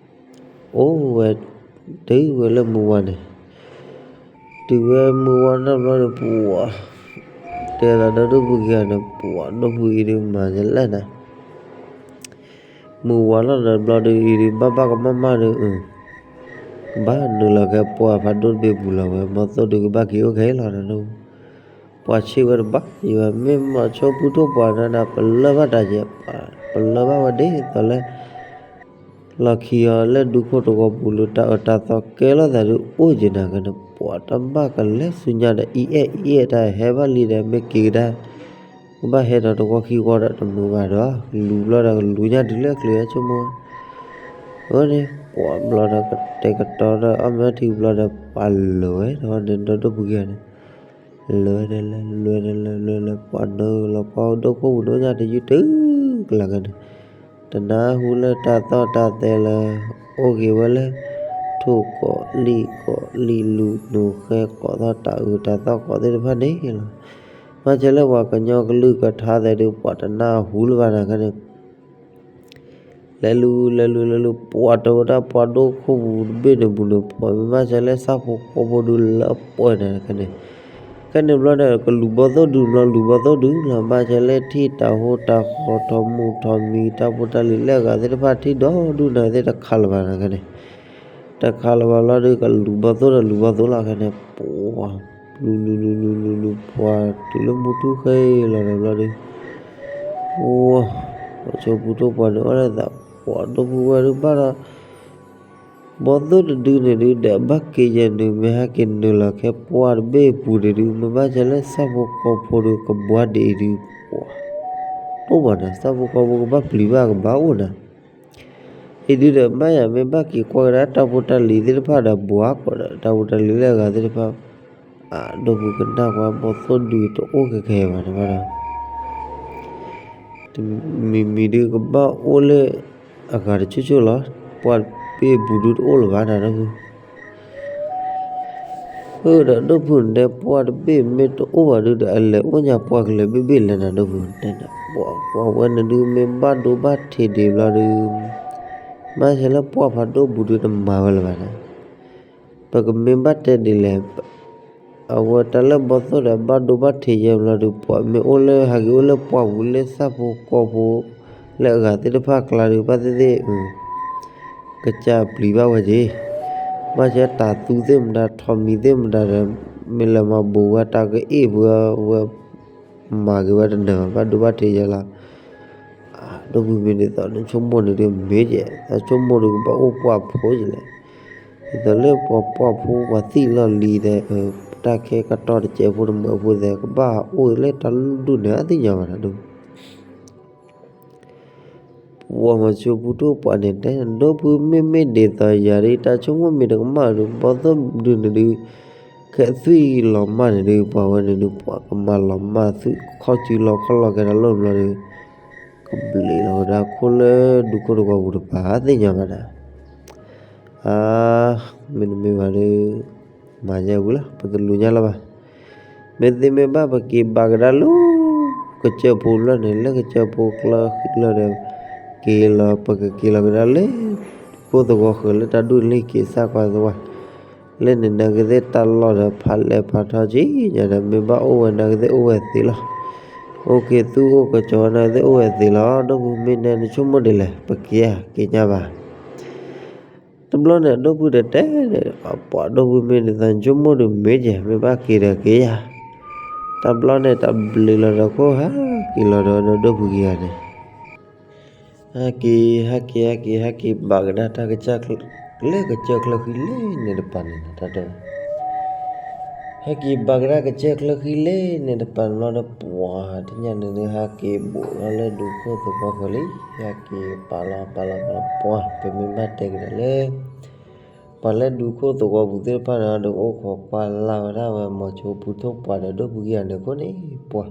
အိၣ်ဝဲ တုၤဝဲလၢမုၢ်ဝါန့ၣ် တုၤဝဲမုၢ်ဝါနီတဘျီန့ၣ် ပှၤ တဲသးဒီးဒိၣ်ဖုခံဂၤန့ၣ် ပှၤဒိၣ်ဖုအံၤဒုးမၤယလဲၣ်နၤ မုၢ်ဝါလီၤဒီးတဘျီဒုးအံၤဒုး ဘၣ်ဘၣ်ကမၣ်မၣ်ဒုး ကဘၣ်နုာ်လီၤကဲပှၢ်ဖးဒိၣ်တဘ့ၣ်ပူၤလီၤဝဲ မီၤသိၣ်ဒုးကဘၣ်က့ၤအိၣ်ခဲအံၤလီၤနၤ ပှၤဆ့ၣ်ဝဲတဘၣ်ယံၤဘၣ် မ့ၢ်မီၤစိပူၤထိၣ်ပှၤနၤနၤ ပလၢၢ်ဘၣ်တၢ်ယဲၢ် ပလၢၢ်ဘၣ်ဝဲဒ်သိးလၢ လီၢ်ခံအီၤလၢဒူခိၣ်တဝီပူၤလၢတၢ်အၢတၢ်သီကဲလိာ်သးဒုးအိၣ်က့ၤနၤကဲန့ၣ် ပှၤတဘၣ်ကလဲၤဆူညါဒီး အံၤအဲၣ်အံၤအဲၣ်တၢ်ဟဲဘၣ်လံဒီး မ့ၢ်က့ၤကဒါ ကဘၣ်ဟဲဒီးတဝီခံဝီဒီးတမုာ်ဘၣ်ဒီး လူၤဘျီဒီးကလူၤညါတုၤလၢအချ့အဆိကမိၣ် အဝဲန့ၣ် ပှၤဘျီဒီးကတဲာ်ကတီၤဒီး အီၣ်မ့ၤထံဘျီဒီး ပှၤလဲၤဝဲဒီးန့ၣ် ဒီးဒိၣ်ဖုခံဂၤန့ၣ် လဲၤဝဲဒၣ်လဲၤ လဲၤဝဲဒၣ်လဲၤ လဲၤလဲၤ ပှၤနုာ်လီၤ ပှၤဒိၣ်ခိၣ်ပူၤဒိၣ်ညါတယုၢ်တုၤကလၤကဲန့ၣ် တနၢ်ဟူလၢတၢ်သီၣ်တၢ်သဲလၢ အိၣ်က့ၤဝဲလၢ ထိၣ်ကိးလံၣ်ကိးလံၣ်လူၤနိၤဃဲကိးသီၣ်တၢ်အၢတၢ်သီၣ်ကိးသ့ၣ်တဖၣ်န့ၣ်လီၤ. ဘၣ်ဆၣ်လၢပှၤကညီကလုၢ်ကထါသဲးဒုး ပှၤတနၢ်ဟူလၢၤဘၣ်နၤကဲန့ၣ် လဲၤလူၤ လဲၤလူၤ လဲၤလူၤ ပှၤတဲဝဲဒၣ်ပှၤဒိၣ်ခိၣ်ပူၤတဘ့ၣ်န့ၣ်ပူၤန့ၣ် ပှၤမ့ၢ်ဘၣ်ဆၣ်လၢဆၣ်ဖိကီၢ်ဖိဒုးလၢပှဲၤနၤခဲန့ၣ်, ခဲန့ၣ်ဘျီဒီး ကလူၤဘီၣ်သိၣ်ဒုးဘျီ လူၤဘီၣ်သိၣ်ဒုးလီၤ. ဘၣ်ဆၣ်လၢထံၣ်တၢ်ဟူတၢ်ဃီ ထိးမုၢ်ထိးမံၤ တၢ်ဖိတၢ်လံၤလၢအဂၤသ့ၣ်တဖၣ် ထံၣ်ဒီဒူၣ်နၤသ့ၣ်တခးလၢၤဘၣ်နၤခဲန့ၣ်, တခးလၢၤဘၣ်ဘျီဒီး ကလူၤဘီၣ်သိၣ်ဒီးလူၤဘီၣ်သိၣ်လီၤခဲန့ၣ်, ပှၤ လူၤလူၤလူၤလူၤလူၤလူၤ ပှၤတုၤလၢမူထူၣ်ဃဲလီၤဒီးဘျီဒီး အိၣ် ပှၤဆိပူၤထိၣ်ပှၤန့ၣ်အီၣ်လၢသး ပှၤဒိၣ်ဖုဝဲဒုးဘၣ်ဒီး ဘီၣ်သိၣ်တဒုန့ၣ်ဒုး ဒီးဘၣ်က့ၤယဲၢ်နုာ် မ့ၢ်ဟဲက့ၤနုာ်လီၤခဲပှၢ်တဘ့ၣ်အပူၤန့ၣ်ဒုး မ့ၢ်ဘၣ်ဆၣ်လၢဆၣ်ဖိကီၢ်ဖိဒုးကဘှါဒ်အံၤဒုး ပှၤ တိၢ်ဘၣ်နၤ ဆၣ်ဖိကီၢ်ဖိကဘၣ်ပျံၤဘၣ်ကဘၣ်အိၣ်နၤ အံၤဒုးဒီး ဘၣ်ယၤမ့ၢ်ဘၣ်က့ၤကွၢ်ကဒါတၢ်ဖိတၢ်လံၤသ့ၣ်တဖၣ်ဒီး ဘှါကီးဒီးတၢ်ဖိတၢ်လံၤလၢအဂၤသ့ၣ်တဖၣ် အဒိၣ်ဖုကနၣ်ကွၢ် ဘီၣ်သိၣ်ဒုးတအိၣ်ခဲခဲဘၣ်တဘၣ်ဒီး မံၤမံၤဒုးကဘၣ်အိၣ်လၢ အဂၤတဆိဆိလီၤ. ပှၢ်တဘ့ၣ်အပူၤဒုးတအိၣ်လၢၤဘၣ်နၤဒိၣ်ဖု အၢ ဒီးဒိၣ်ဖုန့ၣ် ပှၢ်တဘ့ၣ်မ့ၢ်တအိၣ်ဘၣ်ဒုးဒီး အလဲၤအိၣ်ညါပှၢ်ကလဲၤဘ့ၣ်ဘ့ၣ်လဲၣ်နၤဒိၣ်ဖု တဲနၤ ပှၤဝဲန့ၣ်ဒုး မ့ၢ်ဘၣ်ဒိဘၣ်ထံးဒံးဘျီဒုး ဘၣ်ဆၣ်လၢပှၢ်ဖးဒိၣ်ပူၤဒုးတမၤဝဲလၢၤဘၣ်နၤ ပကမ့ၢ်ဘၣ်တဲဒ်လဲၣ် အဝဲတၢ်လၢဘီၣ်သိၣ်ဒီး ဘၣ်ဒိဘၣ်ထံးယဲၢ်ဘျီဒုး ပှၤမ့ၢ်အိၣ်လၢ ဟးက့ၤအိၣ်လၢပှၢ်ပူၤလၢဆၣ်ဖိကီၢ်ဖိ လၢအဂၤသ့ၣ်တဖၣ်ကျါဒုး ဘၣ်သ့ၣ်သ့ၣ် ကစၢ်ပျံၤဘၣ်ဝဲက့ၤ ဘၣ်ဆၣ်တၢ်သူသ့ၣ်မတၤ ထိးမံၤသ့ၣ်မတၤဒီး မ့ၢ်လဲၤမၤဘူးဝဲတၢ်ကအ့ၣ်ပှၤဝဲ မၤက့ၤဝဲတနၢၤဘၣ် ဘၣ်ဒိဘၣ်ထံးယဲလီၤ. ဒီပုၢ်မ့ၢ်ဒ်သိး နဆိကမိၣ်န့ၣ်ဒုးမ့ၢ်ကဲ, တၢ်ဆိကမိၣ်ဒုးကဘၣ်အိၣ်ပှၢ်ဖိယဲလဲၣ်. ဒ်သိးလၢပှၤပှၢ်ဖိပှၤသံၣ်လီၢ်လံၤသဲး, တၢ်ခဲကတီၢ်တစဲးဖိတမၢဖိသဲး ကဘၣ်အိၣ်လၢတၢ်လုၢ်ဒိၣ်န့ၣ် အသ့ၣ်ညါဘၣ်ဒီး ပှၤမၤဆိပူၤထိၣ်ပှၤန့ၣ်တဲ ဒီပုၢ်မ့မ့ၢ်ဒ်သိးယၤဒ် တၢ်ဆိကမိၣ်မ့ၢ်တကမၣ်ဒီး ဘီသိၣ်ဒုန့ၣ်ဒုး ခဲသွံၣ်လီၤမၢ်န့ၣ်ဒုး ပှၤဝဲန့ၣ်ဒုး ပှၤကမၤလီၤမၢ်သွံၣ်ခီၣ်စုလီၤခီၣ်လီၤကဲတၢ်လီၢ်ဘျီဒီး ကဘျံးလီၤဝဲဒၣ်ခိၣ်လၢဒူခိၣ်တဝီပူၤတပၤ သ့ၣ်ညါဘၣ်ဒၣ်. အါ, မ့တမ့ၢ်ဘၣ်ဒီး မၤယဲဝံၤလီၤ ပတလူၤညါလၢၤဘၣ်. မ့ၢ်သ့မ့ၢ်ဘၣ် ပက့ၤဘၣ်ကဒါလၢ ကစၢၢ်ဖိလၢန့ၣ် လၢကစၢၢ်ဖိကျၢၢ်ဃံလၢာ်ဒီး က့ၤလီၤ ပကက့ၤလီၤကဒါလၢ ခိၣ်သဝီဃၢၤလၢတၢ်ဒူၣ်လ့ၣ်က့ၤစၢ်ကွၢ်သဝီ လၢန့ၣ် နကသ့ၣ်တၢ်လီၢ်ဒီးဖးလဲၢ်ဖးထီက့ညါဒီး မ့ၢ်ဘၣ်အိၣ်ဝဲနကသ့ၣ်အိၣ်ဝဲသ့လီၤ. အိၣ်က့ၤသူၣ်အိၣ်ကစီၤနကသ့ၣ်အိၣ်ဝဲသ့လီၤ. ဒီပုၢ်မ့ၢ်နဲနဆိကမိၣ်ဒ်လဲၣ် ပက့ၤဧါ က့ၤညါဘၣ်. တဘျီန့ၣ် အဒီပုၢ်တတဲန့ၣ် ပှၤဒီပုၢ်မ့ၢ်ဒ်သိးဆိကမိၣ်ဒုးမ့ၢ်ကဲ မ့ၢ်ဘၣ်က့ၤဒီးက့ၤယၤ. တဘျီန့ၣ် တၢ်ဘျံးလီၤဒီးခိၣ် ဟဲက့ၤလီၤဒီးဒီပုၢ်ခံဂၤန့ၣ် ဟဲက့ၤ ဟဲက့ၤ ဟဲက့ၤ ဟဲက့ၤဘၣ်ကဒါတၢ်ကစၢၢ် လၢကစၢၢ်ချၢဃံလ့ၣ်န့ၣ်တပၤန့ၣ် တၢ်တဲ ဟဲက့ၤဘၣ်ကဒါကစၢၢ်ချၢဃံလ့ၣ်န့ၣ်တပၤန့ၣ်လီၤဒီး ပှၤတညၣ်န့ၣ်ဒုး ဟဲက့ၤဘူးလီၤလၢဒူခိၣ်သဝီဃၢၤလံ. ဟဲက့ၤပာ်လီၤပာ်လီၤပာ်လီၤပှၤ ပမ့ၢ်ဘၣ်တဲကဒါလၢ ပှၤလၢဒူခိၣ်သဝီပူၤသ့ၣ်တဖၣ်န့ၣ်ဒီး အိၣ်ခိးကွၢ်လၢ်ဝဲဒၣ်ဝဲ မၤဆိပူၤထိၣ်ပှၤဒီးဒီပုၢ်ခံဂၤန့ၣ်အဃိန့ၣ် ပှၤ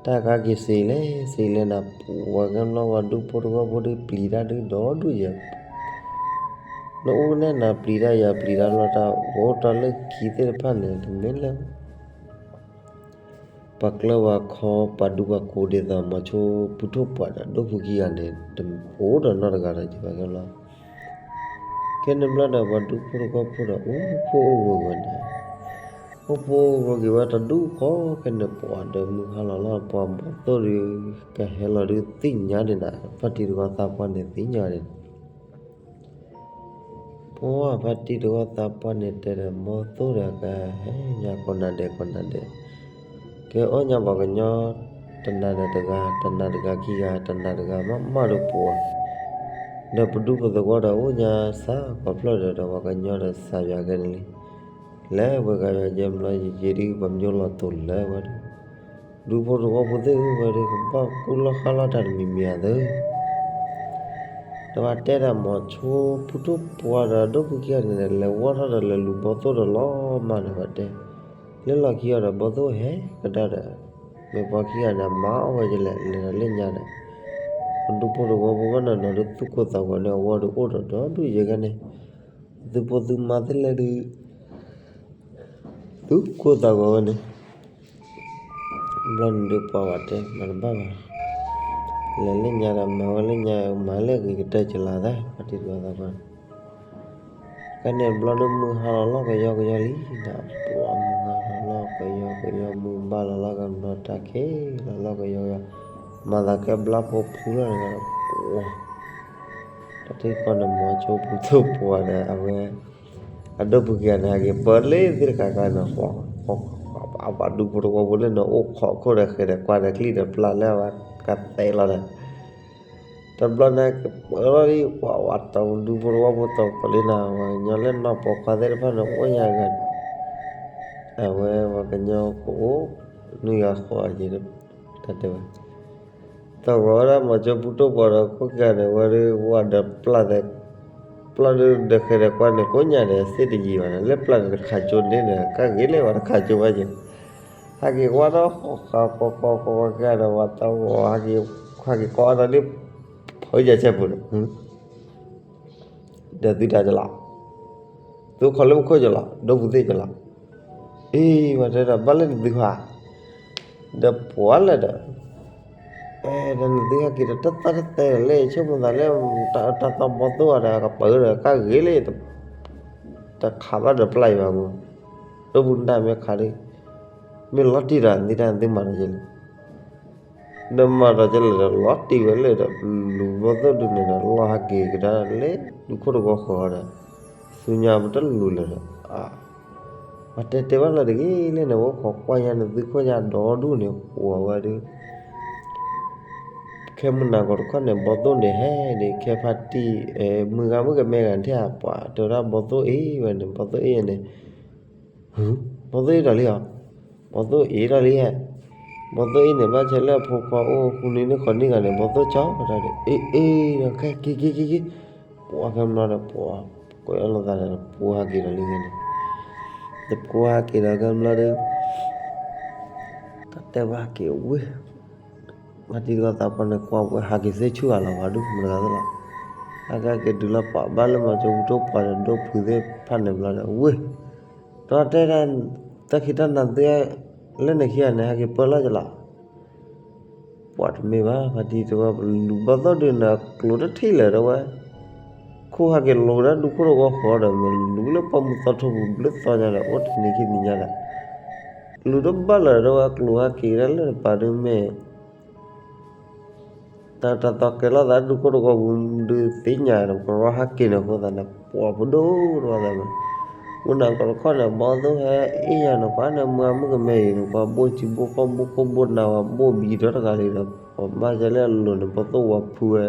တၢ်ကးက့ၤစ့လဲၣ် စ့လဲၣ်နၤ ပှၤကညီပှၤဒူဖိတဝီဖိဒုးပျံၤတၢ်ဒုးဒီဒူၣ်ယဲၢ် နအိၣ်ကနဲၣ်နၤပျံၤတၢ်ယၤပျံၤတၢ်လီၤတၢ် အိၣ်တၢ်လၢခံသ့ၣ်တဖၣ်န့ၣ် တမ့ၢ်လၢ ပှၤကျၢၤပှၤခီပှၤဒူပှၤကိးဒ်သိး မၤဆိပူၤထိၣ်ပှၤဒီးဒီပုၢ်ခံဂၤန့ၣ် တအိၣ်ဒီးနီတဂၤဒီး ယဘၣ်ကလီ ခဲန့ၣ်ဘျီဒီး ပှၤဒူဖိတဝီဖိဒီး အိၣ်ဖိအိၣ်ဂီၤဂီၤန့ၣ် အိၣ်ဖိအိၣ်ဂီၤက့ၤဝဲတဒူၣ်ဃီ ခဲန့ၣ်ပှၤဒီးမုၢ်ဟါလီၤလီၤ ပှၤဘီၣ်သိၣ်ဒုး ကဟဲလီၤဒုးသ့ၣ်ညါဒ်နၤ ဖါတံၢ်တဝီသးပှၢ်န့ၣ်သ့ၣ်ညါဒ်န့ၣ် ပှၤဖါတံၢ်တဝီသးပှၢ်န့ၣ်တဲဒီး ဘီၣ်သိၣ်ဒီးကဟဲညါကိးနၤဒဲးကိးနၤဒဲး ကဲအီၣ်ညါပှၤကညီ တနၤဒီးတဂၤ တနၤတဂၤခံဂၤ တနၤတဂၤမးမးဒီးပှၤ ဒီးပဒူပသဝီဒီးအိၣ်ညါစးပှၤဖျၢၣ်ဒီး ဒီးပှၤကညီဒီးစးယွၤကဲန့ၣ်လံ လဲၤဝဲဂၤယွၤယဲၢ်ဘျီယဲၢ်ယဲၢ်ဒုး ပှၤမၠိလီၤတိာ်လၢဝဲဒီး ဒူဖိသဝီဖိသ့ၣ်ဧၢ ဝဲဒုးကဘၣ်ကူၣ်လီၢ်ဃၣ်လီၢ်တၢ်တမံၤမံၤဧါသၢ ဒီးပှၤတဲဒီး မၤဆိပူၤထိၣ်ပှၤဒီးဒီပုၢ်ခံဂၤန့ၣ်ဒီး လဲၤဝီထီၣ်ဒီးလဲၤလူၤဘီၣ်သိၣ်ဒီးလီၤမၢ်ဒီး ပှၤတဲ လၢလီၢ်ခံအီၤဒီး ဘီၣ်သိၣ်ဟဲကဒါဒီး မ့ၢ်ပှၤခံဂၤန့ၣ် မၤအီၣ်ဝဲယလဲၣ် လဲၤဒီးလၢညါဒီး ပဒူဖိသဝီဖိဘၣ်နီၢ်နီၢ်ဒီး သူၣ်ကိၢ်သးဂီၤန့ၣ် အဝီဒီးအိၣ်ဒီးဒီဒူၣ်ယဲၢ်ဂၤန့ၣ် သုဖိသုမါသ့ၣ်လဲၣ်ဒုး သူၣ်ကိၢ်သးဂီၤဝဲန့ၣ် ဘျီန့ၣ်ဒုးပှၤဝဲတဲ မၤတဘၣ်ဘၣ် လဲၤလၢညါဒီး မၤဝဲလၢညါ မၤလၢအဂ့ၤကတၢၢ်ကလၤသၢ ဖါတံၢ်တဝီသးပှၢ်န့ၣ် ကန့ၣ်ဘျီဒုးမုၢ်ဟါလီၤလီၤကယီကယီလံ ဒီးပှၤမုၢ်ဟါလီၤလီၤကယီကယီ မုၢ်ဘၣ်လီၤလီၤကဒီးတၢ်ခဲလီၤလီၤကယီကယီ မၤသးကဲဘျါဖိဖုလီၤဒီး ပှၤ တၢ်ထံၣ်ကီၢ်န့ၣ် မၤဆိပူၤထိၣ်ပှၤဒီး အဝဲ အဒိၣ်ပူၤခံဂၤန့ၣ် ဟဲက့ၤပၢလၢသ့ၣ်တခါခါန့ၣ် ပှၤ ပှၤဒူဖိတဝီဖိလၢန့ၣ် အိၣ်ခိးခိၣ်ဒီးဃဲၤဒီးကွၢ်ဒီးချံၣ်ဒီးပျၢ်လၢအဝဲကသဲလီၤဒီး တဘျီန့ၣ် ကပၢလီၤဒ် ပှၤဝဲတီဒူဖိတဝီဖိတီၤကီးလံနၤ ပှၤကညီလၢနီၢ်ပိာ်ခွါသ့ၣ်တဖၣ်န့ၣ် အိၣ်ယၤဂၤ အဝဲပှၤကညီကအိၣ် နွံဂၤဃိးဂၤ တၢ်တဲဝဲ သးဝဲဒၣ်မၤဆိပူၤထိၣ်ပှၤဒီးခိၣ်ကၤန့ၣ် ဝဲဒၣ်ဝဲဒီးပျၢ်သဲ ပျၢ်ဒုးဒီးဃဲၤဒီးကွၢ်န့ၣ် ကိးညါဒီး စ့တယံၤဘၣ်န့ၣ် လၢပျၢ်န့ၣ်တခးကၠိန့ၣ်ဒီး ကၢ်ဂ့ၤလၢပှၤတခးကၠိဘၣ်က့ၤ ဟဲက့ၤကွၢ်ဒီးဃီဃာ်ဃီဃီဃီဃီကၢ်ဒီး ပှၤတဝီ ဟဲက့ၤကွၢ်ဒီးဒ် ဖုယၤဆဲပူၤန့ၣ် ဒီးသုတၢ်ကလီၤ သုခီလၢမူခိၣ်ကလီၤ ဒိၣ်ပူၤသ့ၣ်ကလီၤ အံၤ ပှၤတဲဒီး ဘၣ်လၢနသုဟါ ဒီးပှၤလၢာ်ဒီး အဲ ဒီးနသုဟဲက့ၤဒီး တၢ်သၣ်တသဲလၢ ဆိကမိၣ်သးလၢ တၢ်အၢတၢ်သီဘီၣ်သိၣ်အီၤဒီး ကပၢၤဒီး ကၢ်ဂ့ၤလၢ တခးဘၣ်ဒီးပျၢ်အံၤဘၣ်မူ ဒိၣ်ပူၤနတၢ်မ့ၢ်ခးဒီး မ့ၢ်လီၤတံၢ်ဒီး နသုတၢ်သုမၤဒီးယဲၢ်လံ ဒီးမၤဒီးကလဲာ်ဒီး လီၤတံၢ်ဝဲလၢာ်ဒီး လူၤဘီၣ်သိၣ်ဒုးန့ၣ်ဒီး လီၤဟဲက့ၤကဒါလၢ ဒူခိၣ်တဝီဃၢၤဒီး ဆူညါပတလူၤလၢၤဒီး အါ ပှၤတဲတဲဘၣ်လီၤတဂ့ၤလၢန့ၣ် အိၣ်ခိးကွၢ်ညါန့ၣ် သုခိၣ်ညါဒီဒူၣ်န့ၣ် ပှၤဝဲဒုး ခဲမုၢ်နၤကီးတခီန့ၣ် ဘီသိၣ်န့ၣ်ဟဲဒံး ခဲဖါတံၢ် မုၢ်ဂၤမုၣ်ကမဲဂၤန့ၣ် ထဲပှၤတဲဝဲဒၣ် ဘီသိၣ်အ့ၣ်ဝဲန့ၣ် ဘီသိၣ်အ့ၣ်န့ၣ် ဘီသိၣ်အ့ၣ်ဒီးလံဧါ, ဘီသိၣ်အ့ၣ်ဒီးလံဧါ, ဘီသိၣ်အ့ၣ်န့ၣ် ဘၣ်ဆၣ်လၢအဖိခွါအိၣ်ဃုနံၣ်န့ၣ် ဃိးနံၣ်ဂၤန့ၣ် ဘီသိၣ်ကၠီတၢ်ဒီး အ့ၣ်အ့ၣ်ဒီး ခဲက့ၤက့ၤက့ၤက့ၤ, ပှၤခဲမုၢ်နၤဒီး ပှၤကိးအီၤလိာ်သးဒီး တပူၤဟးက့ၤဒီးလံန့ၣ်, တပူၤဟးက့ၤဒီးခဲမုၢ်နၤဒီး တၢ်တဲဘၣ်ဟးက့ၤဝ့ၢ် ဖါတံၢ်တဂီၢ်သးပှၢ်န့ၣ် ကွၢ်ဝဲဟးက့ၤသ့ဆူၣ်ဂၤလီၤ ပှၤဒူၣ်မတၤဂၤသ့လီၤ, ဟဲက့ၤက့ၤတုၤလီၤပှၤဘၣ်လၢမၤဆိဖူထိၣ်ပှၤဒီး ဒိၣ်ဖုသ့ၣ်တဖၣ်န့ၣ်ဘျီဒီး ဝ့ၢ် ဒီးတဲဒၣ် တၢ်ခံးတၢ်နၤသု လၢန့ၣ်ခံဂၤန့ၣ် ဟဲက့ၤပၢလီၤကလီၤ ပှၤတမ့ၢ်ဘၣ် ဖါတံၢ်တဂီၢ် ပလူၤဘီသိၣ်ဒုးနၤ ကျိၤတထံၣ်လၢၤဒီးဝဲ, ခိၣ်ဟဲက့ၤလိာ်ဒၣ်ဒူခိၣ်တဂီၢ်ဃီဒီး မ့ၢ်လူၤလၢပှၢ်မုၢ်သီထိပူၤဘျုးသီညါဒီး အိၣ်တနံၤခံနံၤညါဒီး လူၤတဘၣ်လၢၤဒီးဝဲ ကျိၤဟဲက့ၤဒၣ်လၢတပၤဒုးမ့ၢ် တၢ်တၢ်သီကဲလီၤသးဒူခိၣ်တဂီၢ်ပူၤ ဒုးသ့ၣ်ညါဒီး ကရီဟဲက့ၤန့ၣ်အဃိသတးန့ၣ် ပှၤဖိဒိၣ်တဂီၢ်သးမး, မုၢ်နၤကီးတခီန့ၣ် ဘီသိၣ်ဟဲအ့ၣ်ယၤန့ၣ် ပှၤန့ၣ်မုၢ်ဂၤမုၣ်ကမဲအံၤန့ၣ် ပှၤဘိၣ်စံဘိၣ်ခီၣ်ဘိၣ်ခိၣ်ဘိၣ်နၤ ပှၤဘိၣ်ဘံဒီတဂၤလံဒီး ပှၤဘၣ်စၢၤလၢအလိၤန့ၣ် ဘီသိၣ်ဝၤဖုဝဲ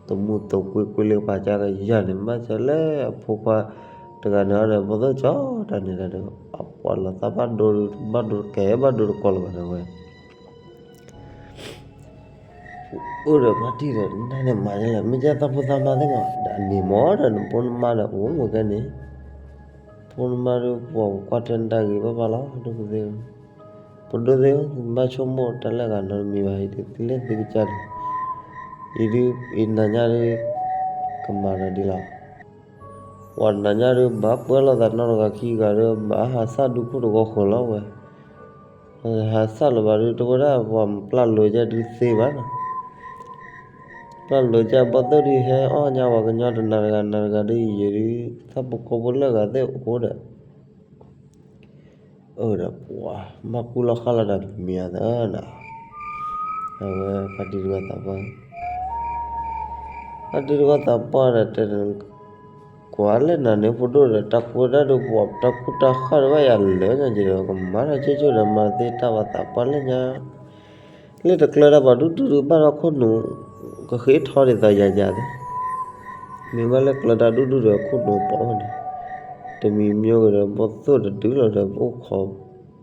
တမူတကွ့ကွ့လၢပှၤကါကယၤန့ၣ် ဘၣ်စၢၤလၢအဖိခွါတဂၤန့ၣ်ဒီး ဘီသိၣ်ကၠီတၢ်န့ၣ်ဒီး အပှၤလီၤသးဘၣ်ဒိ ဘၣ်ဒိကဲဘၣ်ဒိတကိးလၢၤဘၣ်ဒီးဝဲ အိၣ်ဒီးဖါတံၢ်ဒီး နန့ၣ်မၤလဲၣ် မ့ၢ်ကဲသးဖိသးမါသ့ၣ်မး ဒီးအန့ၣ်မ့ၢ်ဒီးနဖိနမါဒီး အိၣ်မ့ၢ်ကဲန့ၣ် ဖိနမါဒီး ပှၤကွၢ်ထွဲနတၢ်ဂ့ၤဘၣ်ဘၣ်လီၤ ဒိၣ်ပူၤသ့ၣ်ဧၢ, ပဒိၣ်သ့ၣ်ဧၢ ဘၣ်ဆိကမိၣ်တၢ်လၢဂၤနီတမံၤဘၣ် အံၤဒုး သုလဲၣ်သုကစၢ်န့ၣ်, အံၤဒုး အံၤနၤညါဒီး ကမၤဒီးဒ်လီၤ, ပှၤနၤညါဒီး ဘၣ်ပၢလီၤသးနီတဂၤခံဂၤဒီး ဘၣ်ဟးဆၣ်ဒူခိၣ်တဂီၢ်ဃီလီၤဝဲ ဟးဆၣ်လၢၤဘၣ်ဒုး တဝဲဒၣ်ပှၤပျၢ်လိာ်ကၢ်ဒုးသ့ဘၣ်နီၤ, ပျၢ်လိာ်ကၢ်ဘီသိၣ်ဒုးဟဲအီၣ်ညါပှၤကညီတနၤတဂၤနၤတဂၤဒုးအံၤဒုး သးပကိးဖိလၢအဂၤသ့ၣ်အိၣ်ဒီး အၢဒီးပှၤ ဘၣ်ကူၣ်လီၤဃၣ်လီၤဒီးမံၤအသးနီၤ, အဝဲဖါတံၢ်တဂီၢ်သးပှၢ် ဖါတံၢ်တဂီၢ်သးပှၢ်ဒီးတဲ ကွၢ်လၢနၤန့ၣ် ဖိဒိၣ်ဒီး တၢ်ကူၣ်တၢ်ဒိၣ်ပှၤ တၢ်ကူၣ်တၢ်ဃၣ်တဘၣ်ယၤလၢညါက့ၤဒီး ကမၤတၢ်ဆိဆိဒီး မၤသ့တၢ်ဘၣ်သးပှၢ်လၢညါ, လၢတကျၢၤတၢ်ပှၤဒူဒူဒုး ဘၣ်ထီၣ်ခိၣ်နူာ် ကဃ့ထီဒ်သိးယၤယၤသ့, မ့ၢ်ဘၣ်လၢကျၢၤတၢ်ဒူဒူဒီး ခိၣ်နူာ်ပိာ်ဝဲန့ၣ်, တမံၤမံၤကဒီး ဘီသိၣ်တဒုလီၤဒီး ပအိၣ်ခိး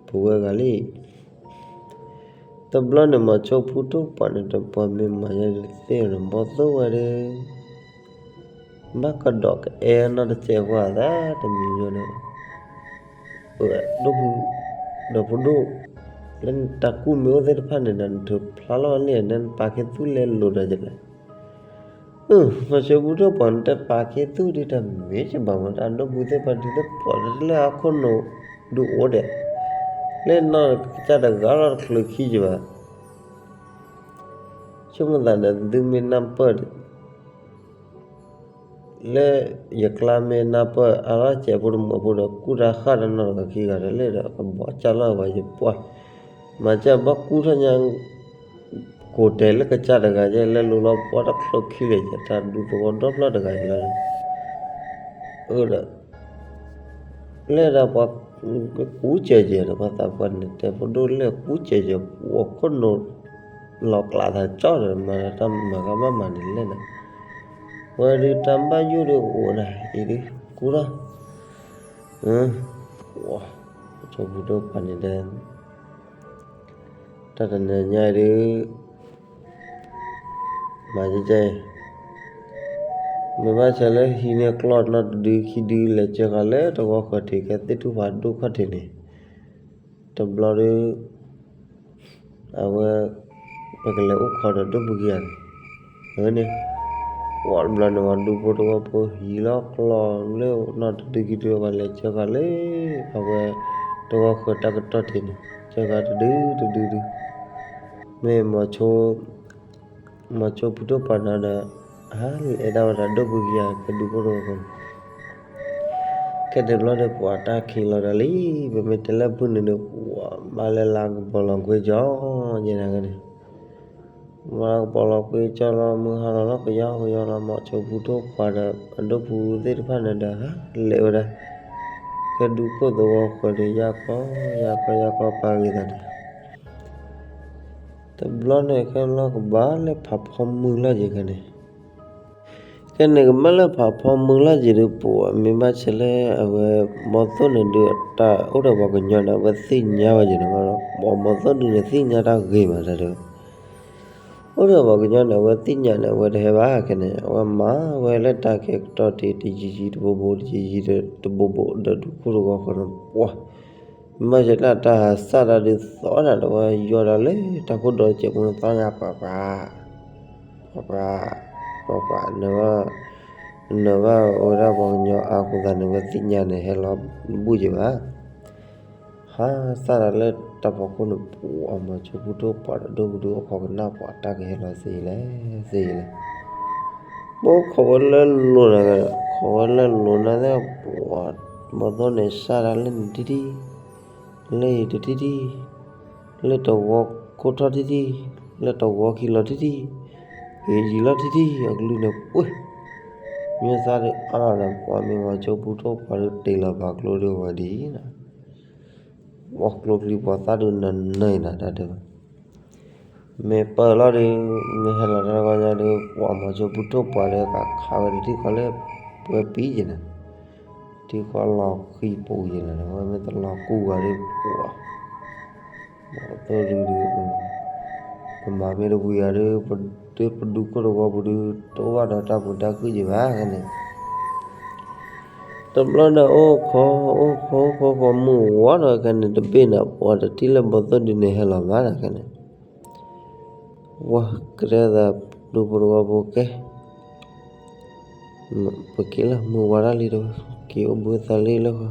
ပဝဲဂၤလံ တဘျီန့ၣ် မၤဆိဖူထိၣ်ပှၤန့ၣ်ဒီး ပှၤမ့ၢ်မၤယဲသ့ၣ်ဒီး ဘီသိၣ်ဝဲဒီး ဘၣ်ကဒီးကအဲၣ်နီတစဲးပှၤသးတမံၤယိန့ၣ်, ဒိၣ်ဖု ဒီးဖိဒိၣ် လၢနတၢ်ကူၣ်မ့ၢ်အိၣ်သ့ၣ်တဖၣ်န့ၣ်ဒီး နထုးဖျါလီၤလံ နပာ်ခ့သူၣ်လဲလိာ်ဒီးယလဲၣ် မၤဆိဖူထိၣ်ပှၤန့ၣ် တပာ်ခ့သူၣ်ဒုးတၢ်မ့ၢ်ကဘၣ်မ့ၢ် တၢ်ဒိၣ်ဖုသ့ၣ်ပှၤဒုးသ့ၣ်ပှၤလၢအခိၣ်နူာ်ဒုးအိၣ်ဒီး လၢနီၢ်ကစၢ်တဂၤလီၤတချုးခံယဘၣ် ဆိကမိၣ်သးဒီး သုမ့ၢ်နၢ်ပၢၢ်ဒီး လၢယကျါမ့ၢ်နၢ်ပၢၢ်အါထီၣ်စဲးဖိတမုာ်ဖိဒီး ကူၣ်တၢ်ဃၣ်တၢ်နီၢ်တဂၤခံဂၤတလဲၣ်ဒီး ကဘီစၢ်လီၤဝဲယပှၢ် မၤစၢ်ဘၣ်ကူၣ်ထီၣ်ညါ ကိးတဲာ်လၢကစၢ်တဂၤယဲ လဲလိာ်လီၤပှီၢ်တၢ်ချၢခံလဲၣ် ယတၢ်ဒူသဝီဒီဖျၢၣ်တဂၤယလီၤ အၢဒီး လဲၤဒၣ်ပှၤ ကူစဲးယဲဒီး ပှၤသးပှၢ်န့ၣ် တဲဖိဒိၣ်လဲၤကူစဲးယဲ ပှၤခိၣ်နူာ်လီၤကျးသးကၠီဒီး မၤတၢ်မၤကဘၣ်မၤန့ၣ်လဲၣ်န့ၣ် ဝဲဒုးတၢ်ဘၣ်ယိၣ်ဒီးအိၣ်ဒၣ်အံၤဒုး ကူထီၣ် ပှၤ ဆိဖူဒိၣ်ပှၤန့ၣ်ဒီး တၢ်တနၤညါအံၤဒုး မၤကဲကဲအံၤ မ့ၢ်ဘၣ်ဆၣ်လၢဟံးန့ၢ်ကျီၢ်နီၢ်တဒုခံဒု လဲၤစၢဃာ်လၢတဝီဃၢၤထံး ကဲသ့ၣ်ထူၣ်ဖးဒိၣ်ခီၣ်ထံးန့ၣ် တဘျီဒီး အဝဲ ပကလဲၤအိၣ်ခိးဒီးဒိၣ်ပူၤကယၤန့ၣ် အဝဲန့ၣ် ဝံၤတဘျီန့ၣ် ပှၤဒူဖိတဝီဖိဟံးလီၤကျီၢ်လၢနီၢ်တဒုခံဒု ပှၤလဲၤစၢဃာ်လၢ အဝဲ တဝီဃၢၤတၢ်ကတီၢ်ထံးန့ၣ် စၢဃာ်တဒုတဒုဒု မ့ၢ် မၤဆိဖူဒိၣ်ပှၤနီၤဒီး ဟးလဲၤဒၣ်ဝဲဒၣ်ဒိၣ်ပူၤကယၤ ကဲဒူဖိတဝီဖိန့ၣ် ခဲန့ၣ်ဘျီဒီး ပှၤတၢ်ခံးလီၤဒီးလံ ပမ့ၢ်တဲလၢပုၢ်န့ၣ်ဒီး ပှၤဘၣ်လၢလါကပီၤလီၤကွံာ်ကီ ယဲဒၣ်ကဲန့ၣ် မၤလၢကပီၤလီၤကွံာ်ကီလီၤ မုၢ်ဟါလီၤလီၤကယီကယီလီၤ မၤဆိဖူဒိၣ်ပှၤဒီး အဒိၣ်ပူၤသ့ၣ်တဖၣ်န့ၣ်ဒီး ဟးလဲၤဝဲဒၣ် က ဒူခိၣ်သဝီဃၢၤဒီး ယၢ်ကီယၢ်ကီယၢ်ကီပာ်ဂ့ၤသးန့ၣ်, တဘျီန့ၣ်ခဲလၢာ်ကဘၣ်လၢဖးဖီမုၢ်လီၤက့ၤခဲန့ၣ်, ခဲန့ၣ်ကဘၣ်လၢဖးဖီမုၢ်လီၤက့ၤဒီး ပှၤမ့ၢ်ဘၣ်ဆဲးလၢအဝဲ ဘီသိၣ်န့ၣ်ဒုး တၢ်အိၣ်ဒီးပှၤကညီန့ၣ် အဝဲသ့ၣ်ညါဝဲက့ၤန့ၣ်, ပှၤဘီသိၣ်ဒုးန့ၣ်သ့ၣ်ညါတၢ်ဂ့ၤမးတၢ်ဒုး အိၣ်ဒီးပှၤကညီန့ၣ် အဝဲသ့ၣ်ညါန့ၣ် အဝဲတဟဲဘၣ်ခဲန့ၣ် အဝဲမၤဝဲလၢတၢ်ကဲကတီၢ်တ့ၢ် တယံာ်ယံာ်တဘိဘိ တယံာ်ယံာ်တဘိဘိ ဒီးဒူခိၣ်တဝီဃၢၤန့ၣ် ပှၤ မ့ၢ်ဘၣ်ဆဲးလၢတၢ်ဟးစၢ်တၢ်ဒုးသီဒၣ်ဒီး ဝဲယီၤဒီးလၢတၢ်ခိၣ်ဒီးစဲးပူၤန့ၣ် သီညါပှၤပှၤ ပှၤပှၤ ပှၤပှၤ နဘၣ် နဘၣ်ဝဲဒၣ်ပှၤကညီအါအဃိသတးန့ၣ် ဝဲသ့ၣ်ညါန့ၣ် ဟဲလီၤတဘူၣ်က့ၤဘၣ် ဟးစၢ်တၢ်လၢတၢ်ဖီခိၣ်န့ၣ် ပှၤမၤဆိဖူထိၣ်ပှၤဒီးဒိၣ်ကဒုအိၣ်ခိးကနၣ်ပှၤတၢ်ကဟဲလီၤသ့လဲၣ် သ့လဲၣ်, ပခိးဝဲလၢလိၤနၤ ခိးဝဲလၢလိၤနၤသ့ၣ် ပှၤ ဘီသိၣ်န့ၣ်စၢ်တၢ်လၢနတထံၣ်ထံၣ်, လၢယတထံၣ်ထံၣ်, လၢတဝီခိၣ်ထီၣ်ထံၣ်ထံၣ်, လၢတဝီခံလီၤထံၣ်ထံၣ်, ကယံာ်လီၤထံၣ်ထံၣ် အကလုၢ်န့ၣ်ပှ့ၤ မ့ၢ်သးဒုးအါလီၤဒီး ပှၤမ့ၢ်မၤဆိဖူထိၣ်ပှၤဒုးတ့ၢ်လီၤပာ်ကျိဒုးဝဲဒ်အံၤနီၤ, ပှၤကျိချံပှၤသၣ်ဒုးနၤနၢၤအံၤနၤ တၢ်တဲဝဲ, မ့ၢ်ပၢၢ်လီၤဒုး မ့ၢ်ဟဲလီၤတၢ်တဂီၢ်ညါဒုး ပှၤမၤဆိဖူထိၣ်ပှၤလၢကခးဝဲတထံၣ်ဃီလၢ ပှဲၤပံၤက့ၤနၤ, ထံၣ်ဃီလီၤဃံပူၤက့ၤနၤ ဝဲမ့ၢ်တလီၤကူၣ်ဂၤဒုး ပှၤ ဘီသိၣ်ဒုးဒုး ပမၤမ့ၢ်တဝံၤဂၤဒုး ပဒုးပဒူခိၣ်တဝီပူၤဒုး တအိၣ်ဘၣ်ဒီးတၢ်ပူၤတၢ်ကုၢ်က့ၤဘၣ်ခဲန့ၣ်, တဘျီန့ၣ်အိၣ်ခိး အိၣ်ခိး အိၣ်ခိး မုၢ်ဝါဒီးခဲန့ၣ် တဘ့ၣ်န့ၣ် ပှၤတထံၣ်လၢဘီသိၣ်ဒုးန့ၣ်ဟဲလီၤမးဒီးခဲန့ၣ်, ဝဲကတဲသးဒူဖိတဝီဖိကဲ ပက့ၤလၢမုၢ်ဝါတၢ်လံတဝဲ က့ၤအိၣ်ဘှံးသးလံလၢဃီ,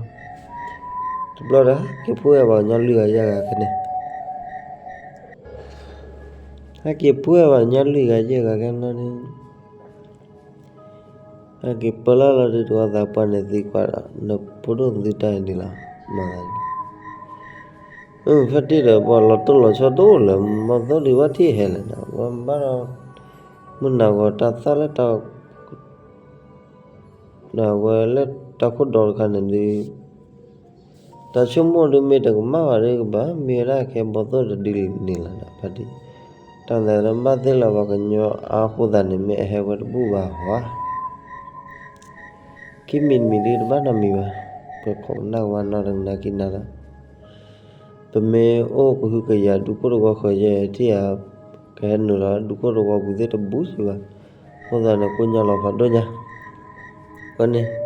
တဘျီဒီး က့ၤဖှူဝဲပှၤကညီလွံၢ်ဂၤယဲၢ်ဂၤခဲန့ၣ်, ဟဲက့ၤဖှူဝဲပှၤကညီလွံၢ်ဂၤယဲၢ်ဂၤခဲန့ၣ် ဟဲက့ၤပၢလီၤလီၤဒုး တဝီသးပှၢ်န့ၣ်သံကွၢ်ဒီး နဖိဒိၣ်သုတၢ်အံၤဒ်လဲၣ်, မၤသးဒ်လဲၣ်, ဖဲတ့ၢ်ဒီးပှၤလီၤတိၢ်လီၤဆီတအိၣ်လၢၤ ဘီသိၣ်ဒုးဘၣ်ထံၣ်ဟဲလဲၣ်နီၤ ဝဲဘၣ်ဒီး မုၢ်နၤဂီၤတၢ်သၣ်လၢတၢ် ဒီးအဝဲလၢတၢ်ခိၣ်ဒီတခါန့ၣ်ဒုး တၢ်ဆိကမိၣ်ဒုးမ့ၢ်တကမၣ်ဘၣ်ဒုး ကဘၣ်မ့ၢ်ဝဲဒၣ်ကဲဘီသိၣ်တဒုန့ၣ်လီၤဒီး ဖါတံၢ်, တၢ်သးလၢဘၣ်သ့ၣ်လၢပှၤကညီအါအဃိသတးန့ၣ် မ့ၢ်အဟဲဝဲတဘူၣ်ဘၣ်ဟီဧါ, ခံမံၤတမံၤဒုးတဘၣ်နီတမံၤဘၣ်, ပခိးကနၣ်ကဘၣ်နီတကနၣ်ခံနၤလီၤ ပမ့ၢ်အိၣ်ကဟုကယာ်ဒူခိၣ်တဝီဃၢၤယဲၢ်ထံၣ်ဧါ, ကဟဲနုာ်လီၤဒူခိၣ်တဝီပူၤသ့ၣ်တဘူၣ်စ့ၢ်ဘၣ်, အဃိသတးန့ၣ် ကိညါလီၤဖးဒိၣ်ညါ, အဃိန့ၣ်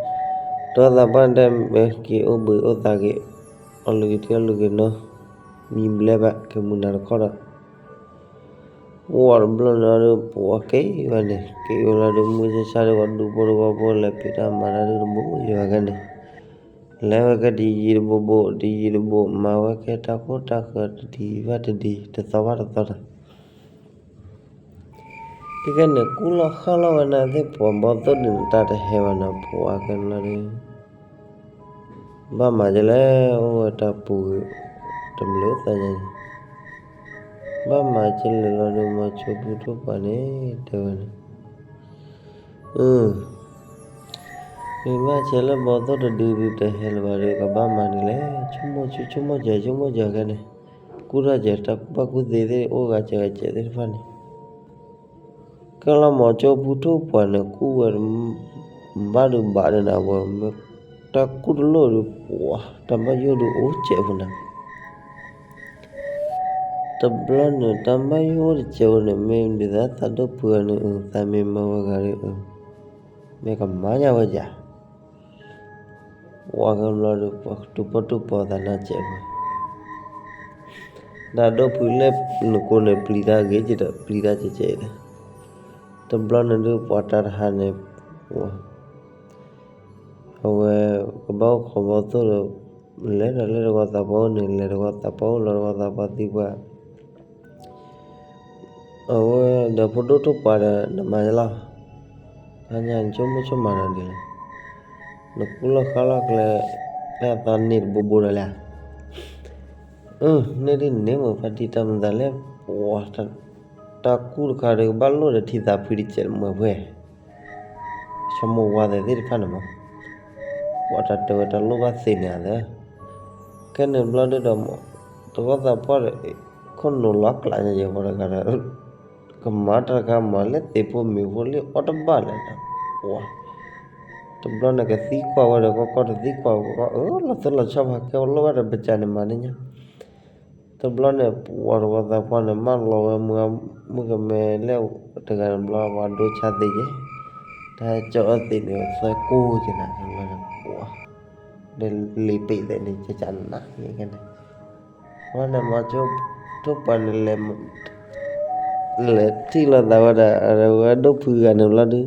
တဝီသးပှၢ်တဲမ့ၢ်က့ၤအိၣ်ဘှံးအိၣ်သးက့ၤ, အီၣ်လုၢ်က့ၤထံအီၣ်လုၢ်က့ၤနီၤ, မံဘျဲဘၣ် ကမူနၤတခီဒီး ပှၤတဘျီန့ၣ်ဒီး ပှၤက့ၤဝဲန့ၣ် က့ၤဝဲလီၤဒုး မုၢ်ဆါဆါဒီး ပှၤဒူဖိတဝီဖိလဲၤဖံးတၢ်မၤတၢ်ဒုးတဘူၣ်ယဲၢ်ဂၤခဲန့ၣ်, လဲၤဝဲကဲတယံာ်တဘိဘိ တယံာ်တဘိ မၤဝဲကဲတၢ်ခိၣ်တၢ်ဃၢၤတဒံးဘၣ်တဒံး တသီဘၣ်တသီဒီး ခဲကနံၣ် ကူၣ်လီၤဃၣ်လီၤဝဲန့ၣ်သ့ၣ် ပှၤဘီသိၣ်ဒုးန့ၣ် တၢ်တဟဲဘၣ်န့ၣ် ပှၤကဲလီၤဒုး ဘၣ်မၤကလဲၣ် အိၣ်ဝဲတၢ်ပူၤ တဘျုးသးညါန့ၣ် ဘၣ်မၤကလဲၣ်လီၤဒုး မၤဆိဖူထိၣ်ပှၤန့ၣ် တဲဝဲန့ၣ် မ့ၢ်ဘၣ်ဆဲးလၢဘီသိၣ်တဒုဒုးတဟဲလၢၤဘၣ်ဒီး ကဘၣ်မၤဒ်လဲၣ် ဆိကမိၣ်ဆိကမိၣ်ကဲ ဆိကမိၣ်ကဲခဲန့ၣ် ကူၣ်ထီၣ်ကဲ တၢ်ကူၣ်ဘၣ်ကူၣ်သ့သ့ၣ် အိၣ်ဂၤစဲးဂၤစဲးသ့ၣ်တဖၣ်န့ၣ် ကဲလီၤမၤဆိဖူထိၣ်ပှၤန့ၣ် ကူၣ်ဝဲ ဘၣ်ဒုးဘၣ်ဒုးနၤဝဲ တၢ်ကူၣ်တလိၣ်ဒုးပှၤ တၢ်ဘၣ်ယိၣ်ဒုးအိၣ်စဲးဖိနၤ တဘျီန့ၣ် တၢ်ဘၣ်ယိၣ်တစဲးဖိန့ၣ် မ့ၢ်ဒုးသးသးဒိၣ်ဖုးန့ၣ် သးမ့ၢ်မၢဝဲဂၤဒီး မ့ၢ်ကမၤညါဝဲယၤ ပှၤကဘျီဒီး ပှၤတူၢ်ပီတူၢ်ပီသးနၢ်စဲးဖိ တၢ်ဒိၣ်ဖုးလၢနကိးန့ၣ် ပျံၤတၢ်ဂ့ၤကဒီး ပျံၤတၢ်ကဲကဲဒီး တဘျီန့ၣ်ဒုး ပှၤတၢ်တဟါန့ၣ် အဝဲ ကဘၣ်အိၣ်ခိးဘီသိၣ်ဒီး လဲၤဒီးလၢတဝီသးပှၢ်အိၣ်န့ၣ် လဲၤတဝီသးပှၢ်အိၣ်လီၤတဝီသးပှၢ်သံပှၢ် အဝဲဒီးဖိဒိၣ်ထိၣ်ပှၤဒီး နမၤလီၤ ဟါညါနဆိကမိၣ်ဆိကမးဒီးဒ်လဲၣ် နကူၣ်လီၤဃါလီၤကျဲ လၢအသီန့ၣ်တဘိဘိဒီးလဲၣ် န့ၢ်ဒ်န့ၣ်မ့ၢ်ဖါတံၢ်တၢ်မုာ်သးလဲၣ် ပှၤ တၢ်ကူၣ်တခါဒီးကဘၣ်လိၣ်ဒီးထံသးဖှံတစဲးတမှဲးဖှဲ ဆိကမိၣ်ဝါသးသ့ၣ်တဖၣ်န့ၣ်မး ပှၤတၢ်တဲဝဲတၢ်လိၣ်ဘၣ်သ့န့ၣ်ဧါသၢ, ခဲန့ၣ်ဘျီဒုဒီး တဝီသးပှၢ်ဒီး ခိၣ်နူာ်လီၤကျးညါယဲပှၤတဂၤဒီး ကမၤတၢ်တခါမၤလၢသ့ၣ်ဖိမံၤဖိလၢအီၣ်တဘၣ်လဲၣ်, ပှၤ တဘျီန့ၣ်ကသံကွၢ်ဝဲဒီး ကီကီတသံကွၢ်ဝဲကီကီ, အၢ လီၤသၢလီၤဆီဖးကဲဝဲလိၣ်ဘၣ်ဒီး ပကန့ၣ်မၤန့ၢ်ညါ တဘျီန့ၣ် ပှၤတဝီသးပှၢ်န့ၣ် မၢလီၤဝဲမုၢ်ကမဲလၢတဂၤန့ၣ်ဘျီ ပှၤဒိဆါသ့ယဲ, တၢ်ကၠီအီၣ်သ့န့ၣ် သၢကိၢ်က့ၤနၤ တဘျီန့ၣ် ပှၤ ဒီးလံာ်ပ့ၤသဲးန့ၣ် ကကနးန့ၣ်ခဲန့ၣ်, ဝဲန့ၣ်မၤဆိထိၣ်ပှၤန့ၣ် လဲၤထံၣ်လိာ်သးဝဲဒၣ် အဝဲဒိၣ်ဖုဂၤန့ၣ်ဘျီဒု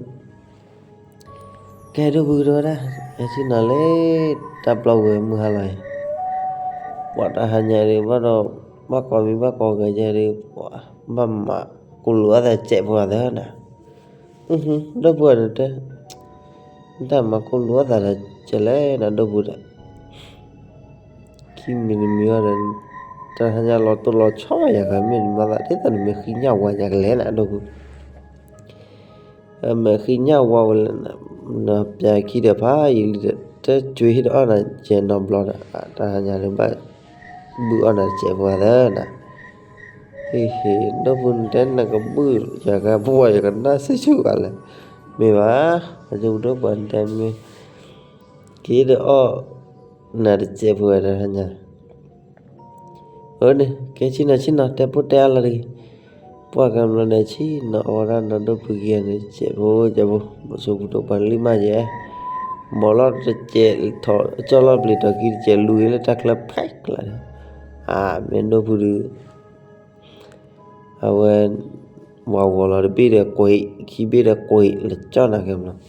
ကဲဒိၣ်ဖုကတဝဲဒၣ်, ဟဲဆ့ၣ်နီၤလၢ တၢ်ပျီဝဲမုၢ်ဟါလီၤအံၤ, ပှၤတဟါညါဒုး ဘၣ်ဒီး ဘၣ်ကိးမံၤဘၣ်ကိးဂၤယဲဒုး ပှၤ ဘၣ်မၤကိၢ်လူၤအီၣ်သးစဲးဖိအသးနၤ, ဒိၣ်ဖုန့ၣ်တဲ တၢ်မၤကိၢ်လူၤအီၣ်သးဒီးကလဲၣ်နၤ ဒိၣ်ဖုဒီး ခံမံၤတမံၤအီၤဒီး တဟါညါလီၤတိၢ်လီၤဆီယၤဂၤ မ့ၢ်နမၤသးဒ်သိးနမ့ၢ်ဃံညၣ်ဝါညါကလဲၣ်နၤ ဒိၣ်ဖု, မ့ၢ်ဃံညၣ်ဝါဝဲလဲၣ်, နပျးခံဒီးဖးယံာ်လံဒီး တကွ့ဟ့ၣ်ဒီးအီၣ်နၤယဲနီတဘျီဒီး တဟါညါလၢဘၣ် ဘုၣ်အီၣ်နၤတစဲးဖိအသးနၤ, ဟ့ၣ်ဟ့ၣ် ဒိၣ်ဖုနတဲနကဘုၣ်ယၤဂၤ ပှၤယကနၣ်စ့ၢ်ဆူၣ်ဂၤလဲၣ်, မ့ၢ်ဘၣ် ပှၤဒိၣ်ဖုဒိၣ်ပှၤနတဲမ့ၢ် က့ၤဒီးအီၣ်နၤတစဲးဖိဝဲတဟါညါ, အန့ၣ် ကဲဆ့ၣ်နီၤဆ့ၣ်နီၤ တဲဖိတဲအါလီၤတဂ့ၤ, ပှၤကမျီန့ၣ် ဆ့ၣ်နီၤအီၣ်ဝဲဒၣ်နီၢ်ဒိၣ်ဖုက့ၤန့ၣ် တစဲးဖိတစဲးဖိ, မၤဆိပူၤဒိၣ်ပှၤလံၢ်မးယဲ, ဘီလီၤတစဲး ထီၣ်ကၠီၣ်လီၤပျံၤထီၣ်ခံတစဲး လူၤဂ့ၤလၢတၢ်ချၢဖဲကျါဒီး, အါ မ့ၢ်ဒိၣ်ဖုဒုး အဝဲ ဝၤဝီၤလီၤတဘ့ၣ်ဒီးကွံာ် ခံဘ့ၣ်ဒီးကွံာ် လၢကၠီၣ်နၤကဲဘျီ,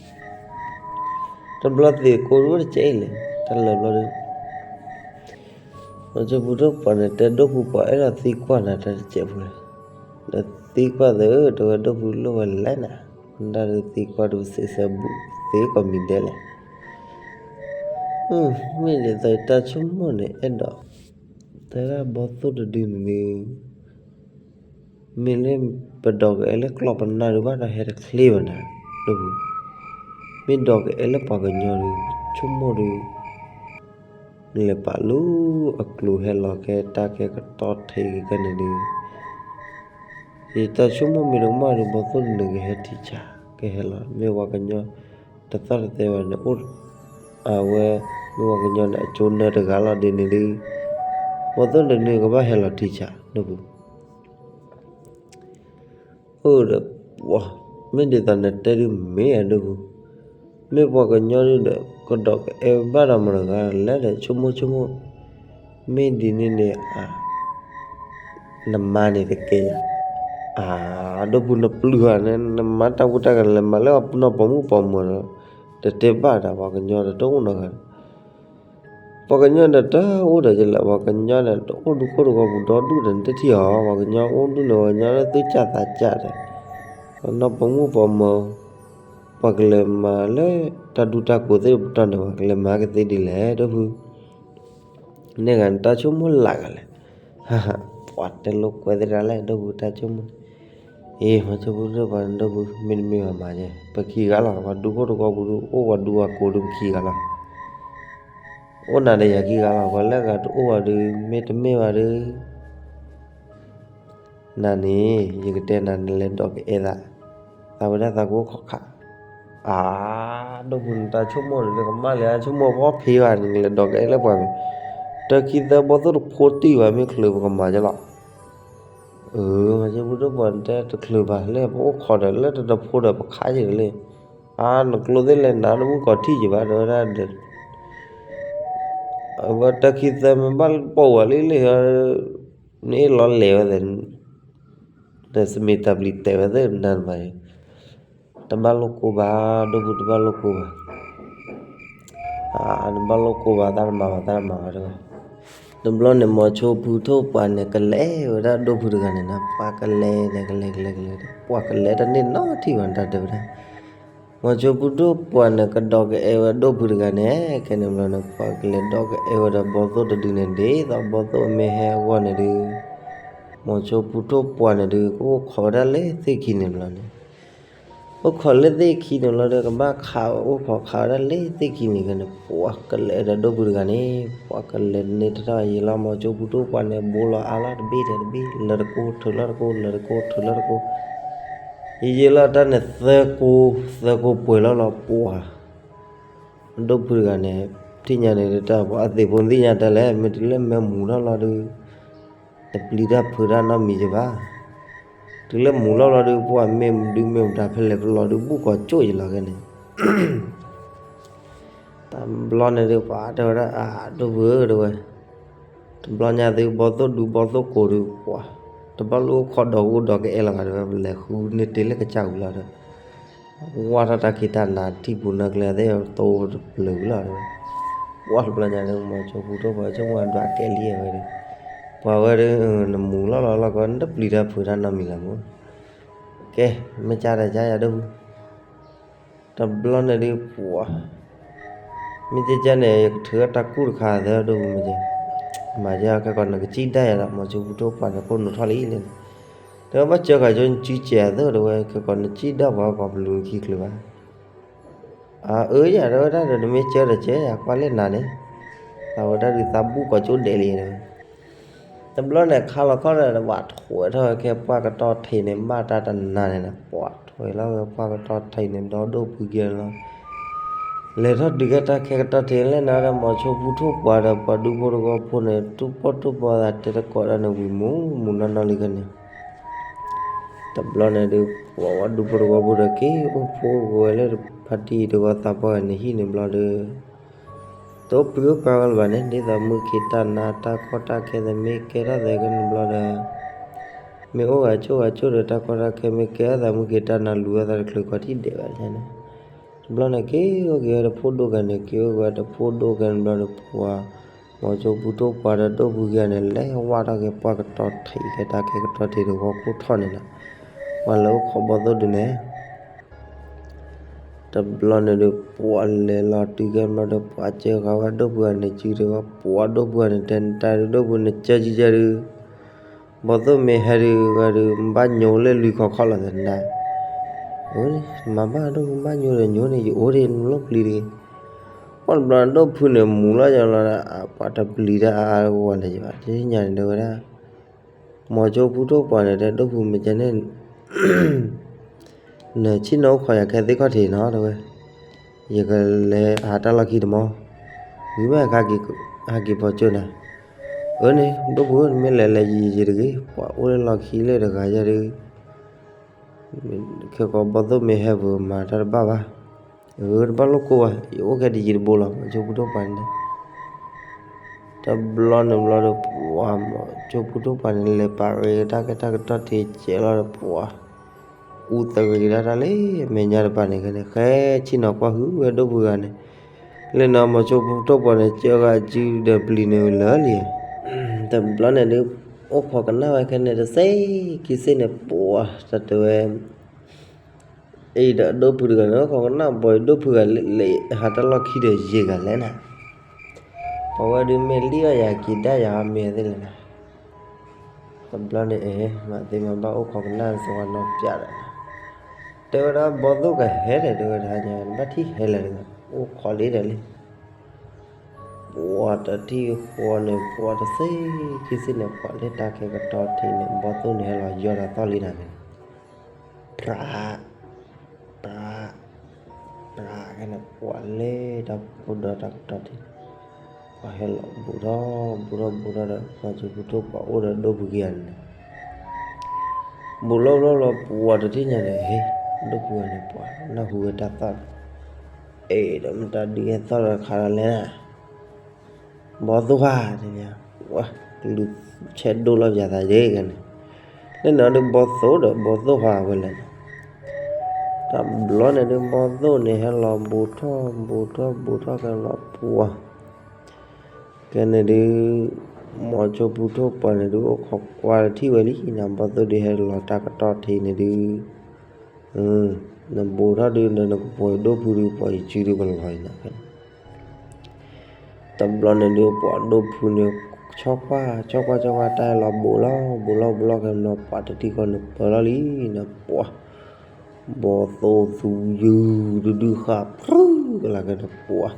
တဘျီသ့ၣ်ကိၢ်ဒိၣ်တစဲးအံၤလဲၣ် တၢ်လၢာ်ဘျီဒုး, မၤဆိပူၤဒိၣ်ပှၤန့ၣ် တဲဒိၣ်ဖုပှၤအဲၣ်ဒိးသံကွၢ်နၤတၢ်တစဲးဖိလဲၣ်, ဒီးသံကွၢ်သၢ တဝဲဒိၣ်ဖုလိၣ်ဝဲလဲၣ်နၤ, ဒၣ်ဒုးသံကွၢ်ဒုးသ့ၣ်စဲဘူး သ့ကိးမံၤဒဲးလဲၣ် မ့ၢ်ဒ်သိးတၢ်ဆိကမိၣ်န့ၣ် အဲၣ်ဒိး တဲဒၣ်ဘီသိၣ်တဒုန့ၣ်ဒုး မ့ၢ်လၢပဒိးကအဲၣ်လၢကျီၢ်ပနၢ်ဒုးဘၣ်ဒီးဟဲတချ့ဘၣ်နၤ, ဒိၣ်ဖု, မ့ၢ်ဒိးကအဲၣ်လၢပှၤကညီဒုး ဆိကမိၣ်ဒုး လဲၤပာ်လၢအကျိၤဟဲလီၤကဲတၢ်ကဲကတီၢ်ထဲဂ့ၤကဲန့ၣ်ဒုး ယတၢ်ဆိကမိၣ်မ့ၢ်တကမၣ်ဒီး ဘီသိၣ်တနုၤကဟဲထံဆး ကဟဲလီၤ မ့ၢ်ပှၤကညီ တသီၣ်တသဲဘၣ်န့ၣ် အိၣ် အဝဲ မ့ၢ်ပှၤကညီန့ၣ် အကၠိနၢတဂၤလီၤဒ်န့ၣ်ဒုး ဘီသိၣ်တနုၤကဘၣ်ဟဲလီၤထံဆး ဒိၣ်ဖု အိၣ်ဒီး ပှၤ မ့ၢ်ဒ်သိးနတဲဒုးမ့ၢ်ဧါဒိၣ်ဖု, မ့ၢ်ပှၤကညီဒုးဒီး ကဒိးကအဲၣ်ဘၣ်ဒီးမတၤတဂၤလဲၣ်ဒီး ဆိကမိၣ်ဆိကမိၣ်, မ့ၢ်ဒ်န့ၣ်န့ၣ် အ နမါန့ၣ်တကဲယၤ, အ ဒိၣ်ဖုနပျုၢ်ဧါ နမါတၢ်ဖိတၢ်ကလဲၤမၤလၢအပနီၢ်ပိာ်မုၣ်ပိာ်မၢၤဒီး တတဲဘၣ်ဒီး ပှၤကညီဒီးတအိၣ်နီတဂၤ ပှၤကညီဒီးတအိၣ်ဒီးယလဲၣ် ပှၤကညီန့ၣ်တအိၣ်ဒူခိၣ်တဂီၤပူၤဒီဒူၣ်ဒီး နတထံၣ်အီၤ ပှၤကညီအိၣ်ဒူၣ်န့ၣ် ပှၤကညီလၢသူၣ်စၢ်သးစၢ်ဒီး ပနီၢ်ပိာ်မုၣ်ပိာ်မၢၤ ပှၤကလဲၤမၤလၢတၢ်ဒူတၢ်ကိးသ့ၣ်တဖၣ်န့ၣ် ပှၤကလဲၤမၤကသ့ဒ်လဲၣ် ဒိၣ်ဖု န့ၢ်ဂၤနတၢ်ဆိကမိၣ်လၢ်ဂၤလဲၣ်, ပှၤတဲလိာ်ကွဲသရၣ်လဲၣ် ဒိၣ်ဖုတၢ်ဆိကမိၣ်န့ၣ်, အ့ မၤဆိပူၤဒိၣ်ပှၤန့ၣ် ဒိၣ်ဖု မ့တမ့ၢ်ဘၣ်မၤယဲ ပခံဂၤလီၤ ပှၤဒူခိၣ်တဂီၤပူၤဒုး အိၣ်ပှၤဒူပှၤကိးဒုးပခံဂၤလီၤ, အိၣ်နၤဒီးယၤခံဂၤလီၤ ပှၤလၢဂၤတအိၣ်ဘၣ်ဒုး မ့တမ့ၢ်ဘၣ်ဒုး နၤန့ၣ် ယကတဲနၤ နလဲၤဒိးကအဲၣ်သး, သးဝဲဒၣ်သးကအိၣ်ခိးခး, အါ, ဒိၣ်ဖုနတၢ်ဆိကမိၣ်န့ၣ် ကမၣ်လၢအ ဆိကမိၣ်ဖီဖ့ဘၣ်န့ၣ် နလဲၤဒိးကအဲၣ်လၢပှၤမ့ၢ်, တၢ်ခံသၢဘီသိၣ်တဖိတံၢ်ဘၣ် မ့ၢ်ချုးပကမၤကလီၤ, အၢ မၤဆိပူၤဒိၣ်ပှၤနတဲတချုးဘၣ် လၢပအိၣ်ခိးဒီးလၢတတဖိဒီးပခးယံာ်လံ, အါ နကျိသ့ၣ်လဲၣ် နၤနမုၣ်ကီၤထံၣ်ယံာ်ဘၣ် တဲဝဲဒၣ်ဒီး အဝဲတၢ်ခံသၢမ့ၢ်ဘၣ်ပိာ်ဝဲလံလံ, နအ့ၣ်လီၤလဲၤဝဲသ့ၣ်, ဒီးစမ့ၢ်တၢ်ပျံၤတဲာ်ဝဲသ့ၣ်နၤတဘၣ်, တဘၣ်လိာ်ကိၢ်ဘၣ်, ဒိၣ်ဖုတဘၣ်လိာ်ကိၢ်ဘၣ်, တဘၣ်လိာ်ကိၢ်ဘၣ် သးတမၤဘၣ် သးတမၤဘၣ်တဂၤ, တဘျီန့ၣ် မီၤဆိဖုထိၣ်ပှၤန့ၣ် ကလဲၤဝဲဒၣ်ဒိၣ်ဖုတဂၤန့ၣ်နီၤ ပှၤကလဲၤန့ၣ် ကလဲၤကလဲၤကလဲၤ ပှၤကလဲၤတန့ၢ်နီတထံၣ်ဘၣ် တၢ်တဲဝဲဒၣ် မီၤဆိဖုထိၣ်ပှၤန့ၣ် ကဒိးကအဲၣ်ဝဲဒိၣ်ဖုတဂၤန့ၣ် ခဲန့ၣ်ဘျီန့ၣ် ပှၤကလဲၤဒိးကအဲၣ်ဝဲဒီးဘီသိၣ်တဒုန့ၣ် ဒ်သိးဘီသိၣ်မ့ၢ်ဟဲအဂီၢ်န့ၣ်ဒုး မီၤဆိဖုထိၣ်ပှၤန့ၣ်ဒုး ကအိၣ်ခိးဝဲဒၣ်လၢသ့ၣ်ခံန့ၣ်ဘျီန့ၣ်, အိၣ်ခိးလၢသ့ၣ်ခံန့ၣ်လီၤဒီး ကဘၣ်ခးအိၣ်ခိးခးဝဲဒၣ်လၢသ့ၣ်ခံန့ၣ်ကဲန့ၣ် ပှၤကလဲၤဒီးဒိၣ်ဖုတဂၤန့ၣ် ပှၤကလဲၤန့ၢ်တထီၣ်ယံာ်လီၤ မိၤစိဖိထိၣ်ပှၢ်န့ၣ် ဘိလီၤအါလီၤတဘ့ၣ်ဒီးတဘ့ၣ် လၢတကိးထုးလီၤတကိး လၢတကိးထုးလီၤတကိး ယံာ်ယံာ်လီၤတၢ်န့ၣ် သၢကိး သၢကိးပှဲၤလီၤလီၤ ပှၤ ဒိၣ်ဖုတဂၤန့ၣ် ထံၣ်ညါန့ၣ်တၢ်ပှၤအသ့ၣ်ဖိသ့ၣ်ညါတၢ်လဲၣ် မ့ၢ်တုၤလၢမဲာ်မူၤထီၣ်လီၤဒီး တပျံၤတၢ်ဖုးတၢ်နီတမံၤကဘၣ် တုၤလၢမူၤလီၤလီၤဒီး ပှၤမ့ၢ်မူၤဒုးမ့ၢ်မူၤတၢ်ဖဲလဲၣ်ကလီၤဒုး ဘူၣ်ကီၤကၠိၣ်ယံာ်လီၤကဲန့ၣ် တဘျီန့ၣ်ဒုး ပှၤတဲဝဲဒၣ် အၢ ဒိၣ်ဖုဧၢ တဲဝဲ, တဘျီညါသု ဘီသိၣ်ဒုးဘီသိၣ်ကိးဒုး ပှၤ တဘၣ်လိၣ်အိၣ်ခိးဒီးဂိၢ်ဒီးကအဲၣ်လီၤဂာ် တဲဝဲ ပလဲၤဃုန့ၢ်တ့ၢ်လၢကစၢ်ဝံၤလီၤဒီး ဝၢ်ထီၣ်တၢ်ခံးတၢ်နၤ ထံပူၤနီၢ်ကျဲသ့ၣ် တိတပျုာ်လီၤ တဲဝဲ, ပှၤတဘျီညါဒုး မိၤစိဖိထိၣ်ပှၢ် ဆိကမိၣ်ဒွးကဲလံဝဲဒီး ပှၤဝဲဒုး နမူၤလီၤလီၤလီၤကီး နတပျံၤတၢ်ဖုးတၢ်နီတမံၤလၢၤမူ ကဲ မ့ၢ်ကၢ်တကၢ်ယၤဒိၣ်ဖု တဘျီန့ၣ်ဒုး ပှၤ မ့ၢ်ကၢ်ကၢ်န့ၣ် ယကထုးအတၢ်ကူၣ်တခါသၢဒိၣ်ဖုမ့ၢ်ကၢ်, မၤယဲခဲကီး နကစံၣ်ဒၣ်ယၤဒီး မိၤစိဖိထိၣ်ပှၢ်န့ၣ် ခိၣ်နူာ်ထီၣ်လံန့ၣ်, တဲဝဲ ဘၣ်စၢဃာ်ကၠိ နစံၣ်ကဲၤအသၢ တဲဝဲ ခဲကီး နစံၣ်ဒၣ်ပှၤကီး ပလူၤနခံချုးဘၣ် အၢ ယၤ တဲဝဲဒၣ်ဒီး နမ့ၢ်ကၢ်ဒီးကၢ်ယၤ ကွၢ်လၢနၤန့ၣ်, သးဝဲဒၣ်ဒုး သးဘူၣ်ကီၤကၠိဒဲးလံတဲဝဲ တဘျီန့ၣ် ခါလီၤခီၣ်ဒီး ဘၣ်ထွဲထီၣ်ဝဲခဲပှၢ်ကတီၢ်ထံးန့ၣ် ဘၣ်တၢ်တနၤန့ၣ်ဒီး ပှၤထွဲလီၤဝဲပှၢ်ကတီၢ်ထံးန့ၣ် ဒီဒိၣ်ဖုကဲလီၤ, လဲၤထီၣ်တုၤခဲတၢ်ခဲကတီၢ်ထံးလဲၣ်န့ၣ်ဒီး မိၤစိဖိထိၣ်ပှၢ်ဒီး ပှၤဒူဖိတဝီဖိန့ၣ် တူၢ်ပီၣ်တူၢ်ပီၣ်သး တဲတကိးတၢ်န့ၣ်ဝံၤ မူးမူးနီၢ်နီၢ်လံခဲန့ၣ် တဘျီန့ၣ်ဒုး ပှၤဝဲဒူဖိတဝီဖိဒီး က့ၤအိၣ်ဖိဝဲလၢဖါတံၢ်တဝီသးပှၢ်ဂၤန့ၣ်ဟံၣ်န့ၣ်ဘျီဒီး တအိၣ်ပှံၤအိၣ်ပှၤဝဲလၢၤဘၣ်န့ၣ် ဒ်သိးမုၢ်ခ့တၢ်နါ တၢ်ကီတၢ်ခဲသ့ၣ် မ့ၢ်ကဲထီၣ်သဲးကဲန့ၣ်ဘျီဒီး မ့ၢ်အိၣ်ဂၤဆိၣ်ဂၤဆိၣ်ဒီး တၢ်ကီတၢ်ခဲ မ့ၢ်ကဲထီၣ်သး မုၢ်ခ့တၢ်နါလူၤအသးတချုး ကီးထံၣ်ဒဲးဘၣ်န့ၣ်, တဘျီန့ၣ် က့ၤအိၣ်က့ၤဝဲတဖိဒိၣ်ဂၤန့ၣ် က့ၤအိၣ်က့ၤဝဲတဖိဒိၣ်ဂၤန့ၣ်ဘျီဒီး ပှၤ မိၤစိဖိထိၣ်ပှၢ်ဒီးဒိၣ်ဖုကဲန့ၣ် လဲၤဝၢ်ထီၣ်က့ၤပှၢ်ကတီၢ်ထံး ခဲတၢ်ခဲကတီၢ်ထံးတဝီခိၣ်ထီၣ်န့ၣ်ဒီး ပှၤလဲၤအိၣ်ခိးဘီသိၣ်ဒုးန့ၣ် တဘျီန့ၣ်ဒုး ပှၤလဲၤလီၤတုၤကဲဘျီဒီး ပှၤစၢဃာ်ဝဲဒိၣ်ဖုဂၤန့ၣ် စုတဲဝဲ ပှၤဒိၣ်ဖုဂၤန့ၣ် တဲနတၢ်ဒုး ဒိၣ်ဖုန့ၣ် ကၢ်ကၢ်ကၢ်ဒုး ဘီသိၣ်မ့ၢ်ဟဲဒုး ဂၤဒုး ဘၣ်ညိလၢလွံၢ်ခီခီလီၤသနၢ်, အန့ၣ် မၤဘၣ်ဒိၣ်ဖု ဘၣ်ညိဒီးညိန့ၣ် ယအိၣ်ဒံးနလိၣ်ပျံၤတဂ့ၤ, ပှၤတဘျီဒိၣ်ဖုန့ၣ် မူၤလီၤယလီၤ ပှၤတပျံၤတၢ်အါအါဂီၢ်ဂီၢ်လၢၤဘၣ် တသ့ၣ်ညါန့ၣ် တဲဝဲဒၣ် မိၤစိဖိထိၣ်ပှၢ်န့ၣ် တဲဒိၣ်ဖုမ့ၢ်ကဲန့ၣ် နဆ့ၣ်နီၤအိၣ်ခိးယၤခဲသ့ၣ်ခီၣ်ထံးနီၤ တဲဝဲ, ယကလဲၤဟးတၢ်လီၢ်ခံတမီၢ်, ဝံၤမ့ၢ်ဟဲက့ၤဖီကၠိနၤ, အၢန့ၣ် ဒိၣ်ဖုဧၢ နမ့ၢ်လဲၤလဲၤယံာ်ယံာ်တဂ့ၤ ပှၤအိၣ်လၢလီၢ်ခံလၢတဂၤယဲဒုး ခဲကီးဘီသိၣ်မ့ၢ်ဟဲပမၤတၢ်တဘၣ်ဘၣ်, အၢ တဘၣ်လိၣ်ကိၢ်ဘၣ် ယအိၣ်ခဲတယံာ်တဘိလီၤ မိၤစိဖိထိၣ်ပှၢ်န့ၣ် တဘျီန့ၣ်ဘျီဒီး ပှၤ မိၤစိဖိထိၣ်ပှၢ်န့ၣ် လဲၤပာ်ဂ့ၤတၢ်ကဲတၢ်ကတီၢ်ထံးကဲလီၤဒီး ပှၤ အူသဂ့ၤဒၣ်တၢ်လၢမဲာ်ညါတပၤန့ၣ် ခဲန့ၣ် ဃဲဆ့ၣ်နီၤကွၢ်ဟုၣ်ဝဲဒိၣ်ဖုဂၤန့ၣ်, လၢနီၤ မိၤစိဖိထိၣ်ပှၢ်န့ၣ် ကၢဂၤစုဒီးပျံၤန့ၣ်လၢာ်လံ, တဘျီန့ၣ်ဒုး အိၣ်ခိးကနၣ်ဝဲခဲန့ၣ် တသ့ခံသ့ၣ်န့ၣ် ပှၤတတဲဝဲ အံၤဒီးဒိၣ်ဖုတဂၤန့ၣ် အိၣ်ခိးကနၣ်ဘီဒိၣ်ဖုဂၤလဲၤဟးတၢ်လီၢ်ခံဒီးယဲၢ်ဂၤလဲၣ်နၤ, ပဝဲဒုးမ့ၢ်လံၣ်အီၣ်ယၤက့ၤဒၣ်ယၤမ့ၢ်သ့ၣ်လဲၣ်နၤ, တဘျီန့ၣ် အဲ မၤသ့မၤဘၣ်အိၣ်ခိးကနၣ်သဝီနီၢ်ပၠးဒီး, တဲဝဲဒၣ်ဘီသိၣ်ကဟဲဒီး တဲဝဲဒၣ်ညါ ဘၣ်ထံၣ်ဟဲလၢာ်တဂၤ အိၣ်ခိးလံဒီးလံ ပှၤတထံၣ်ဃီန့ၣ် ပှၤတသ့ခံသ့ၣ်န့ၣ် ပှၤလၢတၢ်ခဲကတီၢ်ထံးန့ၣ် ဘီသိၣ်န့ၣ်ဟဲလီၤယီၢ်ဒီးသီၣ်လံနၤန့ၣ်, ပြး ပြး ပြးကဲန့ၣ် ပှၤလဲၤတၢ်ဖိဒီးတၢ်ကတီၢ်ထံးန့ၣ်, ပှၤဟဲလီၤဘူးထီၣ်ဘူးထီၣ်ဘူးထီၣ်ဒီး မိၤစိဖိထိၣ်ပှၢ်အိၣ်ဒီးဒိၣ်ဖုက့ၤဂၤန့ၣ် ဘူးလီၤဘူးလီၤလီၤ ပှၤတထံၣ်ညါန့ၣ် ဟ့ၣ် ဒိၣ်ဖုဂၤန့ၣ် ပှၤနၢ်ဟူဝဲတၢ်သီၣ်ဒီး, အဲ ဒီးမတၤဒုးဟဲသီၣ်ဒီးခးလီၤလဲၣ်နၤ, ဘီသိၣ်ဧါ တဲန့ၣ်, ဝဲ ကလူးဆဲးဒိၣ်လီၤပယၤသးဒ်ကဲန့ၣ်, လၢန့ၣ်ဒီးဘီသိၣ်ဒီးဘီသိၣ်ဧါဝဲလဲၣ်န့ၣ်, တဘျီန့ၣ်ဒုးဘီသိၣ်န့ၣ်ဟဲလီၤဘူးထီၣ်ဘူးထီၣ်ဘူးထီၣ်ကဲလီၤပှၤ ကဲန့ၣ်ဒုး မိၤစိဖိထိၣ်ပှၢ်န့ၣ်ဒုး အိၣ်ခိးကွၢ်တထံၣ်ဝဲလံနၤ ဘီသိၣ်ဒုးဟဲလီၤတၢ်ကတီၢ်ထံးန့ၣ်ဒုး, နဘူးထီၣ်ဒုး နကပှဲၤဒိၣ်ဖုဒုး ပှၤယစုဒုးကလီၤနၤဖဲန့ၣ်, တဘျီန့ၣ်ဒုး ပှၤဒိၣ်ဖုန့ၣ် ဆီကွၢ် ဆီကွၢ် ဆီကွၢ် တၢ်ဟဲလီၤဘူးလီၤ ဘူးလီၤ ဘူးလီၤ ကဲန့ၣ် ပှၤတထံၣ်ဃီန့ၣ် ပၢလီၤလံနၤ ပှၤ ဘီၣ်သိၣ်သူယုၢ်တဒုဃာ်ပြူၢ်ကလာ်ကဲန့ၣ် ပှၤ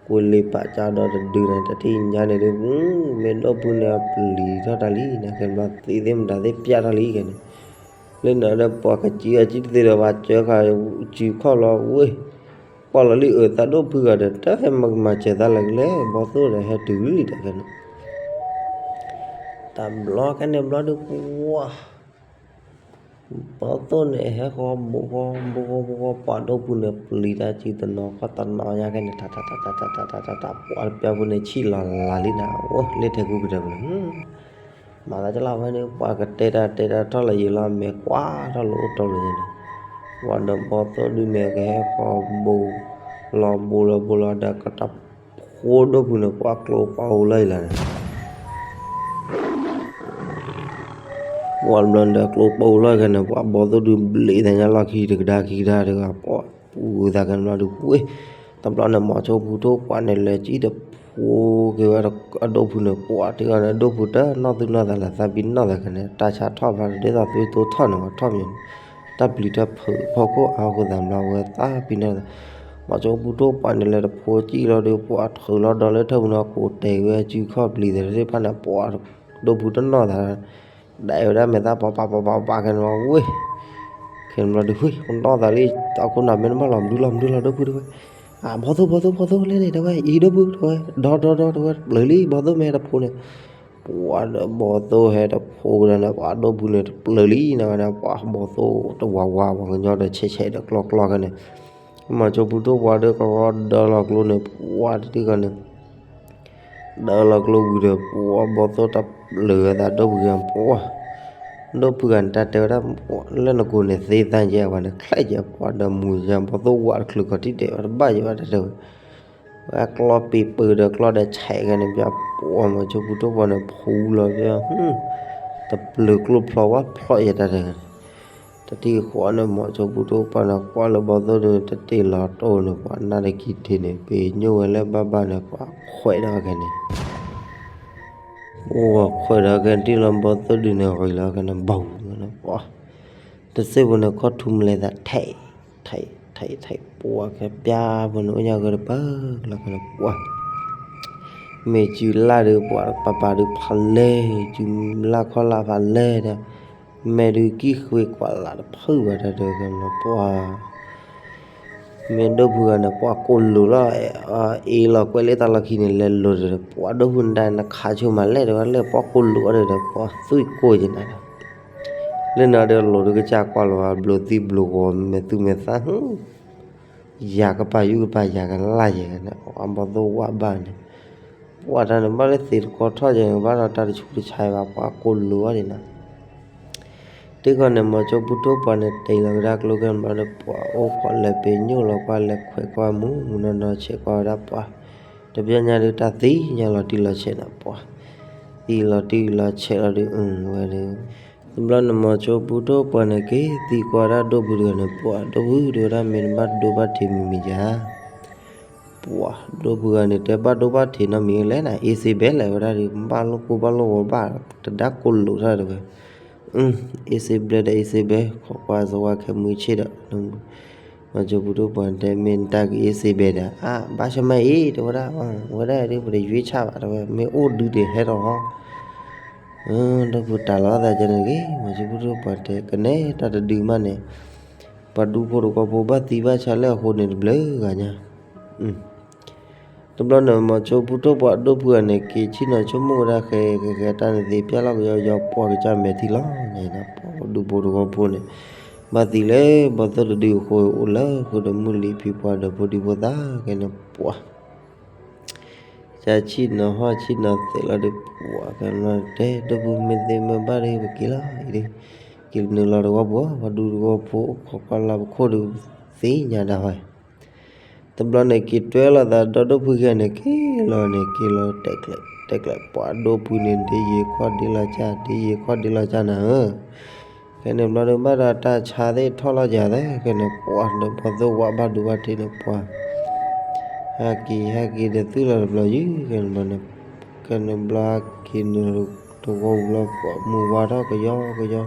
ကွဲးလ့ပာ်ကၢ်ဒီးတဒုန့ၣ် တထံၣ်ညါန့ၣ်ဒုး မ့ၢ်ဒိၣ်ဖုန့ၣ်အပျံၤထီၣ်တၢ်လံန့ၣ် ကဲဘျီသ့သ့ၣ်မတၤသ့ၣ်ပျၢ်ထီၣ်လံကဲန့ၣ် လၢန့ၣ်ဒီးပှၤကစံၣ်အစံၣ်တသ့ဒီး ပှၤစၢဃာ်စုခီၣ်လီၤဝ့ၢ် ပှၤလီၤလံအၢသးဒိၣ်ဖုဂၤဒီး တၢ်ဟဲမၤစၢၤသးလၢကလဲၣ် ဘီၣ်သိၣ်ဒီးဟဲတုၤလံတၢ်ကဲန့ၣ် တဘျီကဲန့ၣ်ဘျီဒုးပှၤ ဘီၣ်သိၣ်န့ၣ် ဟဲဃီဘိဃီဘိဃီဘိဃီ ပှၤဒိၣ်ဖုန့ၣ် ပျံၤတၢ်စုတနီၤခီၣ်တနီၤညါကဲန့ၣ် တၢ်တၢ်တၢ်တၢ်တၢ်တၢ်တၢ်တၢ် ပှၤတပျၢ်ဖုန့ၣ် ဆံၣ်လီၤလးလံနၤ အိၣ်လၢထဲကူပဒီးပူၤန့ၣ် မၤသးကလီၤဝဲန့ၣ် ပှၤကတဲတၢ်တဲတၢ်ထီၣ်လၢယံၤလီၤ မဲာ်ကွၢ်ထီၣ်လၢအိၣ်တီလၢယံၤန့ၣ် ပှၤဒီးဘီၣ်သိၣ်ဒုးန့ၣ် ကဟဲဃီဘိ လီၤဘိလီၤဘိလီၤဒီးကတၢၢ်ဖိဒိၣ်ဖုန့ၣ် ပှၤကျိပှၤအိၣ်လီၤယံၤလီၤန့ၣ် ပှၤတဘျီန့ၣ်ဒီးကျိပှၤအိၣ်လီၤကဲန့ၣ် ပှၤဘီၣ်သိၣ်ဒုးဘျံးသးညါလီၢ်ခံတကဒါခံကဒါတဂၤ ပှၤပူၤသးကဲန့ၣ်ဘျီဒုးဝ့ၢ် တဘျီန့ၣ် မီၤစိဖိထူၣ်ပှၤန့ၣ် လဲၤကံၣ်တဖိက့ၤဝဲအဒိၣ်ဖုန့ၣ် ပှၤတဂၤန့ၣ် အဒိၣ်ဖုတနီၣ်သူၣ်နီၣ်သးလၢသးပ့ၤနီၣ်သးကဲန့ၣ် တၢ်ဆါထီၣ်ဖးဒ်သိးသွံၣ်သိထီၣ်န့ၣ် ပှၤထီၣ်မံၤန့ၣ် တၢ်ပျံၤတၢ်ဖုးဖီခိၣ်အါအဃိသးဘျီဝဲသးပ့ၤနီၣ်သး မီၤစိဖိထူၣ်ပှၤန့ၣ် လဲၤတဖိကံၣ်လီၤဒီး ပှၤထုးလီၤဒီးလၢထၢၣ်ပူၤန့ၣ် ကိးတဲာ်ဝဲစုခီၣ်ပျံၤသးသ့ၣ်တဖၣ်န့ၣ် ပှၤဒိၣ်ဖုတနီၣ်သး ဒၣ်အဝဲဒၣ်မဲာ်သၣ်ပှၤပာ်ပှၤပာ်ပာ်ကဲန့ၣ်ဝ့ၢ် ခဲန့ၣ်ဘျီဒုး ဝ့ၢ် ပနီၣ်သးလံ တၢ်ခိၣ်နၢ်မ့ၢ်တဘၣ်လီၤ မဒုလီၤ မဒုလီၤ ဒိၣ်ဖုတဝဲ အဘီၣ်သိၣ် ဘီၣ်သိၣ် ဘီၣ်သိၣ်လဲၣ်န့ၣ် တဝဲ အံၤဒိၣ်ဖုတဝဲ ဒီဒီဒီတဝဲ ပျၢၤလံ ဘီၣ်သိၣ်မ့ၢ်တဖိန့ၣ် ပှၤဒီးဘီၣ်သိၣ်ဟဲတဖိကဒီးန့ၣ် ပှၤဒိၣ်ဖုန့ၣ် တပျၢၤလံ နဝဲန့ၣ် ပှၤဘီၣ်သိၣ်တဝးဝး ပှၤကညီဒီးဆဲးဆဲးဒီးကျီကျီခဲန့ၣ် မီၤစိဖိထူၣ်ပှၤဒီးကရီဒီလီၤကျိန့ၣ် ပှၤတဒုကီန့ၣ် ဒီလီၤကျိဝံၤဒီး ပှၤဘီၣ်သိၣ်တပျၢၤဝဲသးဒိၣ်ဖုဂၤ ပှၤ ဒိၣ်ဖုဂၤန့ၣ် တၢ်တဲဝဲဒၣ် လၢနကိးန့ၣ်သ့သၢယဲၢ်ပှၤန့ၣ် ချဲးယဲၢ်ပှၤဒီးမူၤယဲၢ် ဘီၣ်သိၣ်ဝးတချုးကီးထံၣ်ဒဲးဝဲတဘၣ်ယဲၢ်ဘၣ်တၢ်တဲဝဲ ဝဲကျီပ့ၤပၢၤဒီးကျီဒီးဆဲးခဲန့ၣ် ပှၤ ပှၤမီၤစိဖိထူၣ်ပှၤန့ၣ် ဖူလီၤပှၤ တပျၢၤကျိဖျိဝးဖျိယဲၢ်တၢ်တဲဝဲန့ၣ် တထံၣ်ဃီန့ၣ် မီၤစိဖိထူၣ်ပှၤန့ၣ် ကွၢ်လၢဘီၣ်သိၣ်ဒုး တတ့ၢ်လီၤတိၢ်န့ၣ် ပှၤနၢ်တကံၤထံးန့ၣ် ပညိၣ်ဝဲလၢဘၣ်ဘၣ်န့ၣ် ပှၤခွဲးဒီးခဲန့ၣ် အိၣ်ခွဲးဒီးခဲန့ၣ် တ့ၢ်လီၤဘီၣ်သိၣ်ဒုးန့ၣ် ဂ့ၤလီၤခဲန့ၣ် ဘၣ်ဝူၤန့ၣ် ပှၤ တစ့ၢ်ဖိန့ၣ် ခီၣ်ထူမလဲသး ထဲး ထဲး ထဲး ထဲး ပှၤခဲပျၢ်ဖိန့ၣ် အိၣ်ညါဂၢၢ်တပၢၢ်လီၤခဲန့ၣ် ပှၤ မ့ၢ်စုလၢ်ဒုး ပှၤပၤပၤဒုးဖးလဲၢ် စုလၢ်ခီၣ်လၢ်ဖးလဲၢ်ဒီး မဲာ်ဒုးကံၣ်ဃ့ကွၢ်လၢ်တဖုဘၣ်တၢ်တဲဝဲခဲန့ၣ် ပှၤ မ့ၢ်ဒိၣ်ဖုဂၤန့ၣ် ပှၤကိးလိာ်လီၤ အ့လီၤကွဲးလၢတၢ်လီၢ်ခံန့ၣ် လဲၤလိာ်ဒီး ပှၤဒိၣ်ဖုန့ၣ်တၢ်နခးဆိမးလဲၣ်တဲဝဲ လၢပှၤကိးလိာ်အီၤဒီး ပှၤသွံၣ်ကိးက့ၤနၤဒီး လၢန့ၣ်ဒီးလိာ်ဒုးကစၢ်ကွၢ်လီၤ ဘျုးသံဘျုးဂီၤ မဲာ်သူမဲာ်သၣ် ယၤကပၤယုၢ်ကပၤယၤကလၢ်ယဲၢ်န့ၣ် အဘီၣ်သိၣ်ဝးဘၣ်န့ၣ် ပှၤတၢ်န့ၣ် ဘၣ်လၢသ့ၣ်တကီထီၣ်ယဲၢ်န့ၣ် ဘၣ်ဒီးတၢ်တဆူးတဆါဘၣ် ပှၤကိးလိာ်အီၤဒ်န့ၣ် တ့ၢ်ကီန့ၣ် မီၤစိဖိထူၣ်ပှၤန့ၣ် တ့ၢ်လီၤကဒါကျိခဲန့ၣ်ဘျီဒီး ပှၤအိၣ်ခိးလဲၤပ့ၤညိၣ်လီၤကွၢ် လဲၤခွဲးကွၢ်မူးမူးနီၢ်နီၢ် ဆဲးကွၢ်ဝဲဒၣ်ပှၤ တပျၢ်ညါဒုး တၢ်သံညါလီၤတံၢ်လီၤဆဲးန့ၣ် ပှၤ သံလီၤတံၢ်လီၤဆဲးလီၤဒုး အဝဲဒုး တဘျီန့ၣ် မီၤစိဖိထူၣ်ပှၤန့ၣ် က့ၤသံကွၢ်ဒၣ်ဒိၣ်ဖုတဂၤန့ၣ် ပှၤဒိၣ်ဖုတဲဝဲဒၣ် မ့ၢ်နဘၣ်ဒိဘၣ်ထံးမံၤမံၤဧါ ပှၤဒိၣ်ဖုဂၤန့ၣ် တဲဘၣ်ဒိဘၣ်ထံးနီတမံၤလဲၣ်န့ၣ် အ့စ့ဘဲလဲၣ်ဝဲဒၣ်ဒီး ဘၣ်လိၣ်ကိၢ်ဘၣ်လိၣ်ဂီၤဘၣ် တဒါကိၢ်လိာ်တၢ်တဲဝဲ အ့စ့ဘဲဒီးအ့စ့ဘဲ ခိးကွၢ်စဝါခဲမုၢ်ဆ့ၣ်ဒီး မီၤစိဖိထူၣ်ပှၤတဲ မ့ၢ်နတၢ်ကအ့စ့ဘဲဒီး အါ ဘၣ်ဆၢမးအံၤ တဲဝဲဒၣ် ဝဲဒၣ်ဒုး ပတယွ့ဆၣ်ဘၣ်တဲဝဲ မ့ၢ်အိၣ်ဒုးတဟဲထီၣ် ဒိၣ်ဖုတၢ်လီၤသးကဲန့ၣ်ဂ့ၤ မီၤစိဖိထူၣ်ပှၤတဲ ကနဲတၢ်တဒုးမးန့ၣ် ပှၤဒူဖိတကီဖိဘၣ်သံဘၣ်ဆါလၢအဃိန့ၣ်တဘျုးဂၤညါ တဘျီန့ၣ် မီၤစိဖိထူၣ်ပှၤဒိၣ်ဖုဂၤန့ၣ် က့ၤဆ့ၣ်နီၤဆိကမိၣ်ဝဲဒၣ်ဃဲ ဃဲ ဃဲ တၢ်န့ၣ်သ့ပျၢ်လီၤကယီယီ ပှၤကစၢ်မဲာ်ထံလီၤန့ၣ် ပှၤဒူဖိတကီဖိန့ၣ် ဘၣ်သံလၢဘီၣ်သိၣ်တဒုအဃိ အိၣ်လၢဃုာ်ဒီးမုၢ်လံဖံပှၤဒီးဖိဒံဖိသၣ်ကဲန့ၣ် ပှၤ ကဆ့ၣ်နီၤဟီၣ်ဆ့ၣ်နီၤသဲးလီၤဒီး ပှၤကဲန့ၣ်တဲ ဒိၣ်ဖုမ့ၢ်သ့မ့ၢ်ဘၣ်ဒီး ပက့ၤလီၤအံၤဒီး က့ၤနုာ်လီၤတဝီပူၤ ပှၤဒူတဝီဖိအိၣ်ခိးကွၢ်လၢပခိၣ်ဒီးသ့ၣ်ညါဒၣ်ဝဲ တဘျီန့ၣ် က့ၤတွဲလီၤသးဒီးဒိၣ်ဖုခဲန့ၣ် က့ၤလီၤန့ၣ် က့ၤလီၤတဲာ်ကျဲး တဲာ်ကျဲး ပှၤဒိၣ်ဖုန့ၣ် ဒ်ယံာ်ခီၣ်ဒ်လီၤကၢ် ဒ်ယံာ်ခီၣ်ဒ်လီၤကၢ်နၤဧၢ ခဲန့ၣ်ဘျီဒီး ဘၣ်ဒီးတၢ်ဆါသ့ၣ်ထီၣ်လီၤယၤသ့ ခဲန့ၣ် ပှၤဒီးဘီၣ်သိၣ်ဝးဘၣ်ဒိဘၣ်ထံးန့ၣ် ပှၤ ဟဲက့ၤ ဟဲက့ၤဒီးသွံၣ်လီၤတဘျီယုၢ် ခဲန့ၣ်ဘျီန့ၣ် ခဲန့ၣ်ဘျီဟဲက့ၤနုာ်တဝီပူၤလီၤ ပှၤမုၢ်ဝါထီၣ်ကယီကယီ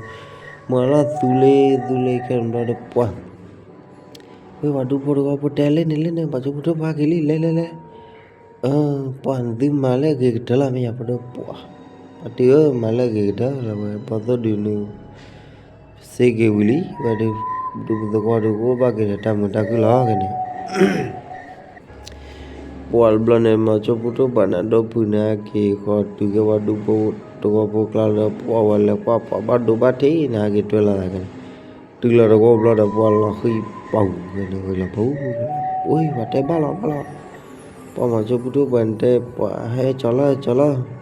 မၤလီၤသူလ့သူလ့ခဲန့ၣ်ဘျီဒီးပှၤ, ဝဲပှၤဒူဖိတဝီဖိတဲလၢန့ၣ်လၢန့ၣ် ပှၤကၠိဖိထိၣ်ပှၢ်က့ၤလံ လဲၤလဲၤလဲၤ, ပှၤနသုမၤလၢအဂ့ၤကတၢၢ်လီၤ မ့ၢ်ယၤဖိဒီးပှၤ, ပှၤတုၤဧၢ မၤလၢအဂ့ၤကတၢၢ်လီၤဝဲ ဘီသိၣ်ဒုးနုၤ စ့က့ၤဝံၤလံ ဝဲဒုး ဒူသဝီဒုးကအိၣ်ဘၣ်က့ၤဒီးတၢ်မုာ်တၢ်ခုၣ်လီၤ ခဲန့ၣ် ပှၤတဘျီန့ၣ် မၤကၠိဖိထိၣ်ပှၢ်န့ၣ် အဒိၣ်ဖုန့ၣ် ဟဲက့ၤဃီတုၤကဲပှၤဒူဖိတဝီဖိကျါလၢ ပှၤဝဲလဲၤကွၢ်ပှၤဘၣ်ဒိဘၣ်ထံး န့ၣ်ဟဲက့ၤတွဲလီၤသးခဲန့ၣ်, တုၤလီၤတဝီဘျီဒီး ပှၤလီၤဃံပူၤန့ၣ် ဝဲလီၤပူၤ, အိၣ် ပှၤတဲဘၣ်လီၤဘၣ်လီၤ, ပှၤမၤကၠိဖိထိၣ်ပှၢ်န့ၣ်တဲ ပှၤဟဲကၠီၤလီၤကၠီၤလီၤ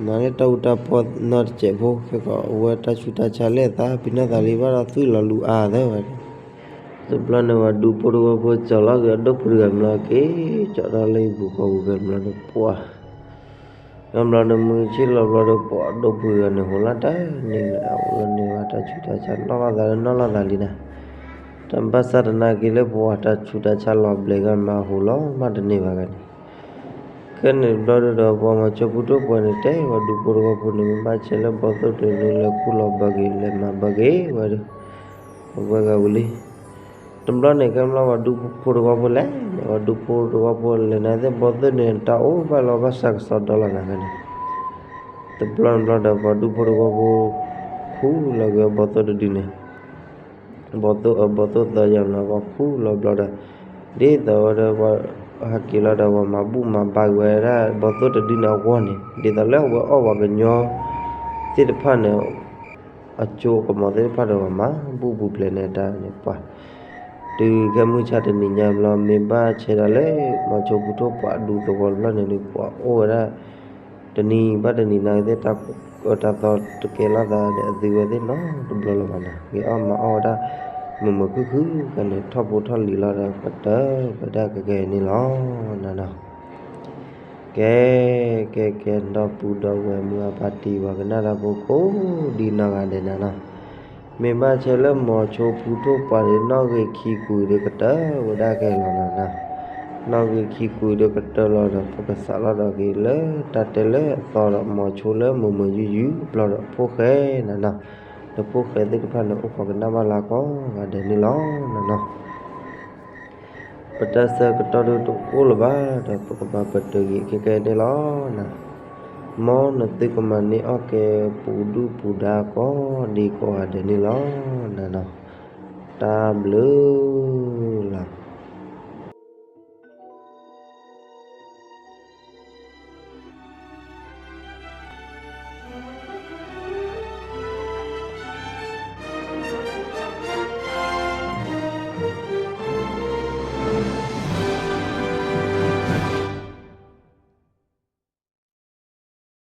မၤလၢတၢ်အူတၢ်ပီနီတစဲးဖိ ခဲကီးအဝဲတၢ်ဆူးတၢ်ဆါလဲၣ်သး ပံၤနီၣ်သးလံဘၣ်ဒီးသွံၣ်လီၤလူၤအါသၢဝဲန့ၣ်, တဘျီန့ၣ် ပှၤဒူဖိတဝီဖိကၠီၤလီၤက့ၤအဒိၣ်ဖုတဂၤဘျီက့ၤ ကၠီၤထီၣ်လၢဟံၣ်ပူၤဃီပူၤကဲဘျီန့ၣ် ပှၤ ကဲဘျီန့ၣ် မုၢ်ဆ့ၣ်လီၤဘျီဒီး ပှၤဒိၣ်ဖုတဂၤန့ၣ် ဟူးလီၤတၢ်န့ၣ်လၢ အအိၣ်လီၤန့ၢ်ဘၣ်တၢ်ဆူးတၢ်ဆါ နီၣ်လီၤသးလၢနီၣ်လီၤသးလံနၤ, တၢ်ဘၣ်ဆၣ်သနာ်က့လၢပှၤတၢ်ဆူးတၢ်ဆါလီၤဘျဲးဂၤမၤဟူးလီၤမးတန့ၢ်ဘၣ်ဂၤန့ၣ် ခဲန့ၣ်ဘျီဒီး ပှၤမၤကၠိဖိထိၣ်ပှၢ်န့ၣ် တဲပှၤဒူဖိတဝီဖိန့ၣ် မ့ၢ်ဘၣ်ဆဲးလၢဘီသိၣ်တနုၤလဲၤခူၣ်လီၤဘၢက့ၤ လဲၤမၤဘၢက့ၤဝဲဒီး အဝဲဂၤဝံၤလံ. တဘျီန့ၣ် ခဲဘျီပှၤဒူဖိတဝီဖိလဲၣ်န့ၣ် ပှၤဒူဖိတဝီဖိလဲၤန့ၣ်သ့ၣ် ဘီသိၣ်န့ၣ် တၢ်အိၣ်ဘၣ်လီၤဘၣ်ဆၣ်ကစီဒီလီၤနၤန့ၣ်, တဘျီန့ၣ်ဘျီဒီး ပှၤဒူဖိတဝီဖိ ခူၣ်လီၤက့ၤဘီသိၣ်တဒုန့ၣ် ဘီသိၣ်အဘီသိၣ်သၢယၤန့ၣ် ပှၤခူၣ်လီၤဘျီဒီး ဒ်သိးဝဲဒီးပှၤဟဲက့ၤလီၤဒီး ပှၤမၤဘူၣ်မၤဘါက့ၤဝဲဒၣ် ဘီသိၣ်တဒုန့ၣ်အဂီၢ်န့ၣ် ဒ်သိးလၢအဝဲအီၣ်ပှၤကညီသ့ၣ်တဖၣ်န့ၣ် အကၠိကမီၤသ့ၣ်တဖၣ်ဒီး ပှၤမၤဘူၣ်ပူၤဖျဲးန့ၣ်တၢ်န့ၣ် ပှၤ တုၤခဲမုၢ်ဆါတနံၤညါဘျီ မ့ၢ်ဘၣ်ဆဲးဒၣ်လၢ မၤကၠိဖိထိၣ်ပှၢ်ဒူသဝီတဘျီန့ၣ်ဒီး ပှၤအိၣ်ဝဲဒၣ် တနံၤဘၣ်တနံၤနာ်က့သ့ၣ် တၢ်အၢတၢ်သီတကဲလီၤသးဒီး အသုဝဲသ့ၣ်နီတဘျီလၢၤဘၣ်နၤ ဂ့ၤအီၣ်မၤအီၣ်ဝဲဒၣ် မုာ်မုာ်ခုၣ်ခုၣ် ကဲန့ၣ် ထီၣ်ဖိထီၣ်လံၤလီၤဒီး ကတၢၢ်ဝဲဒၣ်ကကဲန့ၣ်လီၤနၤနီၤ. ကဲ ကဲ ကဲ ဒီပုၢ်ဒီဝဲၢ်မုၢ်အပၢ်တံၤ ပှၤကနၣ်တၢ်ဖိကိးဒံနီၢ်ဂၤဒဲးနၤနီၤ, မ့ၢ်ဘၣ်ဆဲးလၢမၤကၠိဖိထိၣ်ပှၢ်န့ၣ် နီၣ်ဂံၢ်ခံကွံာ်ဒီးကတၢၢ်ဝဲဒၣ်ကဲလီၤနၤနီၤ, နီၣ်ဂံၢ်ခံကွံာ်ဒီးကတၢၢ်လီၤဒီး ပကစးလီၤဒီးက့ၤလၢတၢ်တဲလၢအသီဒီး မၤကၠိလၢမုာ်မုာ်ယုၢ်ယုၢ်ဘျီဒီးဖိၣ်ဃဲနၤနီၤ, ဒီးဖိၣ်ဃဲသ့ၣ်တဖၣ်န့ၣ် အိၣ်ခိးကနၣ်ဘၣ်လၢကိးဂၤဒဲးန့ၣ်လီၤနၤနီၤ. ပတၢ်ဆၢကတီၢ်ဒုးတအိၣ်လၢၤဘၣ်ဒီး ပကဘၣ်ပတုာ်က့ၤခဲကဲန့ၣ်လီၤနၤ, မ်နသုကမၤန့ၢ်အီၣ်ကဲပူၤဒုၣ်ပူၤဒါကိးဒံကိးဂၤဒဲးန့ၣ်လီၤနၤနီၤ, တၢ်ဘျုး